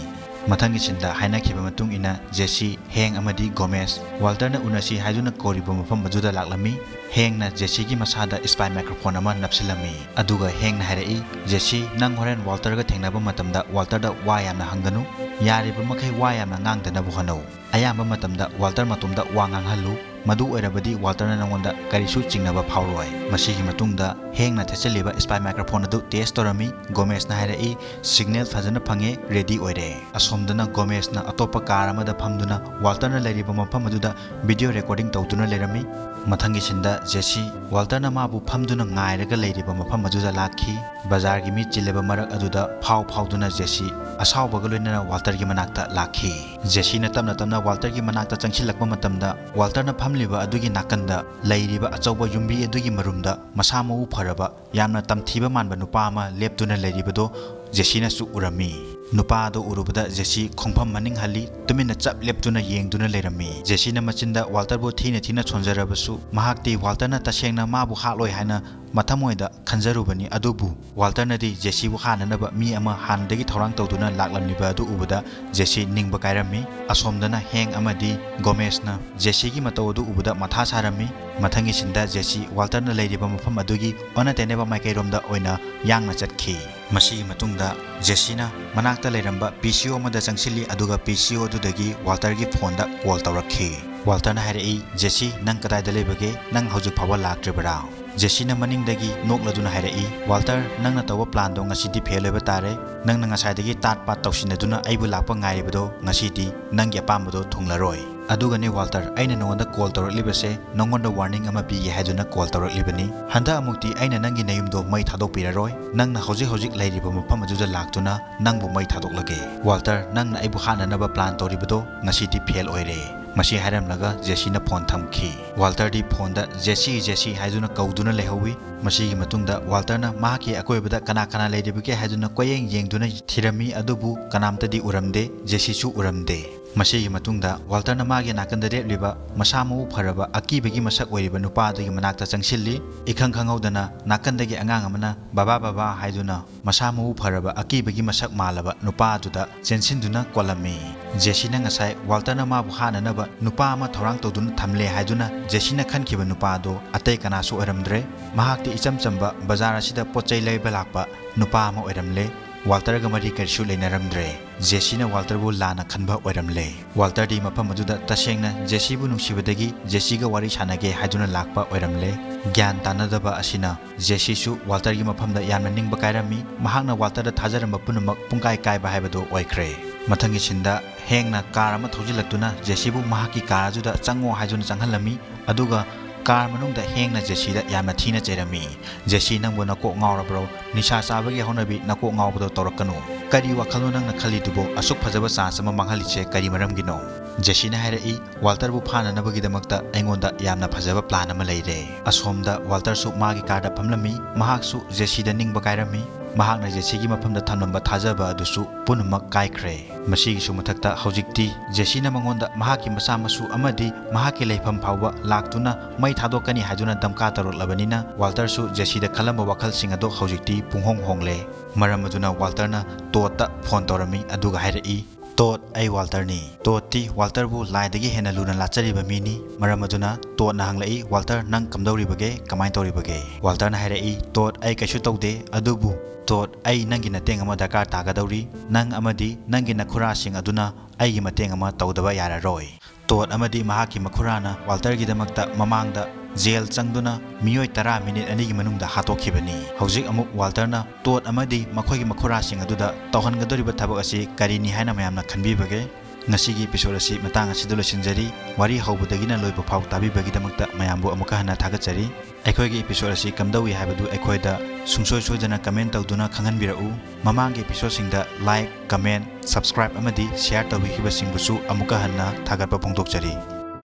ꯃꯊꯪꯒꯤ ꯁꯤꯟꯗ ꯍꯥꯏꯅꯈꯤꯕ ꯃꯇꯨꯡ ꯏꯟꯅ ꯖꯦꯁꯤ, ꯍꯦꯡ ꯑꯃꯗꯤ ꯒꯣꯃꯦꯁ ꯋꯥꯜꯇꯔꯅ ꯎꯅꯁꯤ ꯍꯥꯏꯗꯨꯅ ꯀꯧꯔꯤꯕ ꯃꯐꯝ ꯑꯗꯨꯗ ꯂꯥꯛꯂꯝꯃꯤ꯫ ꯍꯦꯡꯅ ꯖꯦꯁꯤꯒꯤ ꯃꯁꯥꯗ ꯏꯁꯄꯥꯏ ꯃꯥꯏꯀ꯭ꯔꯣꯐꯣꯟ ꯑꯃ ꯅꯞꯁꯤꯜꯂꯝꯃꯤ, ꯑꯗꯨꯒ ꯍꯦꯡꯅ ꯍꯥꯏꯔꯛꯏ, "ꯖꯦꯁꯤ, ꯅꯪ ꯍꯣꯔꯦꯟ ꯋꯥꯜꯇꯔꯒ ꯊꯦꯡꯅꯕ ꯃꯇꯝꯗ ꯋꯥꯜꯇꯔꯗ ꯋꯥ ꯌꯥꯝꯅ ꯍꯪꯒꯅꯨ꯫ ꯌꯥꯔꯤꯕ ꯃꯈꯩ ꯋꯥ ꯌꯥꯝꯅ ꯉꯥꯡꯗꯅꯕ ꯍꯣꯠꯅꯧ꯫ ꯑꯌꯥꯝꯕ ꯃꯇꯝꯗ ꯋꯥꯜꯇꯔ ꯃꯇꯣꯝꯗ ꯋꯥ ꯉꯥꯡꯍꯜꯂꯨ꯫ ꯃꯗꯨ ꯑꯣꯏꯔꯕꯗꯤ ꯋꯥꯜꯇꯔꯅ ꯅꯉꯣꯟꯗ ꯀꯔꯤꯁꯨ ꯆꯤꯡꯅꯕ ꯐꯥꯎꯔꯣꯏ꯫" ꯃꯁꯤꯒꯤ ꯃꯇꯨꯡꯗ ꯍꯦꯡꯅ ꯊꯦꯠꯆꯜꯂꯤꯕ ꯏꯁꯄꯥꯏ ꯃꯥꯏꯀ꯭ꯔꯣꯐꯣꯟ ꯑꯗꯨ ꯇꯦꯁ ꯇꯧꯔꯝꯃꯤ꯫ ꯒꯣꯃꯦꯁꯅ ꯍꯥꯏꯔꯛꯏ, "ꯁꯤꯒꯅꯦꯜ ꯐꯖꯅ ꯐꯪꯉꯦ, ꯔꯦꯗꯤ ꯑꯣꯏꯔꯦ꯫" ꯑꯁꯣꯝꯗꯅ ꯒꯣꯃꯦꯁꯅ ꯑꯇꯣꯞꯄ ꯀꯥꯔ ꯑꯃꯗ ꯐꯝꯗꯨꯅ ꯋꯥꯜꯇꯔꯅ ꯂꯩꯔꯤꯕ ꯃꯐꯝ ꯑꯗꯨꯗ ꯚꯤꯗꯤꯑꯣ ꯔꯦꯀꯣꯔꯗꯤꯡ ꯇꯧꯗꯨꯅ ꯂꯩꯔꯝꯃꯤ꯫ ꯃꯊꯪꯒꯤ ꯁꯤꯟꯗ ꯖꯦꯁꯤ ꯋꯥꯜꯇꯔꯅ ꯃꯥꯕꯨ ꯐꯝꯗꯨꯅ ꯉꯥꯏꯔꯒ ꯂꯩꯔꯤꯕ ꯃꯐꯝ ꯑꯗꯨꯗ ꯂꯥꯛꯈꯤ꯫ ꯕꯖꯥꯔꯒꯤ ꯃꯤ ꯆꯤꯜꯂꯕ ꯃꯔꯛ ꯑꯗꯨꯗ ꯐꯥꯎ ꯐꯥꯎꯗꯨꯅ ꯖꯦꯁꯤ ꯑꯁꯥꯎꯕꯒ ꯂꯣꯏꯅꯅ ꯋꯥꯜꯇꯔꯒꯤ ꯃꯅꯥꯛꯇ ꯂꯥꯛꯈꯤ꯫ ꯖꯦꯁꯤꯅ ꯇꯞꯅ ꯇꯞꯅ ꯋꯥꯜꯇꯔꯒꯤ ꯃꯅꯥꯛꯇ ꯆꯪꯁꯤꯜꯂꯛꯄ ꯃꯇꯝꯗ ꯋꯥꯜꯇꯔꯅ ꯐꯝꯂꯤꯕ ꯑꯗꯨꯒꯤ ꯅꯥꯀꯟꯗ ꯂꯩꯔꯤꯕ ꯑꯆꯧꯕ ꯌꯨꯝꯕꯤ ꯑꯗꯨꯒꯤ ꯃꯔꯨꯝꯗ ꯃꯁꯥ ꯃꯎ ꯐꯔꯕ, ꯌꯥꯝꯅ ꯇꯝꯊꯤꯕ ꯃꯥꯟꯕ ꯅꯨꯄꯥ ꯑꯃ ꯂꯦꯞꯇꯨꯅ ꯂꯩꯔꯤꯕꯗꯣ ꯖꯦꯁꯤꯅꯁꯨ ꯎꯔꯝꯃꯤ꯫ ꯅꯨꯄꯥ ꯑꯗꯨ ꯎꯔꯨꯕꯗ ꯖꯦꯁꯤ ꯈꯣꯡꯐꯝ ꯃꯅꯤꯡ ꯍꯜꯂꯤ, ꯇꯨꯃꯤꯟꯅ ꯆꯞ ꯂꯦꯞꯇꯨꯅ ꯌꯦꯡꯗꯨꯅ ꯂꯩꯔꯝꯃꯤ꯫ ꯖꯦꯁꯤꯅ ꯃꯆꯤꯟꯗ ꯋꯥꯜꯇꯔꯕꯨ ꯊꯤꯅ ꯊꯤꯅ ꯁꯣꯟꯖꯔꯕꯁꯨ, ꯃꯍꯥꯛꯇꯤ ꯋꯥꯜꯇꯔꯅ ꯇꯁꯦꯡꯅ ꯃꯥꯕꯨ ꯍꯥꯠꯂꯣꯏ ꯍꯥꯏꯅ ꯃꯊꯃꯣꯏꯗ ꯈꯟꯖꯔꯨꯕꯅꯤ꯫ ꯑꯗꯨꯕꯨ ꯋꯥꯜꯇꯔꯅꯗꯤ ꯖꯦꯁꯤꯕꯨ ꯍꯥꯠꯅꯅꯕ ꯃꯤ ꯑꯃ ꯍꯥꯟꯅꯗꯒꯤ ꯊꯧꯔꯥꯡ ꯇꯧꯗꯨꯅ ꯂꯥꯛꯂꯝꯂꯤꯕ ꯑꯗꯨ ꯎꯕꯗ ꯖꯦꯁꯤ ꯅꯤꯡꯕ ꯀꯥꯏꯔꯝꯃꯤ꯫ ꯑꯁꯣꯝꯗꯅ ꯍꯦꯡ ꯑꯃꯗꯤ ꯒꯣꯃꯦꯁꯅ ꯖꯦꯁꯤꯒꯤ ꯃꯇꯧ ꯑꯗꯨ ꯎꯕꯗ ꯃꯊꯥ ꯁꯥꯔꯝꯃꯤ꯫ ꯃꯊꯪꯒꯤ ꯁꯤꯟꯗ ꯖꯦꯁꯤ ꯋꯥꯜꯇꯔꯅ ꯂꯩꯔꯤꯕ ꯃꯐꯝ ꯑꯗꯨꯒꯤ ꯑꯣꯟꯅ ꯇꯩꯅꯕ ꯃꯥꯏꯀꯩꯔꯣꯝꯗ ꯑꯣꯏꯅ ꯌꯥꯡꯅ ꯆꯠꯈꯤ꯫ ꯃꯁꯤꯒꯤ ꯃꯇꯨꯡꯗ ꯖꯦꯁꯤꯅ ꯃꯅꯥꯛꯇ ꯂꯩꯔꯝꯕ ꯄꯤ ꯁꯤ ꯑꯣ ꯑꯃꯗ ꯆꯪꯁꯤꯜꯂꯤ, ꯑꯗꯨꯒ ꯄꯤ ꯁꯤ ꯑꯣ ꯑꯗꯨꯗꯒꯤ ꯋꯥꯜꯇꯔꯒꯤ ꯐꯣꯟꯗ ꯀꯣꯜ ꯇꯧꯔꯛꯈꯤ꯫ ꯋꯥꯜꯇꯔꯅ ꯍꯥꯏꯔꯛꯏ, "ꯖꯦꯁꯤ, ꯅꯪ ꯀꯗꯥꯏꯗ ꯂꯩꯕꯒꯦ? ꯅꯪ ꯍꯧꯖꯤꯛ ꯐꯥꯎꯕ ꯂꯥꯛꯇ꯭ꯔꯤꯕꯔꯥ?" ꯖꯦꯁꯤꯅ ꯃꯅꯤꯡꯗꯒꯤ ꯅꯣꯛꯂꯗꯨꯅ ꯍꯥꯏꯔꯛꯏ, "ꯋꯥꯜꯇꯔ, ꯅꯪꯅ ꯇꯧꯕ ꯄ꯭ꯂꯥꯟꯗꯣ ꯉꯁꯤꯗꯤ ꯐꯦꯜ ꯑꯣꯏꯕ ꯇꯥꯔꯦ꯫ ꯅꯪꯅ ꯉꯁꯥꯏꯗꯒꯤ ꯇꯥꯠ ꯄꯥꯠ ꯇꯧꯁꯤꯟꯅꯗꯨꯅ ꯑꯩꯕꯨ ꯂꯥꯛꯄ ꯉꯥꯏꯔꯤꯕꯗꯣ ꯉꯁꯤꯗꯤ ꯅꯪꯒꯤ ꯑꯄꯥꯝꯕꯗꯣ ꯊꯨꯡꯂꯔꯣꯏ꯫ ꯑꯗꯨꯒꯅꯦ ꯋꯥꯜꯇꯔ, ꯑꯩꯅ ꯅꯉꯣꯟꯗ ꯀꯣꯜ ꯇꯧꯔꯛꯂꯤꯕꯁꯦ ꯅꯉꯣꯟꯗ ꯋꯥꯔꯅꯤꯡ ꯑꯃ ꯄꯤꯒꯦ ꯍꯥꯏꯗꯨꯅ ꯀꯣꯜ ꯇꯧꯔꯛꯂꯤꯕꯅꯤ꯫ ꯍꯟꯗꯛ ꯑꯃꯨꯛꯇꯤ ꯑꯩꯅ ꯅꯪꯒꯤ ꯅꯌꯨꯝꯗꯣ ꯃꯩ ꯊꯥꯗꯣꯛꯄꯤꯔꯔꯣꯏ꯫ ꯅꯪꯅ ꯍꯧꯖꯤꯛ ꯍꯧꯖꯤꯛ ꯂꯩꯔꯤꯕ ꯃꯐꯝ ꯑꯗꯨꯗ ꯂꯥꯛꯇꯨꯅ ꯅꯪꯕꯨ ꯃꯩ ꯊꯥꯗꯣꯛꯂꯒꯦ꯫ ꯋꯥꯜꯇꯔ, ꯅꯪꯅ ꯑꯩꯕꯨ ꯍꯥꯠꯅꯅꯕ ꯄ꯭ꯂꯥꯟ ꯇꯧꯔꯤꯕꯗꯣ ꯉꯁꯤꯗꯤ ꯐꯦꯜ ꯑꯣꯏꯔꯦ꯫ ꯃꯁꯤ ꯍꯥꯏꯔꯝꯂꯒ ꯖꯦꯁꯤꯅ ꯐꯣꯟ ꯊꯝꯈꯤ꯫ ꯋꯥꯜꯇꯔꯗꯤ ꯐꯣꯟꯗ "ꯖꯦꯁꯤ, ꯖꯦꯁꯤ" ꯍꯥꯏꯗꯨꯅ ꯀꯧꯗꯨꯅ ꯂꯩꯍꯧꯋꯤ꯫ ꯃꯁꯤꯒꯤ ꯃꯇꯨꯡꯗ ꯋꯥꯜꯇꯔꯅ ꯃꯍꯥꯛꯀꯤ ꯑꯀꯣꯏꯕꯗ ꯀꯅꯥ ꯀꯅꯥ ꯂꯩꯔꯤꯕꯒꯦ ꯍꯥꯏꯗꯨꯅ ꯀꯣꯏꯌꯦꯡ ꯌꯦꯡꯗꯨꯅ ꯊꯤꯔꯝꯃꯤ, ꯑꯗꯨꯕꯨ ꯀꯅꯥꯝꯇꯗꯤ ꯎꯔꯝꯗꯦ, ꯖꯦꯁꯤꯁꯨ ꯎꯔꯝꯗꯦ꯫ ꯃꯁꯤꯒꯤ ꯃꯇꯨꯡꯗ ꯋꯥꯜꯇꯔꯅ ꯃꯥꯒꯤ ꯅꯥꯀꯟꯗ ꯂꯦꯞꯂꯤꯕ ꯃꯁꯥ ꯃꯎ ꯐꯔꯕ ꯑꯀꯤꯕꯒꯤ ꯃꯁꯛ ꯑꯣꯏꯔꯤꯕ ꯅꯨꯄꯥ ꯑꯗꯨꯒꯤ ꯃꯅꯥꯛꯇ ꯆꯪꯁꯤꯜꯂꯤ꯫ ꯏꯈꯪ ꯈꯪꯍꯧꯗꯅ ꯅꯥꯀꯟꯗꯒꯤ ꯑꯉꯥꯡ ꯑꯃꯅ "ꯕꯕꯥ, ꯕꯕꯥ" ꯍꯥꯏꯗꯨꯅ ꯃꯁꯥ ꯃꯎ ꯐꯔꯕ ꯑꯀꯤꯕꯒꯤ ꯃꯁꯛ ꯃꯥꯜꯂꯕ ꯅꯨꯄꯥ ꯑꯗꯨꯗ ꯆꯦꯟꯁꯤꯟꯗꯨꯅ ꯀꯣꯜꯂꯝꯃꯤ꯫ ꯖꯦꯁꯤꯅ ꯉꯁꯥꯏ ꯋꯥꯜꯇꯔꯅ ꯃꯥꯕꯨ ꯍꯥꯠꯅꯅꯕ ꯅꯨꯄꯥ ꯑꯃ ꯊꯧꯔꯥꯡ ꯇꯧꯗꯨꯅ ꯊꯝꯂꯦ ꯍꯥꯏꯗꯨꯅ ꯖꯦꯁꯤꯅ ꯈꯟꯈꯤꯕ ꯅꯨꯄꯥ ꯑꯗꯨ ꯑꯇꯩ ꯀꯅꯥꯁꯨ ꯑꯣꯏꯔꯝꯗ꯭ꯔꯦ꯫ ꯃꯍꯥꯛꯇꯤ ꯏꯆꯝ ꯆꯝꯕ ꯕꯖꯥꯔ ꯑꯁꯤꯗ ꯄꯣꯠ ꯆꯩ ꯂꯩꯕ ꯂꯥꯛꯄ ꯅꯨꯄꯥ ꯑꯃ ꯑꯣꯏꯔꯝꯂꯦ꯫ ꯋꯥꯜꯇꯔꯒ ꯃꯔꯤ ꯀꯔꯤꯁꯨ ꯂꯩꯅꯔꯝꯗ꯭ꯔꯦ꯫ ꯖꯦꯁꯤꯅ ꯋꯥꯜꯇꯔꯕꯨ ꯂꯥꯟꯅ ꯈꯟꯕ ꯑꯣꯏꯔꯝꯂꯦ꯫ ꯋꯥꯜꯇꯔꯗꯤ ꯃꯐꯝ ꯑꯗꯨꯗ ꯇꯁꯦꯡꯅ ꯖꯦꯁꯤꯕꯨ ꯅꯨꯡꯁꯤꯕꯗꯒꯤ ꯖꯦꯁꯤꯒ ꯋꯥꯔꯤ ꯁꯥꯟꯅꯒꯦ ꯍꯥꯏꯗꯨꯅ ꯂꯥꯛꯄ ꯑꯣꯏꯔꯝꯂꯦ꯫ ꯒ꯭ꯌꯥꯟ ꯇꯥꯅꯗꯕ ꯑꯁꯤꯅ ꯖꯦꯁꯤꯁꯨ ꯋꯥꯜꯇꯔꯒꯤ ꯃꯐꯝꯗ ꯌꯥꯝꯅ ꯅꯤꯡꯕ ꯀꯥꯏꯔꯝꯃꯤ꯫ ꯃꯍꯥꯛꯅ ꯋꯥꯜꯇꯔꯗ ꯊꯥꯖꯔꯝꯕ ꯄꯨꯝꯅꯃꯛ ꯄꯨꯡꯀꯥꯏ ꯀꯥꯏꯕ ꯍꯥꯏꯕꯗꯨ ꯑꯣꯏꯈ꯭ꯔꯦ꯫ ꯃꯊꯪꯒꯤ ꯁꯤꯟꯗ ꯍꯦꯡꯅ ꯀꯥꯔ ꯑꯃ ꯊꯧꯖꯤꯜꯂꯛꯇꯨꯅ ꯖꯦꯁꯤꯕꯨ ꯃꯍꯥꯛꯀꯤ ꯀꯥꯔ ꯑꯗꯨꯗ ꯆꯪꯉꯣ ꯍꯥꯏꯗꯨꯅ ꯆꯪꯍꯜꯂꯝꯃꯤ꯫ ꯑꯗꯨꯒ ꯀꯥꯔ ꯃꯅꯨꯡꯗ ꯍꯦꯡꯅ ꯖꯦꯁꯤꯗ ꯌꯥꯝꯅ ꯊꯤꯅ ꯆꯩꯔꯝꯃꯤ꯫ "ꯖꯦꯁꯤ, ꯅꯪꯕꯨ ꯅꯀꯣꯛ ꯉꯥꯎꯔꯕ꯭ꯔꯣ? ꯅꯤꯁꯥ ꯆꯥꯕꯒꯤ ꯍꯧꯅꯕꯤ ꯅꯀꯣꯛ ꯉꯥꯎꯕꯗꯣ ꯇꯧꯔꯛꯀꯅꯨ꯫ ꯀꯔꯤ ꯋꯥꯈꯜꯅꯣ ꯅꯪꯅ ꯈꯜꯂꯤꯗꯨꯕꯣ? ꯑꯁꯨꯛ ꯐꯖꯕ ꯆꯥꯟꯁ ꯑꯃ ꯃꯥꯡꯍꯜꯂꯤꯁꯦ ꯀꯔꯤ ꯃꯔꯝꯒꯤꯅꯣ?" ꯖꯦꯁꯤꯅ ꯍꯥꯏꯔꯛꯏ, "ꯋꯥꯜꯇꯔꯕꯨ ꯐꯥꯅꯅꯕꯒꯤꯗꯃꯛꯇ ꯑꯩꯉꯣꯟꯗ ꯌꯥꯝꯅ ꯐꯖꯕ ꯄ꯭ꯂꯥꯟ ꯑꯃ ꯂꯩꯔꯦ꯫" ꯑꯁꯣꯝꯗ ꯋꯥꯜꯇꯔꯁꯨ ꯃꯥꯒꯤ ꯀꯥꯔꯗ ꯐꯝꯂꯝꯃꯤ꯫ ꯃꯍꯥꯛꯁꯨ ꯖꯦꯁꯤꯗ ꯅꯤꯡꯕ ꯀꯥꯏꯔꯝꯃꯤ꯫ ꯃꯍꯥꯛꯅ ꯖꯦꯁꯤꯒꯤ ꯃꯐꯝꯗ ꯊꯝꯂꯝꯕ ꯊꯥꯖꯕ ꯑꯗꯨꯁꯨ ꯄꯨꯝꯅꯃꯛ ꯀꯥꯏꯈ꯭ꯔꯦ꯫ ꯃꯁꯤꯒꯤꯁꯨ ꯃꯊꯛꯇ ꯍꯧꯖꯤꯛꯇꯤ ꯖꯦꯁꯤꯅ ꯃꯉꯣꯟꯗ ꯃꯍꯥꯛꯀꯤ ꯃꯆꯥ ꯃꯁꯨ ꯑꯃꯗꯤ ꯃꯍꯥꯛꯀꯤ ꯂꯩꯐꯝ ꯐꯥꯎꯕ ꯂꯥꯛꯇꯨꯅ ꯃꯩ ꯊꯥꯗꯣꯛꯀꯅꯤ ꯍꯥꯏꯗꯨꯅ ꯗꯝꯀꯥ ꯇꯧꯔꯛꯂꯕꯅꯤꯅ, ꯋꯥꯜꯇꯔꯁꯨ ꯖꯦꯁꯤꯗ ꯈꯜꯂꯝꯕ ꯋꯥꯈꯜꯁꯤꯡ ꯑꯗꯨ ꯍꯧꯖꯤꯛꯇꯤ ꯄꯨꯡꯍꯣꯡ ꯍꯣꯡꯂꯦ꯫ ꯃꯔꯝ ꯑꯗꯨꯅ ꯋꯥꯜꯇꯔꯅ ꯇꯣꯠꯇ ꯐꯣꯟ ꯇꯧꯔꯝꯃꯤ, ꯑꯗꯨꯒ ꯍꯥꯏꯔꯛꯏ, "ꯇꯣꯠ, ꯑꯩ ꯋꯥꯜꯇꯔꯅꯤ꯫" ꯇꯣꯠꯇꯤ ꯋꯥꯜꯇꯔꯕꯨ ꯂꯥꯏꯗꯒꯤ ꯍꯦꯟꯅ ꯂꯨꯅ ꯂꯥꯠꯆꯔꯤꯕ ꯃꯤꯅꯤ꯫ ꯃꯔꯝ ꯑꯗꯨꯅ ꯇꯣꯠꯅ ꯍꯪꯂꯛꯏ, "ꯋꯥꯜꯇꯔ, ꯅꯪ ꯀꯝꯗꯧꯔꯤꯕꯒꯦ? ꯀꯃꯥꯏꯅ ꯇꯧꯔꯤꯕꯒꯦ?" ꯋꯥꯜꯇꯔꯅ ꯍꯥꯏꯔꯛꯏ, "ꯇꯣꯠ, ꯑꯩ ꯀꯩꯁꯨ ꯇꯧꯗꯦ, ꯑꯗꯨꯕꯨ ꯇꯣꯠ, ꯑꯩ ꯅꯪꯒꯤ ꯃꯇꯦꯡ ꯑꯃ ꯗꯔꯀꯥꯔ ꯇꯥꯒꯗꯧꯔꯤ꯫ ꯅꯪ ꯑꯃꯗꯤ ꯅꯪꯒꯤ ꯅꯈꯨꯔꯥꯁꯤꯡ ꯑꯗꯨꯅ ꯑꯩꯒꯤ ꯃꯇꯦꯡ ꯑꯃ ꯇꯧꯗꯕ ꯌꯥꯔꯔꯣꯏ꯫" ꯇꯣꯠ ꯑꯃꯗꯤ ꯃꯍꯥꯛꯀꯤ ꯃꯈꯨꯔꯥꯅ ꯋꯥꯜꯇꯔꯒꯤꯗꯃꯛꯇ ꯃꯃꯥꯡꯗ ꯖꯦꯜ ꯆꯪꯗꯨꯅ ꯃꯤꯑꯣꯏ ꯇꯔꯥ ꯃꯤꯅꯤꯠ ꯑꯅꯤꯒꯤ ꯃꯅꯨꯡꯗ ꯍꯥꯠꯇꯣꯛꯈꯤꯕꯅꯤ꯫ ꯍꯧꯖꯤꯛ ꯑꯃꯨꯛ ꯋꯥꯜꯇꯔꯅ ꯇꯣꯠ ꯑꯃꯗꯤ ꯃꯈꯣꯏꯒꯤ ꯃꯈꯨꯔꯥꯁꯤꯡ ꯑꯗꯨꯗ ꯇꯧꯍꯟꯒꯗꯧꯔꯤꯕ ꯊꯕꯛ ꯑꯁꯤ ꯀꯔꯤꯅꯤ ꯍꯥꯏꯅ ꯃꯌꯥꯝꯅ ꯈꯟꯕꯤꯕꯒꯦ? ꯉꯁꯤꯒꯤ episode ꯑꯁꯤ ꯃꯇꯥꯡ ꯑꯁꯤꯗ ꯂꯣꯏꯁꯤꯟꯖꯔꯤ꯫ ꯋꯥꯔꯤ ꯍꯧꯕꯗꯒꯤꯅ ꯂꯣꯏꯕ ꯐꯥꯎ ꯇꯥꯕꯤꯕꯒꯤꯗꯃꯛꯇ ꯃꯌꯥꯝꯕꯨ ꯑꯃꯨꯛꯀ ꯍꯟꯅ ꯊꯥꯒꯠꯆꯔꯤ꯫ ꯑꯩꯈꯣꯏꯒꯤ episode ꯑꯁꯤ ꯀꯝꯗꯧꯏ ꯍꯥꯏꯕꯗꯨ ꯑꯩꯈꯣꯏꯗ ꯁꯨꯡꯁꯣꯏ ꯁꯣꯏꯗꯅ comment ꯇꯧꯗꯨꯅ ꯈꯪꯍꯟꯕꯤꯔꯛꯎ꯫ ꯃꯃꯥꯡꯒꯤ episodeꯁꯤꯡꯗ like, comment, subscribe ꯑꯃꯗꯤ share ꯇꯧꯕꯤꯈꯤꯕꯁꯤꯡꯕꯨꯁꯨ ꯑꯃꯨꯛꯀ ꯍꯟꯅ ꯊꯥꯒꯠꯄ ꯐꯣꯡꯗꯣꯛꯆꯔꯤ꯫